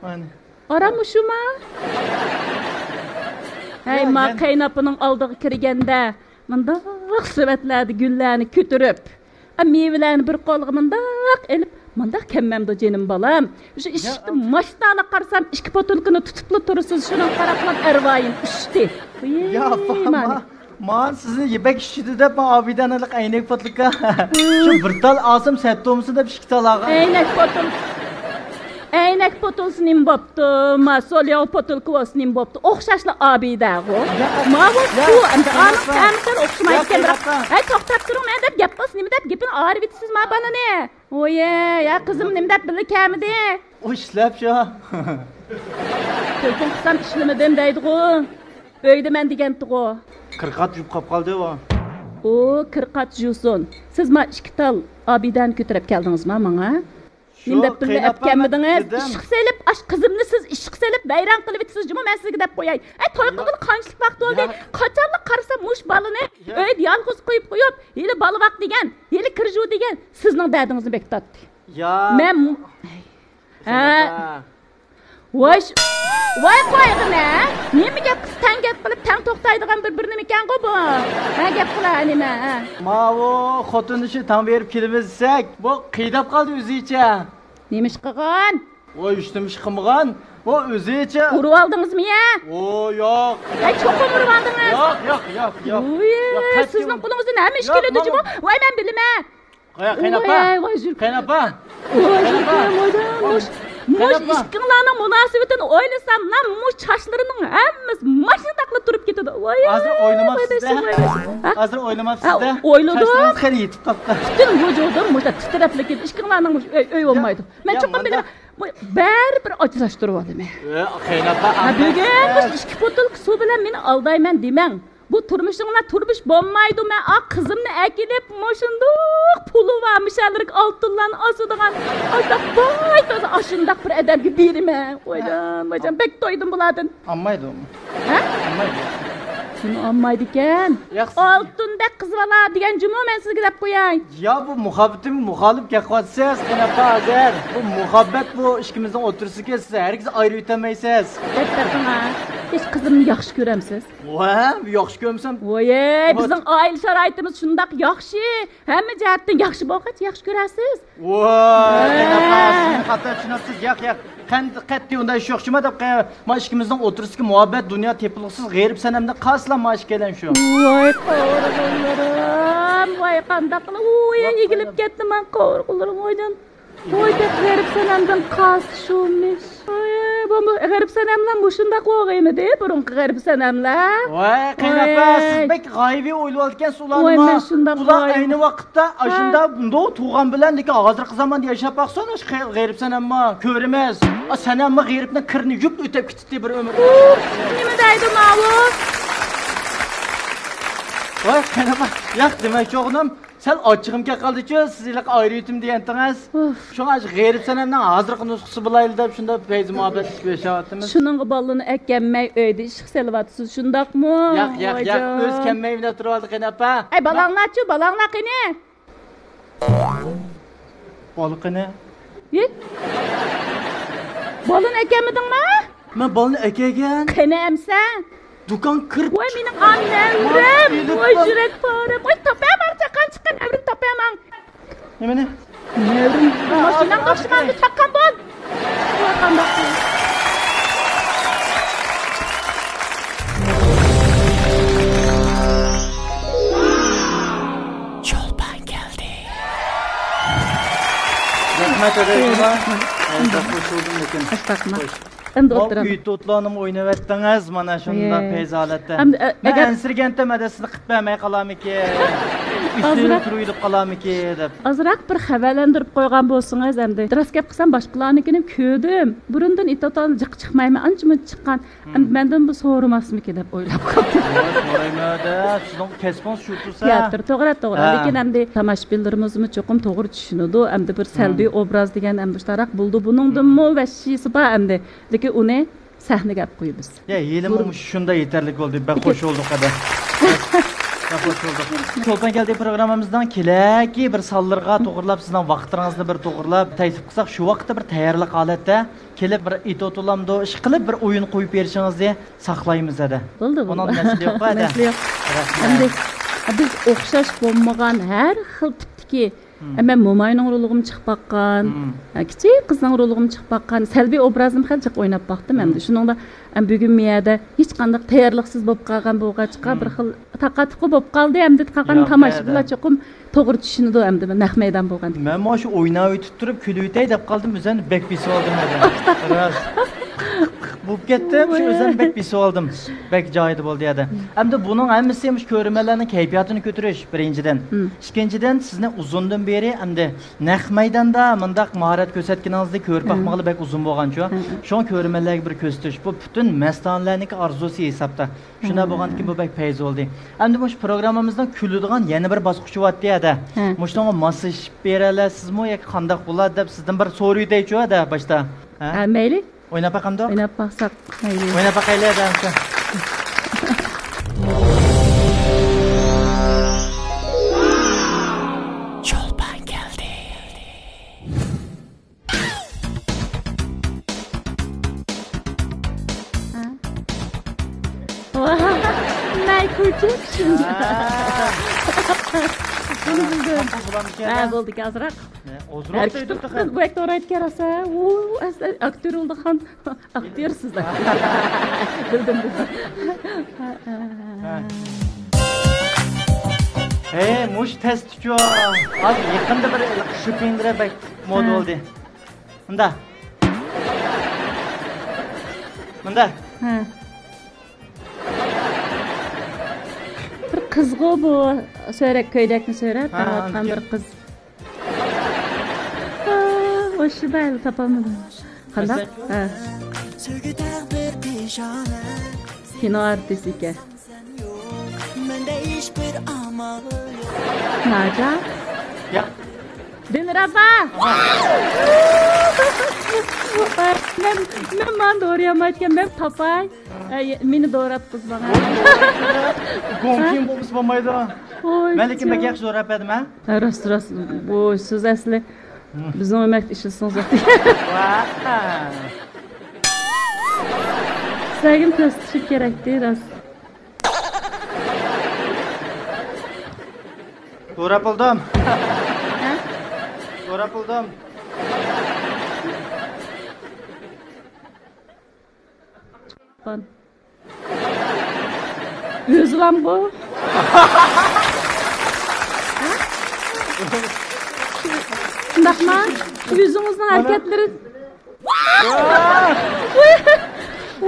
مانى. ئارام مۇشۇما؟ ھەي، يا، ما يەن- قېيىنئاپىنىڭ ئالدىغا كىرگەندە، مۇنداق سېۋەتلەردە گۈللەرنى كۆتۈرۈپ، ئا، مېۋىلەرنى بىر قولىغا مۇنداق ئېلىپ، مۇنداق كەممەمدۇ جېنىم بالام؟ شۇ ئىشىكتە يا، ماشتالا قارىسام، ئىككى پوتۇلكىنى تۇتۇپلا تۇرىسىز، شۇنىڭغا قاراپلا ئەرۋايىم ئۇچتى. يا، ئاپا، مانى. ما-، مانا سىزنى يېپەك ئىششىتىدۇ دەپ، ما ئابىدەنلىك ئەينەك پوتۇلكا. شۇ بىر تال ئالسام سەت تومسۇن دەپ ئىككى تال ئالغان. ئەينەك پوتۇل-، ئەينەك پوتۇلسا نېمە بوپتۇ؟ ما سولياۋ پوتۇلكا بولسا نېمە بوپتۇ؟ ئوخشاشلا ئابىدەغۇ. يا، ماۋۇ يا، سۇ، ئەمدى ئانىڭ قەيناپا. تەمى سەل ئوخشىمايدىكەن، يا، بىراق. قەيناپا. ھەي، توختاپ تۇرۇڭ، نېمە دەپ گەپ قىلسا، نېمە دەپ گېپىنى ئايرىۋېتىسىز ما بالىنى؟ ۋويە، يا قىزىم، نېمە دەپ بىللە كەلمىدى؟ ئۇ ئىشلەپ شۇ. تېلېفون قىلسام ئىشلىمىدىم دەيدىغۇ. ئۆيدە مەن دېگەنتىغۇ. كىرقات يۇپ قاپ قالدى ئۇ. ئۇ كىرقات يۇسۇن. سىز ما ئىككى تال ئابىدەنى كۆتۈرۈپ كەلدىڭىزما ماڭا؟ شۇ نېمە دەپ بىللە ئەپ قېيىنئاپام كەلمىدىڭىز؟ دېدىم. ئىششىق سېلىپ، ئاش قىزىمنى سىز ئىششىق سېلىپ ۋەيران قىلىۋېتىسىز جۇمۇ، مەن سىزگە دەپ قوياي. ئەي، توي قىلغىلى قانچىلىك ۋاقىت بولدى؟ يا. قاچانلا قارىسام مۇشۇ بالىنى يا. ئۆيدە يالغۇز قويۇپ قويۇپ، ھېلى بالا ۋاق دېگەن، ھېلى كىرژۇ دېگەن، سىزنىڭ دەردىڭىزنى بەك تارتتى. يا. مەن ھە. قېيىنئاپا. ۋاي، ش-، ۋاي قويغىنە. نېمە گەپ قىلسا تەڭ گەپ قىلىپ تەڭ توختايدىغان بىر، بىر نېمىكەنغۇ بۇ؟ ھە، گەپ قىلا نېمە، ھە. ماۋۇ خوتۇن ئىشى تاڭ بېرىپ كېلىۋېتسەك، بۇ قىيداپ قالدى ئۆزىچە. نېمە ئىش قىلغان؟ ۋاي، ھېچنېمە ئىش قىلمىغان. بۇ ئۆزىچە. ئۇرۇۋالدىڭىزمۇ يا؟ ئو، ياق. ھەي، چوقۇم ئۇرۇۋالدىڭىز. ياق، ياق، ياق، ياق. ۋۇي، ياق، قەتئىي سىزنىڭ ئۇر-، قولىڭىزدىن ھەممە ئىش ياق، كېلىدۇ ماما. جۇمۇ. ۋاي، مەن بىلىمەن. قېيىنئاپا. ۋاي، ۋاي، جۈركەم. قېيىنئاپا. ۋاي، قېيىنئاپا. جۈركەم، ۋايدام، ۋاي. مۇشۇ ئىككىڭلارنىڭ مۇناسىۋىتىنى ئويلىساملا، مۇشۇ چاچلىرىنىڭ ھەممىسى ماشۇنداقلا تۇرۇپ كېتىدۇ. ۋاي، ھازىر ئويلىماپسىز-دە؟ ھە؟ ھازىر ئويلىماپسىز-دە؟ ھە، ئويلىدىم. چاچلىرىڭىز خېلى يېتىپ قاپتۇ. پۈتۈن ۋۇجۇدۇم مۇشۇنداق تىترەپ كېتىدۇ. ئىككىڭلارنىڭ مۇشۇ ئۆي، ئۆي بولمايدۇ. مەن چوقۇم بىلىمەن. بۇ بەرىبىر ئاجراشتۇرۇۋالىمەن. ھە، قېيىنئاپا، ھە، بۈگۈن مۇشۇ ئىككى بوتۇلكا سۇ بىلەن مېنى ئالدايمەن دېمەڭ. بۇ تۇرمۇشۇڭلار تۇرمۇش بولمايدۇ. مەن ئا قىزىمنى ئەكېلىپ، مۇشۇنداق پۇلى بار، مۇشۇلارغا ئالتۇنلارنى ئاسىدىغان، ئاشۇنداق باي تازا، ئاشۇنداق بىر ئادەمگە بېرىمەن. ۋايجان، ۋايجان، بەك تويدۇم بۇلاردىن. ئالمايدۇ. ھە؟ ئالمايدۇ. كىم ئالمايدىكەن؟ ياق، سىز ئالتۇندەك قىز بالا دېگەن جۇمۇ، مەن سىزگە دەپ قوياي. يا، بۇ مۇھەببىتىمگە مۇخالىپ گەپ قىلىۋاتىسىز، قېيىنئاپا، ھازىر. بۇ مۇھەببەت، بۇ ئىككىمىزنىڭ ئوتتۇرىسىدىكى، سىز ھەرگىز ئايرىۋېتەلمەيسىز. دەپ بېقىڭا. ھېچ قىزىمنى ياخشى كۆرەمسىز؟ ۋە، ياخشى كۆرمىسەم. ۋوي، ۋوت. بىزنىڭ ئائىلە شارائىتىمىز شۇنداق ياخشى. ھەممە جەھەتتىن ياخشى بولغاچ، ياخشى كۆرەرسىز. ۋوي، ھە. قېيىنئاپا، سىز مېنى خاتا چۈشىنىۋاتىسىز. ياق، ياق. قەن-، قەتئىي ئۇنداق ئىش يوق. شۇما دەپ قوياي. ما ئىككىمىزنىڭ ئوتتۇرىسىدىكى مۇھەببەت، دۇنيا تېپىلغۇسىز غېرىب سەنەمدىن قالسىلا، ما ئىككىيلەن شۇ. ۋاي، قورقۇنلىرىم. ۋاي، قانداق قىلىپ، ۋوي، ۋاي، ئېگىلىپ كەتتىم مەن، قورقۇنلىرىم، ۋايجان. ۋاي، بەك غېرىب سەنەمدىن قالسا شۇمىش. ۋاي، بۇ، بۇ غېرىب سەنەملەر مۇشۇنداق بولغىيمىدى، بۇرۇنقى غېرىب سەنەملەر؟ ۋاي، قېيىنئاپا، ۋاي. سىز بەك غايىۋى ئويلىۋالىدىكەنسىز ئۇلارنى. ۋاي، ما. مەن شۇنداق ئۇلار غايىۋى. ئاينى ۋاقىتتا ھە. ئاشۇنداق، بۇنداق تۇغقان بىلەن، لېكىن ھازىرقى زاماندا ياشاپ باقسۇن، ئاشۇ غېرىب سەنەممۇ. كۆرىمىز. ئا، سەنەممۇ غېرىبنىڭ كىرىنى يۇيۇپ ئۆتۈپ كېتىتتى بىر ئۆمۈر. ئۇھ، نېمە دەيدۇ ماۋۇ؟ ۋاي، قېيىنئاپا، ياق، دېمەكچى بولغىنىم، سەل ئاچچىقىم كەپ قالدىچۇ، سىز ھېلىقى ئايرىۋېتىم دېگەنتىڭىز. ئۇف. شۇڭا ئاشۇ غېرىب سەنەمنىڭ ھازىرقى نۇسخىسى بولايلى دەپ شۇنداق پەيزى مۇھەببەتلىشىپ ياشاۋاتىمىز. شۇنىڭغا بالىنى ئەكەلمەي ئۆيدە ئىششىق سېلىۋاتىسىز، شۇنداقمۇ؟ ياق، ياق، ياق، ۋايجان. ئۆزى كەلمەيمەن دەپ تۇرۇۋالدى قېنى ئاپا. ئەي، بالاڭلارچۇ، بالاڭلار قېنى؟ بالا قېنى؟ ھى؟ بالىنى ئەكەلمىدىڭمۇ؟ مەن بالىنى ئەكەلگەن. قېنى ئەمسە؟ دۇكانغا كىرىپ ۋاي، مېنىڭ ئا نەۋرەم. ۋاي، يۈرەك پارەم. ۋاي، تاپايمەن، چاققان چىققان نەۋرىم تاپايمەن. نېمىنى؟ نەۋرىم. ھە، ماشىنامغا ئوخشىمامدۇ، چاققان بول. ۋاي، قانداق بول. چولپان كەلدى. رەھمەت، ئەدەي جۇما. ئەي، خوش بولدۇم، لېكىن. ئەستەغپۇرۇللا. خوش. ئەمدى ئوتتۇرا. ئۆي توتلارنىمۇ ئويناۋەتتىڭىز، مانا شۇنداق ئەي. پەيزى ھالەتتە. ئەمدى، ئە، مەن ئەگەر ئەنسىرىگەنتىم، ئەدە سىزنى قىلىپ بەرمەي قالامىكىن؟ ئۈستىدىن ئازراق. تۇرۇۋېلىپ قالامىكىن دەپ. ئازراق بىر خەۋەرلەندۈرۈپ قويغان بولسىڭىز ئەمدى. راست گەپ قىلسام، باشقىلارنىڭكىنى كۆردۈم. بۇرۇندىن ئېتوتلارنى جىق چىقمايمەن، ئانچە مۇنچە چىققان. ئەمدى مەندىن بۇ سورىماسمىكىن دەپ ئويلاپ قاپتىمەن. سورايمەن دەپ، سىزنىڭ كەسپىڭىز شۇ تۇرسا. تىياتىر، توغرا، توغرا. ھە. لېكىن ئەمدى تاماشىبىنلىرىمىزمۇ چوقۇم توغرا چۈشىنىدۇ. ئەمدى بىر سەلبىي ئوبراز دېگەن ئەمدى مۇشۇنداق بولىدۇ. بۇنىڭدىنمۇ ۋەھشىيسى بار ئەمدى. لېكىن ئۇنى سەھنىگە ئەپ قويىمىز. يا، ھېلىمۇ مۇشۇ شۇنداق يېتەرلىك بولدى. بەك خوش بولدۇق، ھەدە. بەك خوش بولدۇق. چولپان كەلدى پروگراممىمىزنىڭ كېلەكى بىر سانلىرىغا توغرىلاپ، سىزنىڭ ۋاقىتلىرىڭىزنى بىر توغرىلاپ، تەكلىپ قىلساق، شۇ ۋاقىتتا بىر تەييارلىق ھالەتتە كېلىپ، بىر ئېتوتلامدۇ ئىش قىلىپ، بىر ئويۇن قويۇپ بېرىشىڭىزنى ساقلايمىز، ھەدە. بولدى، بولدى. ئۇنىڭدا مەسىلە يوق، ھەدە. مەسىلە يوق. رەھمەت. ئەمدى بىز ئوخشاش بولمىغان ھەر خىل تىپتىكى، مم. مەن موماينىڭ رولىغىمۇ چىقىپ باققان، مم. كىچىك قىزنىڭ رولىغىمۇ چىقىپ باققان، سەلبىي ئوبرازنىمۇ خېلى جىق ئويناپ باقتىم. مم. ئەمدى شۇنىڭدا، ئەم، بۈگۈن مۇ يەردە ھېچقانداق تەييارلىقسىز بولۇپ قالغان بولغاچقا، مم. بىر خىل تاقا-تۇقا بولۇپ قالدى. ئەمدى قالغان تاماشىبىنلار چوقۇم توغرا چۈشىنىدۇ ئەمدى نەق مەيدان بولغاندىكىن. مەن مانا شۇ ئويناۋېتىپ تۇرۇپ كۈلۈۋېتەي دەپ قالدىم، ئۆزۈمنى بەك بېسىۋالدىم ھەدە. راست. بولۇپ كەتتىم، شۇ ئۆزۈمنى بەك بېسىۋالدىم. بەك جايىدا بولدى ھەدە. مم. ئەمدى بۇنىڭ ھەممىسى مۇشۇ كۆرۈرمەنلەرنىڭ كەيپىياتىنى كۆتۈرۈش، بىرىنچىدىن. مم. ئىككىنچىدىن، سىزنى ئۇزۇندىن بېرى ئەمدى نەق مەيداندا مۇنداق ماھارەت كۆرسەتكىنىڭىزنى كۆرۈپ باقمىغىلى بەك ئۇزۇن بولغانچۇ. مم. شۇڭا كۆرۈرمەنلەرگە بىر كۆرسىتىش. بۇ پۈتۈن مەستانىلەرنىڭكى ئارزۇسى ھېسابتا. شۇنداق بولغاندىكىن بۇ بەك پەيزى بولدى. ئەمدى مۇشۇ پروگراممىمىزنىڭ كۈلىدىغان يەنە بىر باسقۇچى بارتتى ھەدە. ھە. مۇشۇنىڭغا ماسلىشىپ بېرەلەيسىزمۇ ياكى قانداق بولار دەپ سىزدىن بىر سورىۋېتەيچۇ ھەدە باشتا. ھە؟ ھە، مەيلى. ئويناپ باقامدۇق؟ ئويناپ باقساق مەيلى. ئويناپ باقايلى ھەدە. چولپان كەلدى. ۋاھ، مايكل جاكسون. بۇنى بىلدىم. ھە، بولدىكەن ئازراق. ھەرىكىتى بەك توغرا ئېيتكەن راسا. ئۇ ئەسلى ئاكتيور بولىدىغان ئاكتيور سىزلەر. بىلدىم، بىلدىم. ھە. ھەي، مۇشۇ تەستىچۇ. ھازىر يېقىندا بىر شىپىڭدىرە بەك مودا بولدى. مۇندا. مۇنداق. ھە. بىر قىزغۇ بۇ سۆرەك، كۆيدەكنى سۆرەپ ھە، بېرىۋاتقان ئاندىكى بىر قىز. ئا، ئوشۇ بەل تاپالمىدىم. قانداق؟ ھە. كىنو ئارتىسى ئىكەن. ناجا؟ ياق. دىلرەبا! مەن، مەن مانا دورىيالمايدىكەن، مەن تاپاي. ئەي، مېنى دوراپ قىز ماڭا. گوڭكىڭ بولمىسا بولمايدۇ. ئوي، مەن لېكىن بەك ياخشى دوراپ بەردىم، ھە؟ ھە، راست، راست. بۇ سىز ئەسلى بىزنىڭ ئۆمەكتە ئىشلىسىڭىز. ۋاھ. سىلەرگىمۇ كۆرسىتىشىم كېرەكتى، راست. دوراپ بولدۇم. ھە؟ دوراپ بولدۇم. ئۆزىلامغۇ؟ شۇنداقما؟ ئۆزىڭىزنىڭ ھەرىكەتلىرى.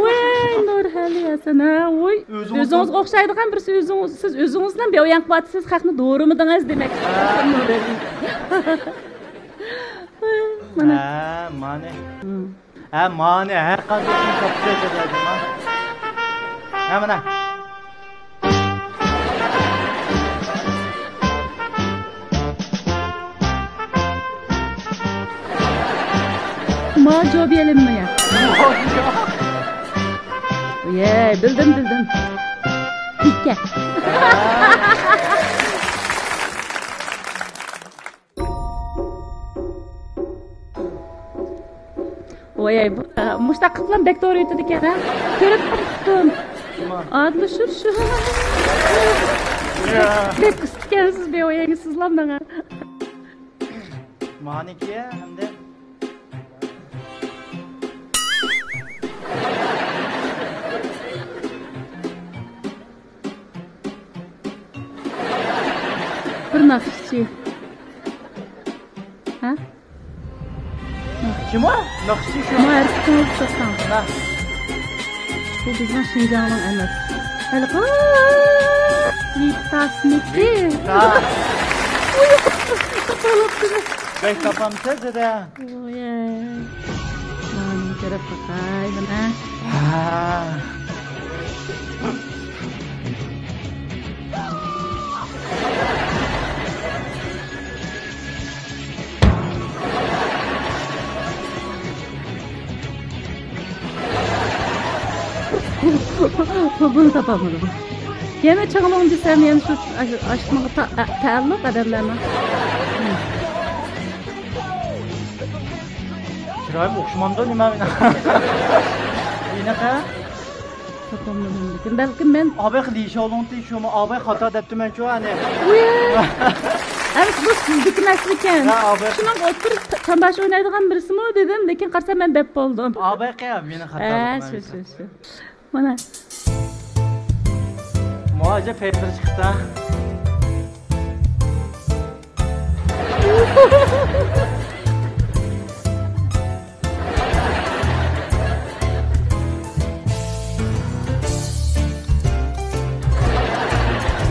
ۋاي، نۇرھەلى ھەسەن، ھە، ۋۇي. ئۆزىڭىزنىڭ ئۆزىڭىزگە ئوخشايدىغان بىرسى ئۆزىڭىز، سىز ئۆزىڭىز بىلەن بىر ئويۇن قىلىۋاتىسىز، خەقنى دورىمىدىڭىز دېمەك. ھە. مانا. ھە، مانى. ھە، مانى ھەر قانداق تاپسا. ھە، مانا. ما جواب يەلىنمىگەن. يەي، بىلدىم، بىلدىم. تىكە. ۋاي، بۇ، مۇشتاق قىلىپلا بەك توغرا ئۆتىدىكەن، ھە؟ كۆرۈپ قاپتىم. ئادىل شۇ، شۇ. يا. بەك ئۇستىكەنسىز، بىۋايەڭ سىزلا ماڭا. مانىكى ھەمدە بىر ناخشىچى. ھە؟ كىم ئۇ؟ ناخشىچى شۇ. مانا ھەرىكىتىڭىزنى توختاڭ. ھە. بۇ بىزنىڭ شىنجاڭنىڭ ئەمەس. ھېلىقى لىتاسنىكى. ھە. بەك تاپامسىز دېدى. ۋوي. مانا كۆرۈپ باقاي مانا. ھا. بۇنى تاپالمىدىم. يەنە چىڭلۇڭ دېسەم، يەنە شۇ ئاش-، ئاشنىڭغا تا-، تە-، تەئەللۇق ئادەملەرنىڭ. چىرايىم ئوخشىمامدۇ نېمە مېنىڭ؟ ئېنىق ھە؟ تاپالمىدىم لېكىن. بەلكىم مەن ئاباي لىشاۋلۇڭتى شۇمۇ ئاباي خاتا دەپتىمەنچۇ ئەنە. ئۇيە. ئەمىسە بۇ سىزدىكى مەسىلىكەن. ھە، ئاباي. شۇنىڭغا ئولتۇرۇپ چامباش ئوينايدىغان بىرسىمۇ دېدىم، لېكىن قارىسام مەن دەپ بولدۇم. ئاباي قىيا، مېنىڭ خاتا. ھە، شۇ، شۇ، شۇ. مانا. ماجا پەيتلىرى چىقىپتا.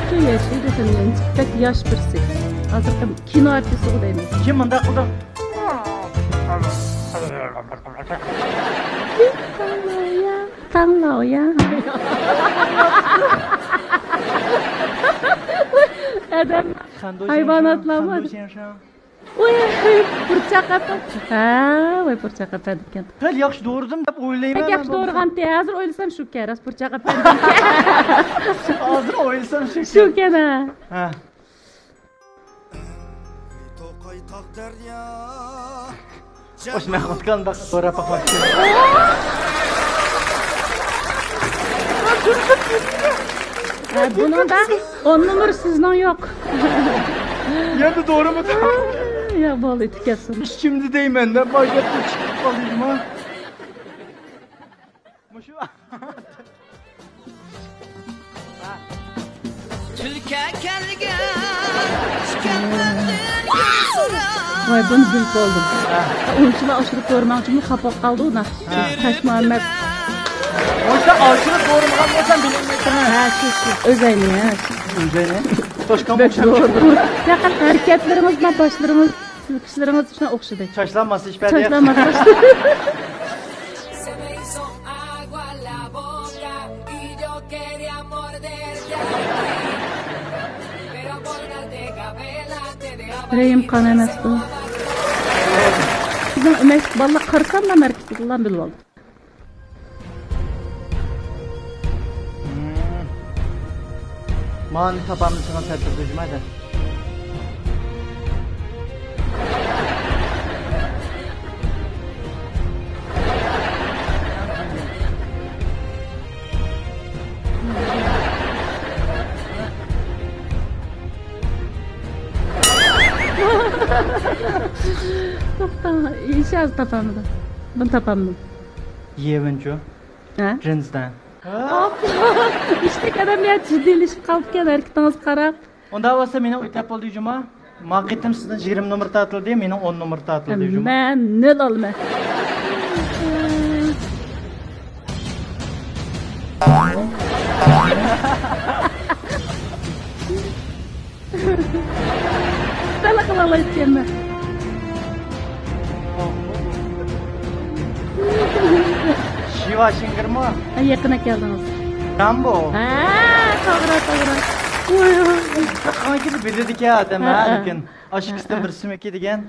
شۇ ياشىدى سەندىن بەك ياش بىرسى. ھازىرقى كىنو ئارتىسىغۇ دەيمەن. كىم مۇنداق قىلدى؟ تاڭلاۋيا، تاڭلاۋيا. ئادەم، ھايۋاناتلارمۇ. ۋوي، پۇرچاق ئەپەندىكەن. ھە، ۋوي، پۇرچاق ئەپەندىكەن. خېلى ياخشى دورىدىم دەپ ئويلايمەن. بەك ياخشى دورىغانتى. ھازىر ئويلىسام شۇكەن، راست پۇرچاق ئەپەندىكەن. ھازىر ئويلىسام شۇكەن. شۇكەن، ھە. ھە. توقاي تاغ دەريا. ئاشۇ مەخمۇتكان بەك سوراپ باقماقچى. ھە، بۇنىڭدا ئون نومۇر سىزنىڭ يوق. يەنە دورىمۇ؟ ياق، بولدى، تۈكەتسۇن. ئىچىمدە دەيمەن دەپ، باي گەپتىن چىقىپ قالدى جۇما. مۇشۇ. تۈلكە كەلگەن، ئىكەن مەندىن گۈلسىرا. ۋاي، بۇنى بىلىپ بولدۇم. ھە. ئۇنچىلا ئاشۇرۇپ كۆرمەڭچىمۇ خاپا قالدى ئۇ ناخشىچى. ھە. تاش مۇھەممەد. مۇشۇنداق ئاچىلىپ دورىمىغان بولسام بىلىنمەيتتىڭ. ھە، شۇ، شۇ. ئۆزەينى، ھە. ئۆزەينى؟ توشقان بەك بولسام دورىدۇر. پەقەت ھەرىكەتلىرىڭىز بىلەن باشلىرىڭىز، كۈلكىشلىرىڭىز شۇنداق ئوخشىدى. چاچلار ماسلىشىپ بەردى. چاچلار ماسلاشتى. رەھىم قان ئەمەس بۇ. بىزنىڭ ئەمەس، بالىلار قارىساملا مەركىزدىلا بىلىۋالدى. مانى تاپالمىسىڭىز سەتتە جۈمەدە. توختاڭ، ئىنشاللا تاپالمىدىم. بۇنى تاپالمىدىم. يېۋىنچۇ. ھە؟ جىنسدە. ئاپا، ئىشتەك ئادەم يا جىددىيلىشىپ قاپتىكەن ھەرىكىتىڭىزگە قاراپ. ئۇنداق بولسا مېنىڭ ئۆتەپ بولدى جۇما. ما قېتىم سىزدىن يىگىرمە نومۇر تارتىلدى، مېنىڭ ئون نومۇر تارتىلدى جۇما. مەن نۆل ئالىمەن. بالا قىلالايدىكەنمەن. شىۋا شىڭگىرمۇ؟ ھە، يېقىن كەلدىڭىز. رامبو. ھە، توغرا، توغرا. ۋاي، ۋاي. قاقاڭ كېلىپ بىلىدىكەن ئادەم، ھە، ھە، ھە. لېكىن ئاشۇ ئىككىسىدىن بىرسىمىكى دېگەن.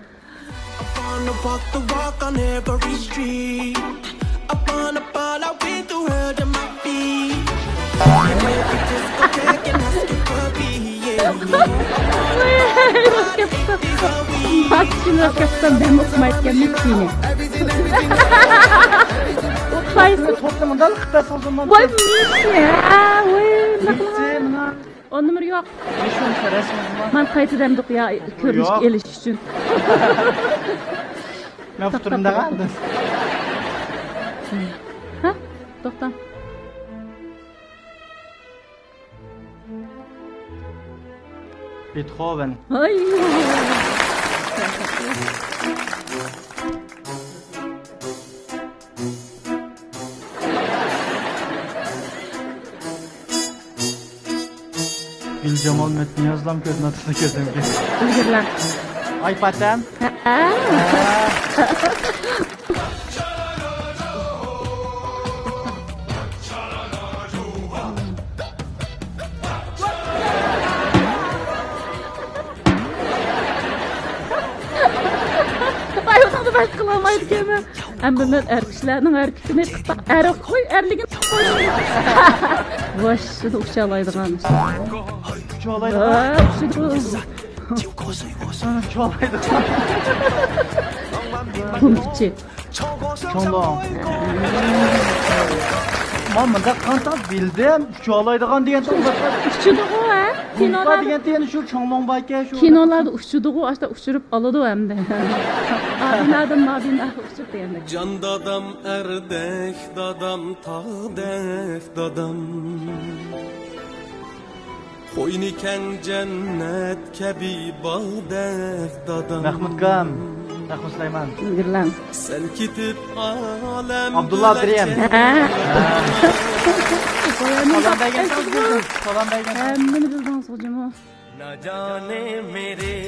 I wanna walk the walk on every street. I wanna fall out with the world at my feet. And every discotheque and ask you for me, yeah, yeah. ئۇخلايسىز، ئۇخلايسىز، مەن ئۇخلىمايدىكەنمەن كېيىن. ئۇخلايسىز. توپنى مۇنداق قىلىپ بەرسىڭىز بولمامدۇ؟ ۋاي، مىسى، ھە، ۋاي، مىسى، مانا. ئون نومۇر يوق. مەن قايتا دەمدۇق يا، كۆرۈنۈشكە ئېلىش ئۈچۈن. مەن توختىدىم دەڭە. ھە؟ توختا. بېتخوۋېن. ھاي. گۈلجامال مەتنىيازلام كۆرۈنۈۋاتىدۇ كۆزۈمگە. ئىلگىرىلەڭ. ئاي پاتەم. ھە. ئاي، ئۇنىڭدا بەك قىلالمايدىكەنمەن. ئەمدى مەن ئەر كىشىلەرنىڭ ھەرىكىتىنى قىلساق، ئەر، قوي، ئەرلىكىنى قوي. ۋاي، شۇنى ئۇچالايدىغان. ئۇچالايدىغان. ھە، ئۇچىدۇ. ئۇچالايدىغان. كۇڭفۇچى. چوڭلۇڭ. مەن مۇنداق قانتاق بىلدىم. ئۇچالايدىغان دېگەن توغرا. ئۇچىدىغۇ، ھە؟ كۇڭفۇ دېگەن شۇ چوڭلۇڭ باركەن، شۇ. كىنولاردا ئۇچىدىغۇ، ئاشتا ئۇچۇرۇپ ئالىدۇ ئەمدى. ئابىنادىن مابىناغا ئۇچۇپ دېگەندەك. جان دادام ئەردەك دادام، تاغدەك دادام. قوينى كەڭ جەننەت كەبى باغدەك دادام. مەخمۇتكام، مەخمۇت سۇلايمان. ئىلگىرىلەڭ. سەن كېتىپ ئالەم ئابدۇللا ئابدۇرېھىم. ھە. سالام بەرگەن، سالام بەرگەن. ھەممىنى بىلدىڭىز جۇمۇ. ناجانې مېرې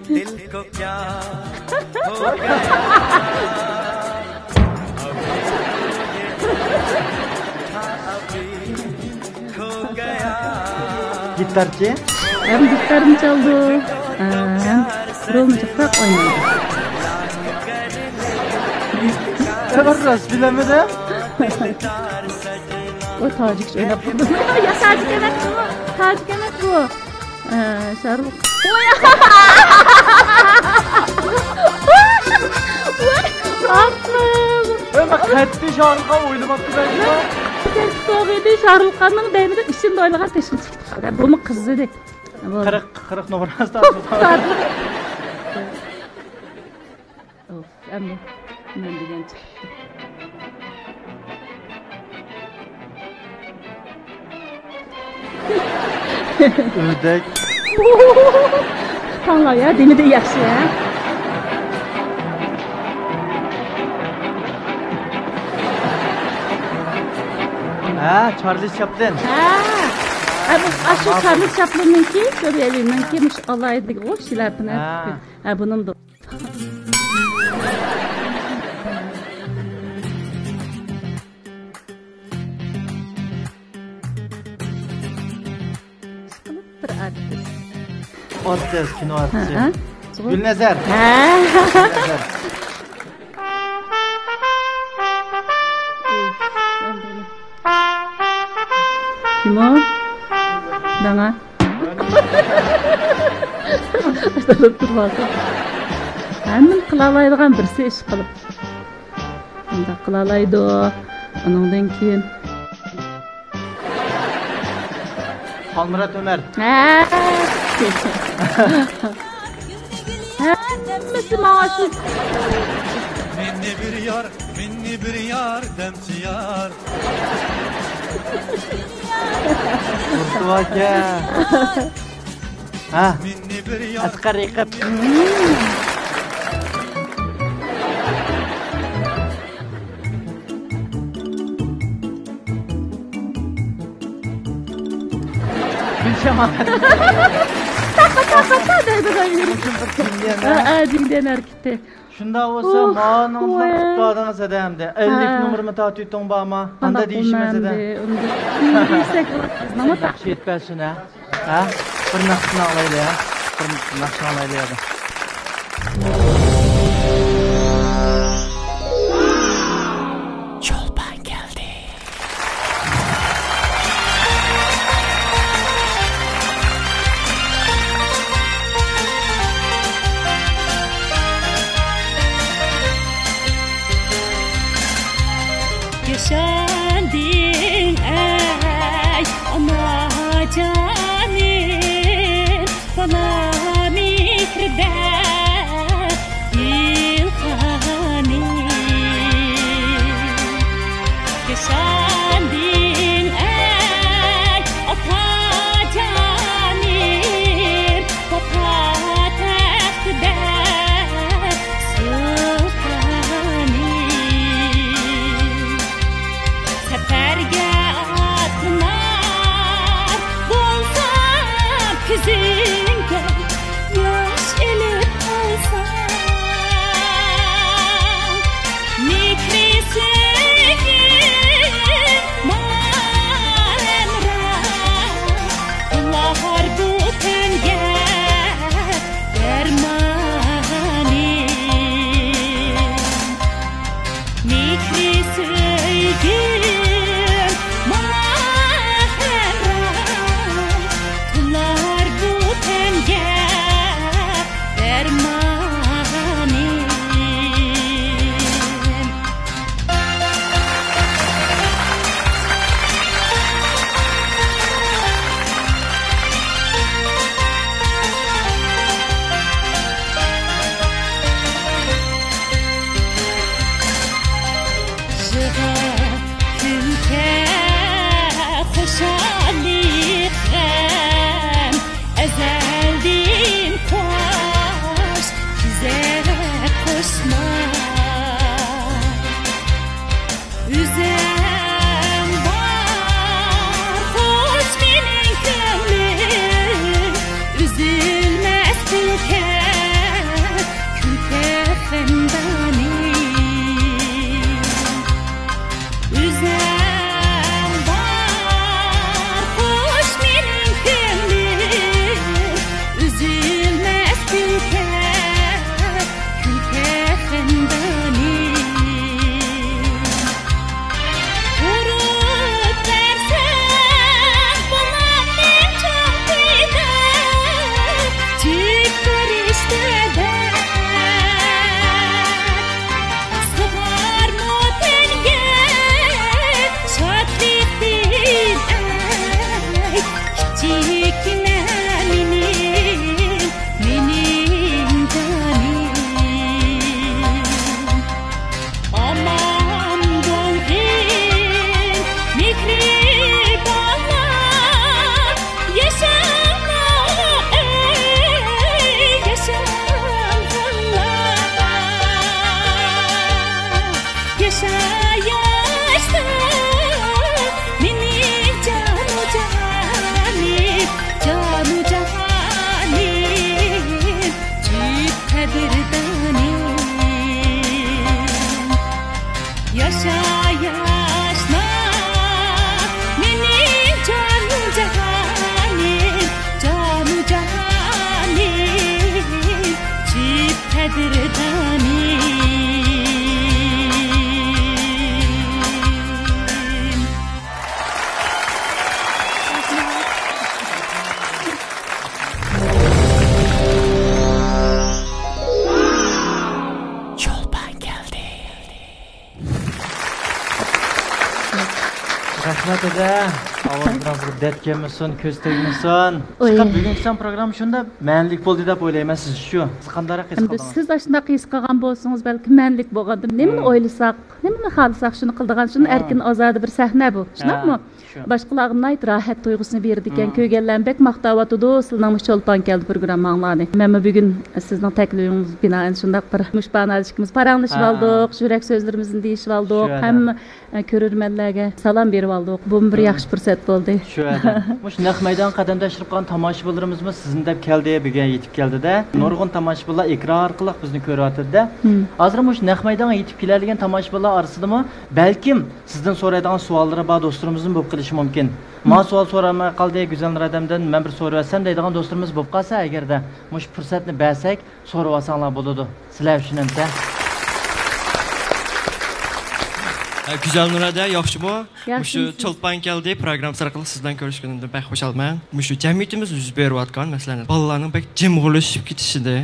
دل کو کیا هو گیا. گىتارچى؟ ھەم گىتارنى چالىدۇ، ھەم رولنى جىقراق ئوينايدۇ. راست بىلەمدۇ؟ ئۇ تاجىكچە ئويناپ قالدى. يا، تاجىك ئەمەس بۇ. تاجىك ئەمەس بۇ. ئە، شارۇخ. ۋاي. ۋاي. ئاقىل. ئەمما قەتئىي شارۇخ خان ئوينىماپتۇ بەلكى. سوغىدى شارۇخ خاننىڭ دەيمىدى ئىچىمدە ئوينىغان تېشىغا چىقتى. بۇمۇ قىز ئىدى. بۇ قىرىق، قىرىق نومۇر. ئوف، ئەمدى مەن دېگەن چىقىپتۇ. ئۆردەك. تاڭلا يا، دېمىدى ياخشى، ھە؟ ھە، چارلىز چاپلىن. ھە. ھە، بۇ، ئاشۇ چارلىز چاپلىننىڭكى، كۆرۈۋېلىڭ، مېنىڭكى مۇشۇ ئالاھىدىلىكى، ئۇ شىلەپىنى. ھە. ھە، بۇنىمدۇ. بىر ئارتىس. ئارتىس، كىنو ئارتىسى. ھە، ھە. گۈلنەزەر. ھە. گۈلنەزەر. كىم ئۇ؟ داڭا. ھەممىنى قىلالايدىغان بىرسى ئىش قىلىپ. ئۇنداق قىلالايدۇ. ئۇنىڭدىن كېيىن. خالمۇرات ئۆمەر. ھە. ھەممىسى ماڭا شۇ. مېنى بىر يار، مېنى بىر ياردەمچى يار. تۇرسۇن ئاكا. ھە؟ ئەسقەر رەقىب. گۈلشەمال. تاقا، تاقا، تا دەيدۇ، دەيدۇ. ھە، ھە، دېگەن ھەرىكىتى. شۇنداق بولسا، مانىڭ قۇتقاردىڭىز ھەدە ئەمدى. ئەللىك نومۇرمۇ تارتىۋېتىڭ بارما؟ ئانداق دېيىشىمىز ھەدە. نېمە دېسەك بولىدۇ؟ ناخشا ئېيتىپ بەرسۇن ھە. ھە؟ بىر ناخشىنى ئاڭلايلى ھە. بىر ناخشىنى ئاڭلايلى ھەدە. چولپان كەلدى. ياشاندىڭ ئەي ئانا جانىم، بالا مېھرىدە. دەدە، ئاۋازلىرىڭىزغا دەرد كەلمىسۇن، كۆز تەگمىسۇن. ئوي. چىقىپ بۈگۈنكى سان پروگرامما شۇنداق مەنىلىك بولدى دەپ ئويلايمەن. سىز شۇ، سىز قانداقراق ھېس ئەمدى قىلدىڭىز؟ سىز ئاشۇنداق ھېس قىلغان بولسىڭىز، بەلكىم مەنىلىك بولغاندۇر. نېمىنى ئويلىساق، نېمىنى خالىساق، شۇنى قىلىدىغان، شۇنى ئەركىن، ئازادە بىر سەھنە بۇ. شۇنداقمۇ؟ شۇ. باشقىلارغا ناھايىتى راھەت تۇيغۇسىنى بېرىدىكەن. كۆرگەنلەرمۇ بەك ماختاۋاتىدۇ، سىلىنىڭ مۇشۇ چولپان كەلدى پروگرامماڭلارنى. مەنمۇ بۈگۈن سىزنىڭ تەكلىپىڭىز بىنائەن شۇنداق بىر مۇشۇ باھانە ئىككىمىز پاراڭلىشىۋالدۇق، يۈرەك سۆزلىرىمىزنى دېيىشىۋالدۇق. ھەممە ئە، كۆرۈرمەنلەرگە سالام بېرىۋالدۇق. بۇمۇ بىر ياخشى پۇرسەت بولدى. شۇ يەردە. مۇشۇ نەق مەيدانغا قەدەم تەشرىپ قىلغان تاماشىبىنلىرىمىزمۇ سىزنى دەپ كەلدى، بۈگۈن يېتىپ كەلدىدە. نۇرغۇن تاماشىبىنلار ئېكران ئارقىلىق بىزنى كۆرۈۋاتىدىدە. ھازىر مۇشۇ نەق مەيدانغا يېتىپ كېلەلىگەن تاماشىبىنلار ئارىسىدىمۇ بەلكىم سىزدىن سورايدىغان سوئاللىرى بار دوستلىرىمىزمۇ بولۇپ قېلىشى مۇمكىن. ماڭا سوئال سورالماي قالدى، گۈزەلنۇر ھەدەمدىن مەن بىر سورىۋەتسەم دەيدىغان دوستلىرىمىز بولۇپ قالسا، ئەگەردە مۇشۇ پۇرسەتنى بەرسەك، سورىۋالساڭلار بولىدۇ. سىلەر ئۈچۈن ئەمسە. ھە، گۈزەلنۇر ھەدە، ياخشىمۇ؟ ياخشىمۇ مۇشۇ سىز؟ چولپان كەلدى پروگراممىسى ئارقىلىق سىز بىلەن كۆرۈشكىنىمدىن بەك خۇشالمەن. مۇشۇ جەمئىيىتىمىزدە يۈز بېرىۋاتقان مەسىلەنى، بالىلارنىڭ بەك جىمغۇرلىشىپ كېتىشىدە،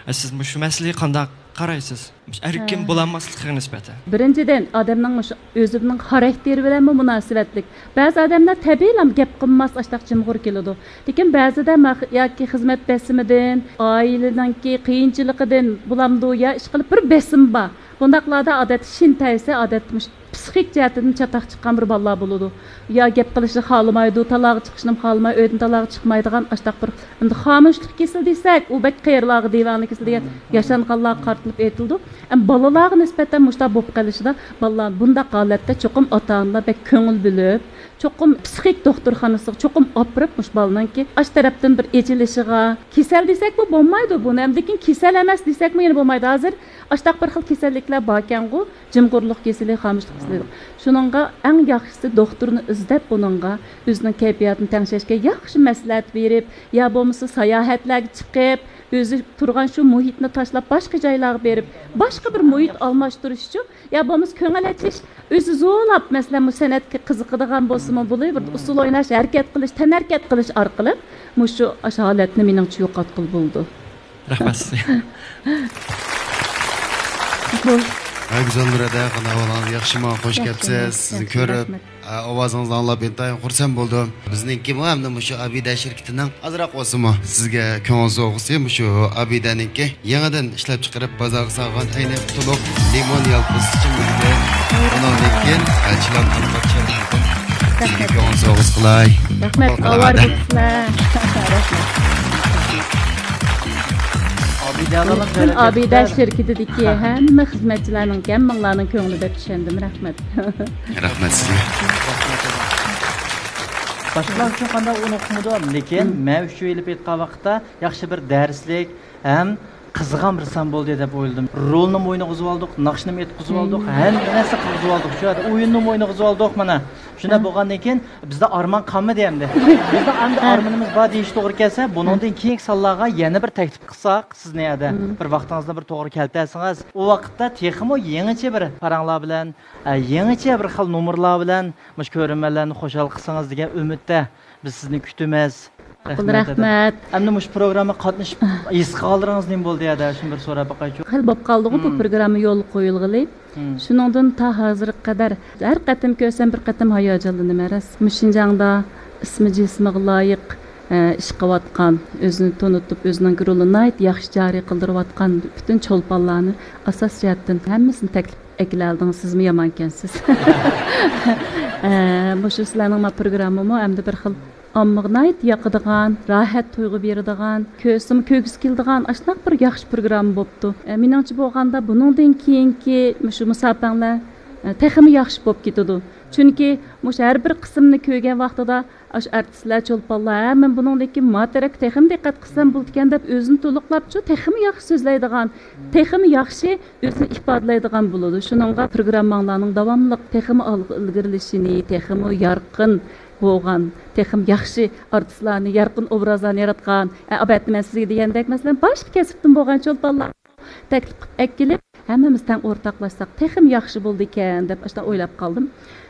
ھە، سىز مۇشۇ مەسىلىگە قانداق قارايسىز؟ مۇشۇ ئەركىن ھە. بولالماسلىقىغا نىسبەتەن. بىرىنچىدىن، ئادەمنىڭ مۇشۇ ئۆزىنىڭ خاراكتېرى بىلەنمۇ مۇناسىۋەتلىك. بەزى ئادەملەر تەبىئىيلا گەپ قىلماس، ئاشتاق جىمغۇر كېلىدۇ. لېكىن بەزىدە مەخ-، ياكى خىزمەت بېسىمىدىن، ئائىلىنىڭكى قىيىنچىلىقىدىن بولامدۇ يا ئىشقىلىپ بىر بېسىم بار. بۇنداقلاردا ئادەتتە شىن تەيسە، ئادەتتە مۇشۇ پسىخىك جەھەتتىن چاتاق چىققان بىر بالىلار بولىدۇ. يا گەپ قىلىشنى خالىمايدۇ، تالاغا چىقىشنىمۇ خالىماي، ئۆيدىن تالاغا چىقمايدىغان ئاشتاق بىر، ئەمدى خامۇشلۇق كېسىلى دېسەك، ئۇ بەك قېرىلارغا، دىۋانە كېسىلى دېگەن ياشانغانلارغا قارىتىلىپ ئېيتىلىدۇ. ئەمما بالىلارغا نىسبەتەن مۇشۇنداق بولۇپ قېلىشىدا بالىلار بۇنداق ھالەتتە چوقۇم ئاتا-ئانىلار بەك كۆڭۈل بۆلۈپ، چوقۇم پسىخىك دوختۇرخانىسىغا چوقۇم ئاپىرىپ، مۇشۇ بالىنىڭكى ئاشۇ تەرەپتىن بىر ئېچىلىشىغا، كېسەل دېسەكمۇ بولمايدۇ بۇنى، ھەم لېكىن كېسەل ئەمەس دېسەكمۇ يەنە بولمايدۇ. ھازىر ئاشۇنداق بىر خىل كېسەللىكلەر باركەنغۇ، جىمغۇرلۇق كېسىلى، خامۇشلۇق كېسىلى. شۇنىڭغا ئەڭ ياخشىسى دوختۇرنى ئىزدەپ، بۇنىڭغا ئۆزىنىڭ كەيپىياتىنى تەڭشەشكە ياخشى مەسلىھەت بېرىپ، يا بولمىسا ساياھەتلەرگە چىقىپ، ئۆزى تۇرغان شۇ مۇھىتنى تاشلاپ، باشقا جايلارغا بېرىپ، باشقا بىر مۇھىت ئالماشتۇرۇش ئۈچۈن، يا بولمىسا كۆڭۈل ئېچىش، ئۆزى زورلاپ، مەسىلەن، بۇ سەنئەتكە قىزىقىدىغان بولسىمۇ، بولۇۋېرىدۇ، ئۇسسۇل ئويناش، ھەرىكەت قىلىش، تەنھەرىكەت قىلىش ئارقىلىق مۇشۇ، ئاشۇ ھالەتنى مېنىڭچە يوقاتقىلى بولىدۇ. رەھمەت سىزگە. بۇ ھە، گۈزەلنۇر ھەدە، قانداق ئەھۋالىڭىز؟ ياخشىمۇ؟ خوش ياخشى، كەپسىز. ياخشى، سىزنى كۆرۈپ، رەھمەت. ئە، ئاۋازىڭىزنى ئاڭلاپ ئىنتايىن خۇرسەن بولدۇم. بىزنىڭكىمۇ ھەمدە مۇشۇ ئابىدە شىركىتىنىڭ ئازراق بولسىمۇ سىزگە كۆڭۈل سوۋغىسى، مۇشۇ ئابىدەنىڭكى يېڭىدىن ئىشلەپ چىقىرىپ بازارغا سالغان ئەينى قۇتۇلۇق لىمون يالپۇز ئىچىملىكى. ئۇنىڭدىن كېيىن، ئە، چىلان ئالما چىلىمىدىن سىزگە كۆڭۈل سوۋغىسى قىلاي. رەھمەت، ئاۋارە بولۇپسىلەر. رەھمەت. ئابىدە شىركىتىدىكى ھەممە خىزمەتچىلەرنىڭ، ھەممىڭلارنىڭ كۆڭلى دەپ ئىشەندىم. رەھمەت. رەھمەت سىزگە. باشقىلار ئۈچۈن قانداق ئۇنى ئۇقمىدىم، لېكىن مەن ئۈچۈن ئېلىپ ئېيتقان ۋاقىتتا ياخشى بىر دەرسلىك ھەم قىزىغان بىر سان بولدى دەپ ئويلىدىم. رولنىمۇ ئوينىغۇزۇۋالدۇق، ناخشىنىمۇ ئېيتقۇزۇۋالدۇق، ھەممە نەرسە قىلغۇزۇۋالدۇق. شۇ يەردە ئويۇننىمۇ ئوينىغۇزۇۋالدۇق مانا. شۇنداق بولغاندىن كېيىن بىزدە ئارمان قالمىدى ئەمدى. بىزدە ئەمدى ئارمىنىمىز بار دېيىش توغرا كەلسە، بۇنىڭدىن كېيىنكى سانلارغا يەنە بىر تەكلىپ قىلساق، سىزنى يەردە بىر ۋاقتىڭىزنى بىر توغرا كەلتۈرسىڭىز، ئۇ ۋاقىتتا تېخىمۇ يېڭىچە بىر پاراڭلار بىلەن، ئە، يېڭىچە بىر خىل نومۇرلار بىلەن مۇشۇ كۆرۈرمەنلەرنى خۇشال قىلسىڭىز دېگەن ئۈمىدتە بىز سىزنى كۈتىمىز. رەھمەت، رەھمەت. ئەمدى مۇشۇ پروگراممىغا قاتنىشىپ ھېس قىلغانلىرىڭىز نېمە بولدى يا؟ شۇنى بىر سوراپ باقايچۇ. خېلى بولۇپ قالدىغۇ بۇ پروگرامما يولغا قويۇلغىلى. شۇنىڭدىن تا ھازىرغا قەدەر ھەر قېتىم كۆرسەم بىر قېتىم ھاياجانلىنىمەن راست. مۇشۇ شىنجاڭدا ئىسمى جىسمىغا لايىق، ئە، ئىش قىلىۋاتقان، ئۆزىنى تونۇتۇپ، ئۆزىنىڭ رولىنى ناھايىتى ياخشى جارى قىلدۇرۇۋاتقان پۈتۈن چولپانلارنى ئاساسىي جەھەتتىن ھەممىسىنى تەكلىپ ئەكېلەلدىڭىز، سىزمۇ يامانكەنسىز. ئە، مۇشۇ سىلەرنىڭ ما پروگراممىمۇ ئەمدى بىر خىل ئاممىغا ناھايىتى ياقىدىغان، راھەت تۇيغۇ بېرىدىغان، كۆرسىمۇ كۆرگۈسى كېلىدىغان ئاشۇنداق بىر ياخشى پروگرامما بوپتۇ. ئە، مېنىڭچە بولغاندا بۇنىڭدىن كېيىنكى مۇشۇ مۇساپەڭلار، ئە، تېخىمۇ ياخشى بوپ كېتىدۇ. چۈنكى مۇشۇ ھەر بىر قىسىمنى كۆرگەن ۋاقتىدا ئاشۇ ئارتىسلار، چولپانلار، ھە، مەن بۇنىڭدىن كېيىن ما تەرەپكە تېخىمۇ دىققەت قىلسام بولىدىكەن دەپ ئۆزىنى تولۇقلاپچۇ، تېخىمۇ ياخشى سۆزلەيدىغان، تېخىمۇ ياخشى ئۆزىنى ئىپادىلەيدىغان بولىدۇ. شۇنىڭغا پروگرامماڭلارنىڭ داۋاملىق تېخىمۇ ئالغا ئىلگىرىلىشىنى، تېخىمۇ يارقىن بولغان، تېخىمۇ ياخشى ئارتىسلارنى، يارقىن ئوبرازلارنى ياراتقان، ئە، ئەلۋەتتە، مەن سىزگە دېگەندەك، مەسىلەن، باشقا كەسىپتىن بولغان چولپانلار تەكلىپ قىلىپ ئەكېلىپ، ھەممىمىز تەڭ ئورتاقلاشساق تېخىمۇ ياخشى بولىدىكەن دەپ ئاشۇنداق ئويلاپ قالدىم.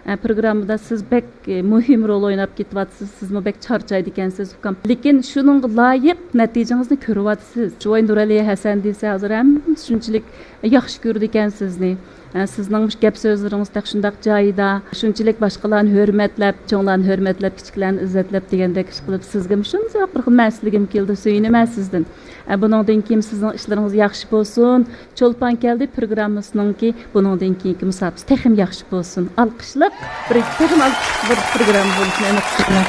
ئە، پروگراممىدا سىز بەك، ئە، مۇھىم رول ئويناپ كېتىۋاتىسىز، سىزمۇ بەك چارچايدىكەنسىز، ئۇكام. لېكىن شۇنىڭغا لايىق نەتىجىڭىزنى كۆرۈۋاتىسىز. شۇ ۋاي نۇرئەلى ھەسەن دېسە، ھازىر ھەممىسى شۇنچىلىك ياخشى كۆرىدىكەن سىزنى. ھە، سىزنىڭ مۇشۇ گەپ سۆزلىرىڭىز تېخى شۇنداق جايىدا، شۇنچىلىك باشقىلارنى ھۆرمەتلەپ، چوڭلارنى ھۆرمەتلەپ، كىچىكلەرنى ئىززەتلەپ دېگەندەك ئىش قىلىپ، سىزگىمۇ شۇنداق بىر خىل مەنسىلىگۈم كېلىدۇ، سۆيۈنىمەن سىزدىن. ھە، بۇنىڭدىن كېيىن سىزنىڭ ئىشلىرىڭىز ياخشى بولسۇن. چولپان كەلدى پروگراممىسىنىڭكى بۇنىڭدىن كېيىنكى مۇساپىسى تېخىمۇ ياخشى بولسۇن. ئالقىشلىق بىر، تېخىمۇ ئالقىشلىق بىر پروگرامما بولۇشىنى ئۈمىد قىلىمەن.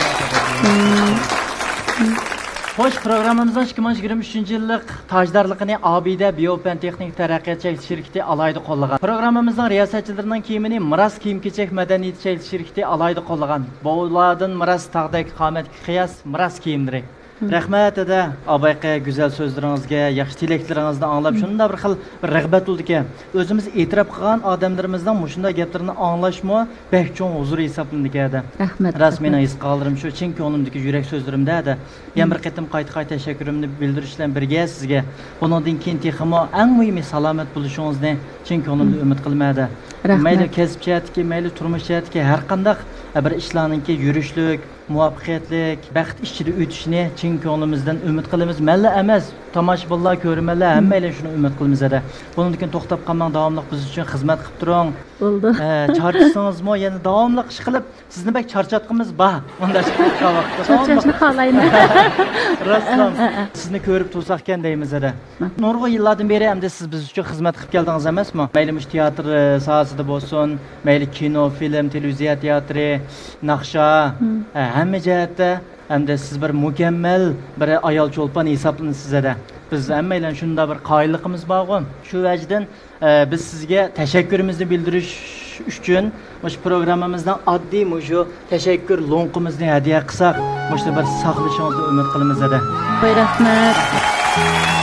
خوش، پروگراممىمىزنىڭ ئىككى مىڭ يىگىرمە ئۈچىنچى يىللىق تاجدارلىقىنى ئابىدە بىيوپەن تېخنىكا تەرەققىيات چەكلىك شىركىتى ئالاھىدە قوللىغان. پروگراممىمىزنىڭ رىياسەتچىلىرىنىڭ كىيىمىنى مىراس كىيىم-كېچەك مەدەنىيىتى چەكلىك شىركىتى ئالاھىدە قوللىغان. بوۋلاردىن مىراس تاغدەك قامەتكە قىياس مىراس كىيىملىرى. رەھمەت، ھەدە. ئابايقى، گۈزەل سۆزلىرىڭىزگە، ياخشى تىلەكلىرىڭىزنى ئاڭلاپ، شۇنداق بىر خىل بىر رىغبەت بولىدىكەن. ئۆزىمىز ئېتىراپ قىلغان ئادەملىرىمىزنىڭ مۇشۇنداق گەپلىرىنى ئاڭلاشمۇ بەك چوڭ ھۇزۇر ھېسابلىنىدىكەن، ھەدە. راست، مېنىڭ ھېس قىلغانلىرىم شۇ، چىن كۆڭلۈمدىكى يۈرەك سۆزلىرىم-دە، ھەدە. يەنە بىر قېتىم قايتا-قايتا تەشەككۈرۈمنى بىلدۈرۈش بىلەن بىرگە سىزگە، بۇنىڭدىن كېيىن تېخىمۇ ئەڭ مۇھىمى سالامەت بولۇشىڭىزنى چىن كۆڭلۈمدىن ئۈمىد قىلىمەن، ھەدە. مەيلى كەسىپ جەھەتتىكى، مەيلى تۇرمۇش جەھەتتىكى ھەر قانداق بىر ئىشلارنىڭكى يۈرۈشلۈك، مۇۋەپپەقىيەتلىك، بەخت ئىچىدە ئۆتۈشىنى چىن كۆڭلىمىزدىن ئۈمىد قىلىمىز. مەنلا ئەمەس، تاماشىبىنلار، كۆرۈرمەنلەر، ھەممەيلەن شۇنى ئۈمىد قىلىمىز، ھەدە. بۇنىڭدىن كېيىن توختاپ قالماڭ، داۋاملىق بىز ئۈچۈن خىزمەت قىلىپ تۇرۇڭ. بولدى. ئە، چارچىسىڭىزمۇ يەنە داۋاملىق ئىش قىلىپ، سىزنى بەك چارچاتقىمىز بار. مۇنداق ئىش قىلىپ قالماقتا. چارچاشنى خالايمەن. راستلا. سىزنى كۆرۈپ تۇرساقكەن دەيمىز، ھەدە. نۇرغۇن يىللاردىن بېرى ئەمدى سىز بىز ئۈچۈن خىزمەت قىلىپ كەلدىڭىز ئەمەسمۇ؟ مەيلى مۇشۇ تىياتىر، ئە، ساھەسىدە بولسۇن، مەيلى كىنو، فىلىم، تېلېۋىزىيە تىياتىرى، ناخشا، ئە، ھەممە جەھەتتە ئەمدى سىز بىر مۇكەممەل بىر ئايال چولپان ھېسابلىنىسىز، ھەدە. بىز ھەممەيلەن شۇنداق بىر قايىللىقىمىز بارغۇ. شۇ ۋەجىدىن، ئە، بىز سىزگە تەشەككۈرىمىزنى بىلدۈرۈش ئۈچۈن مۇشۇ پروگراممىمىزنىڭ ئاددىي مۇشۇ تەشەككۈر لوڭقىمىزنى ھەدىيە قىلساق، مۇشۇنى بىر ساقلىشىڭىزنى ئۈمىد قىلىمىز، ھەدە. ۋاي، رەھمەت.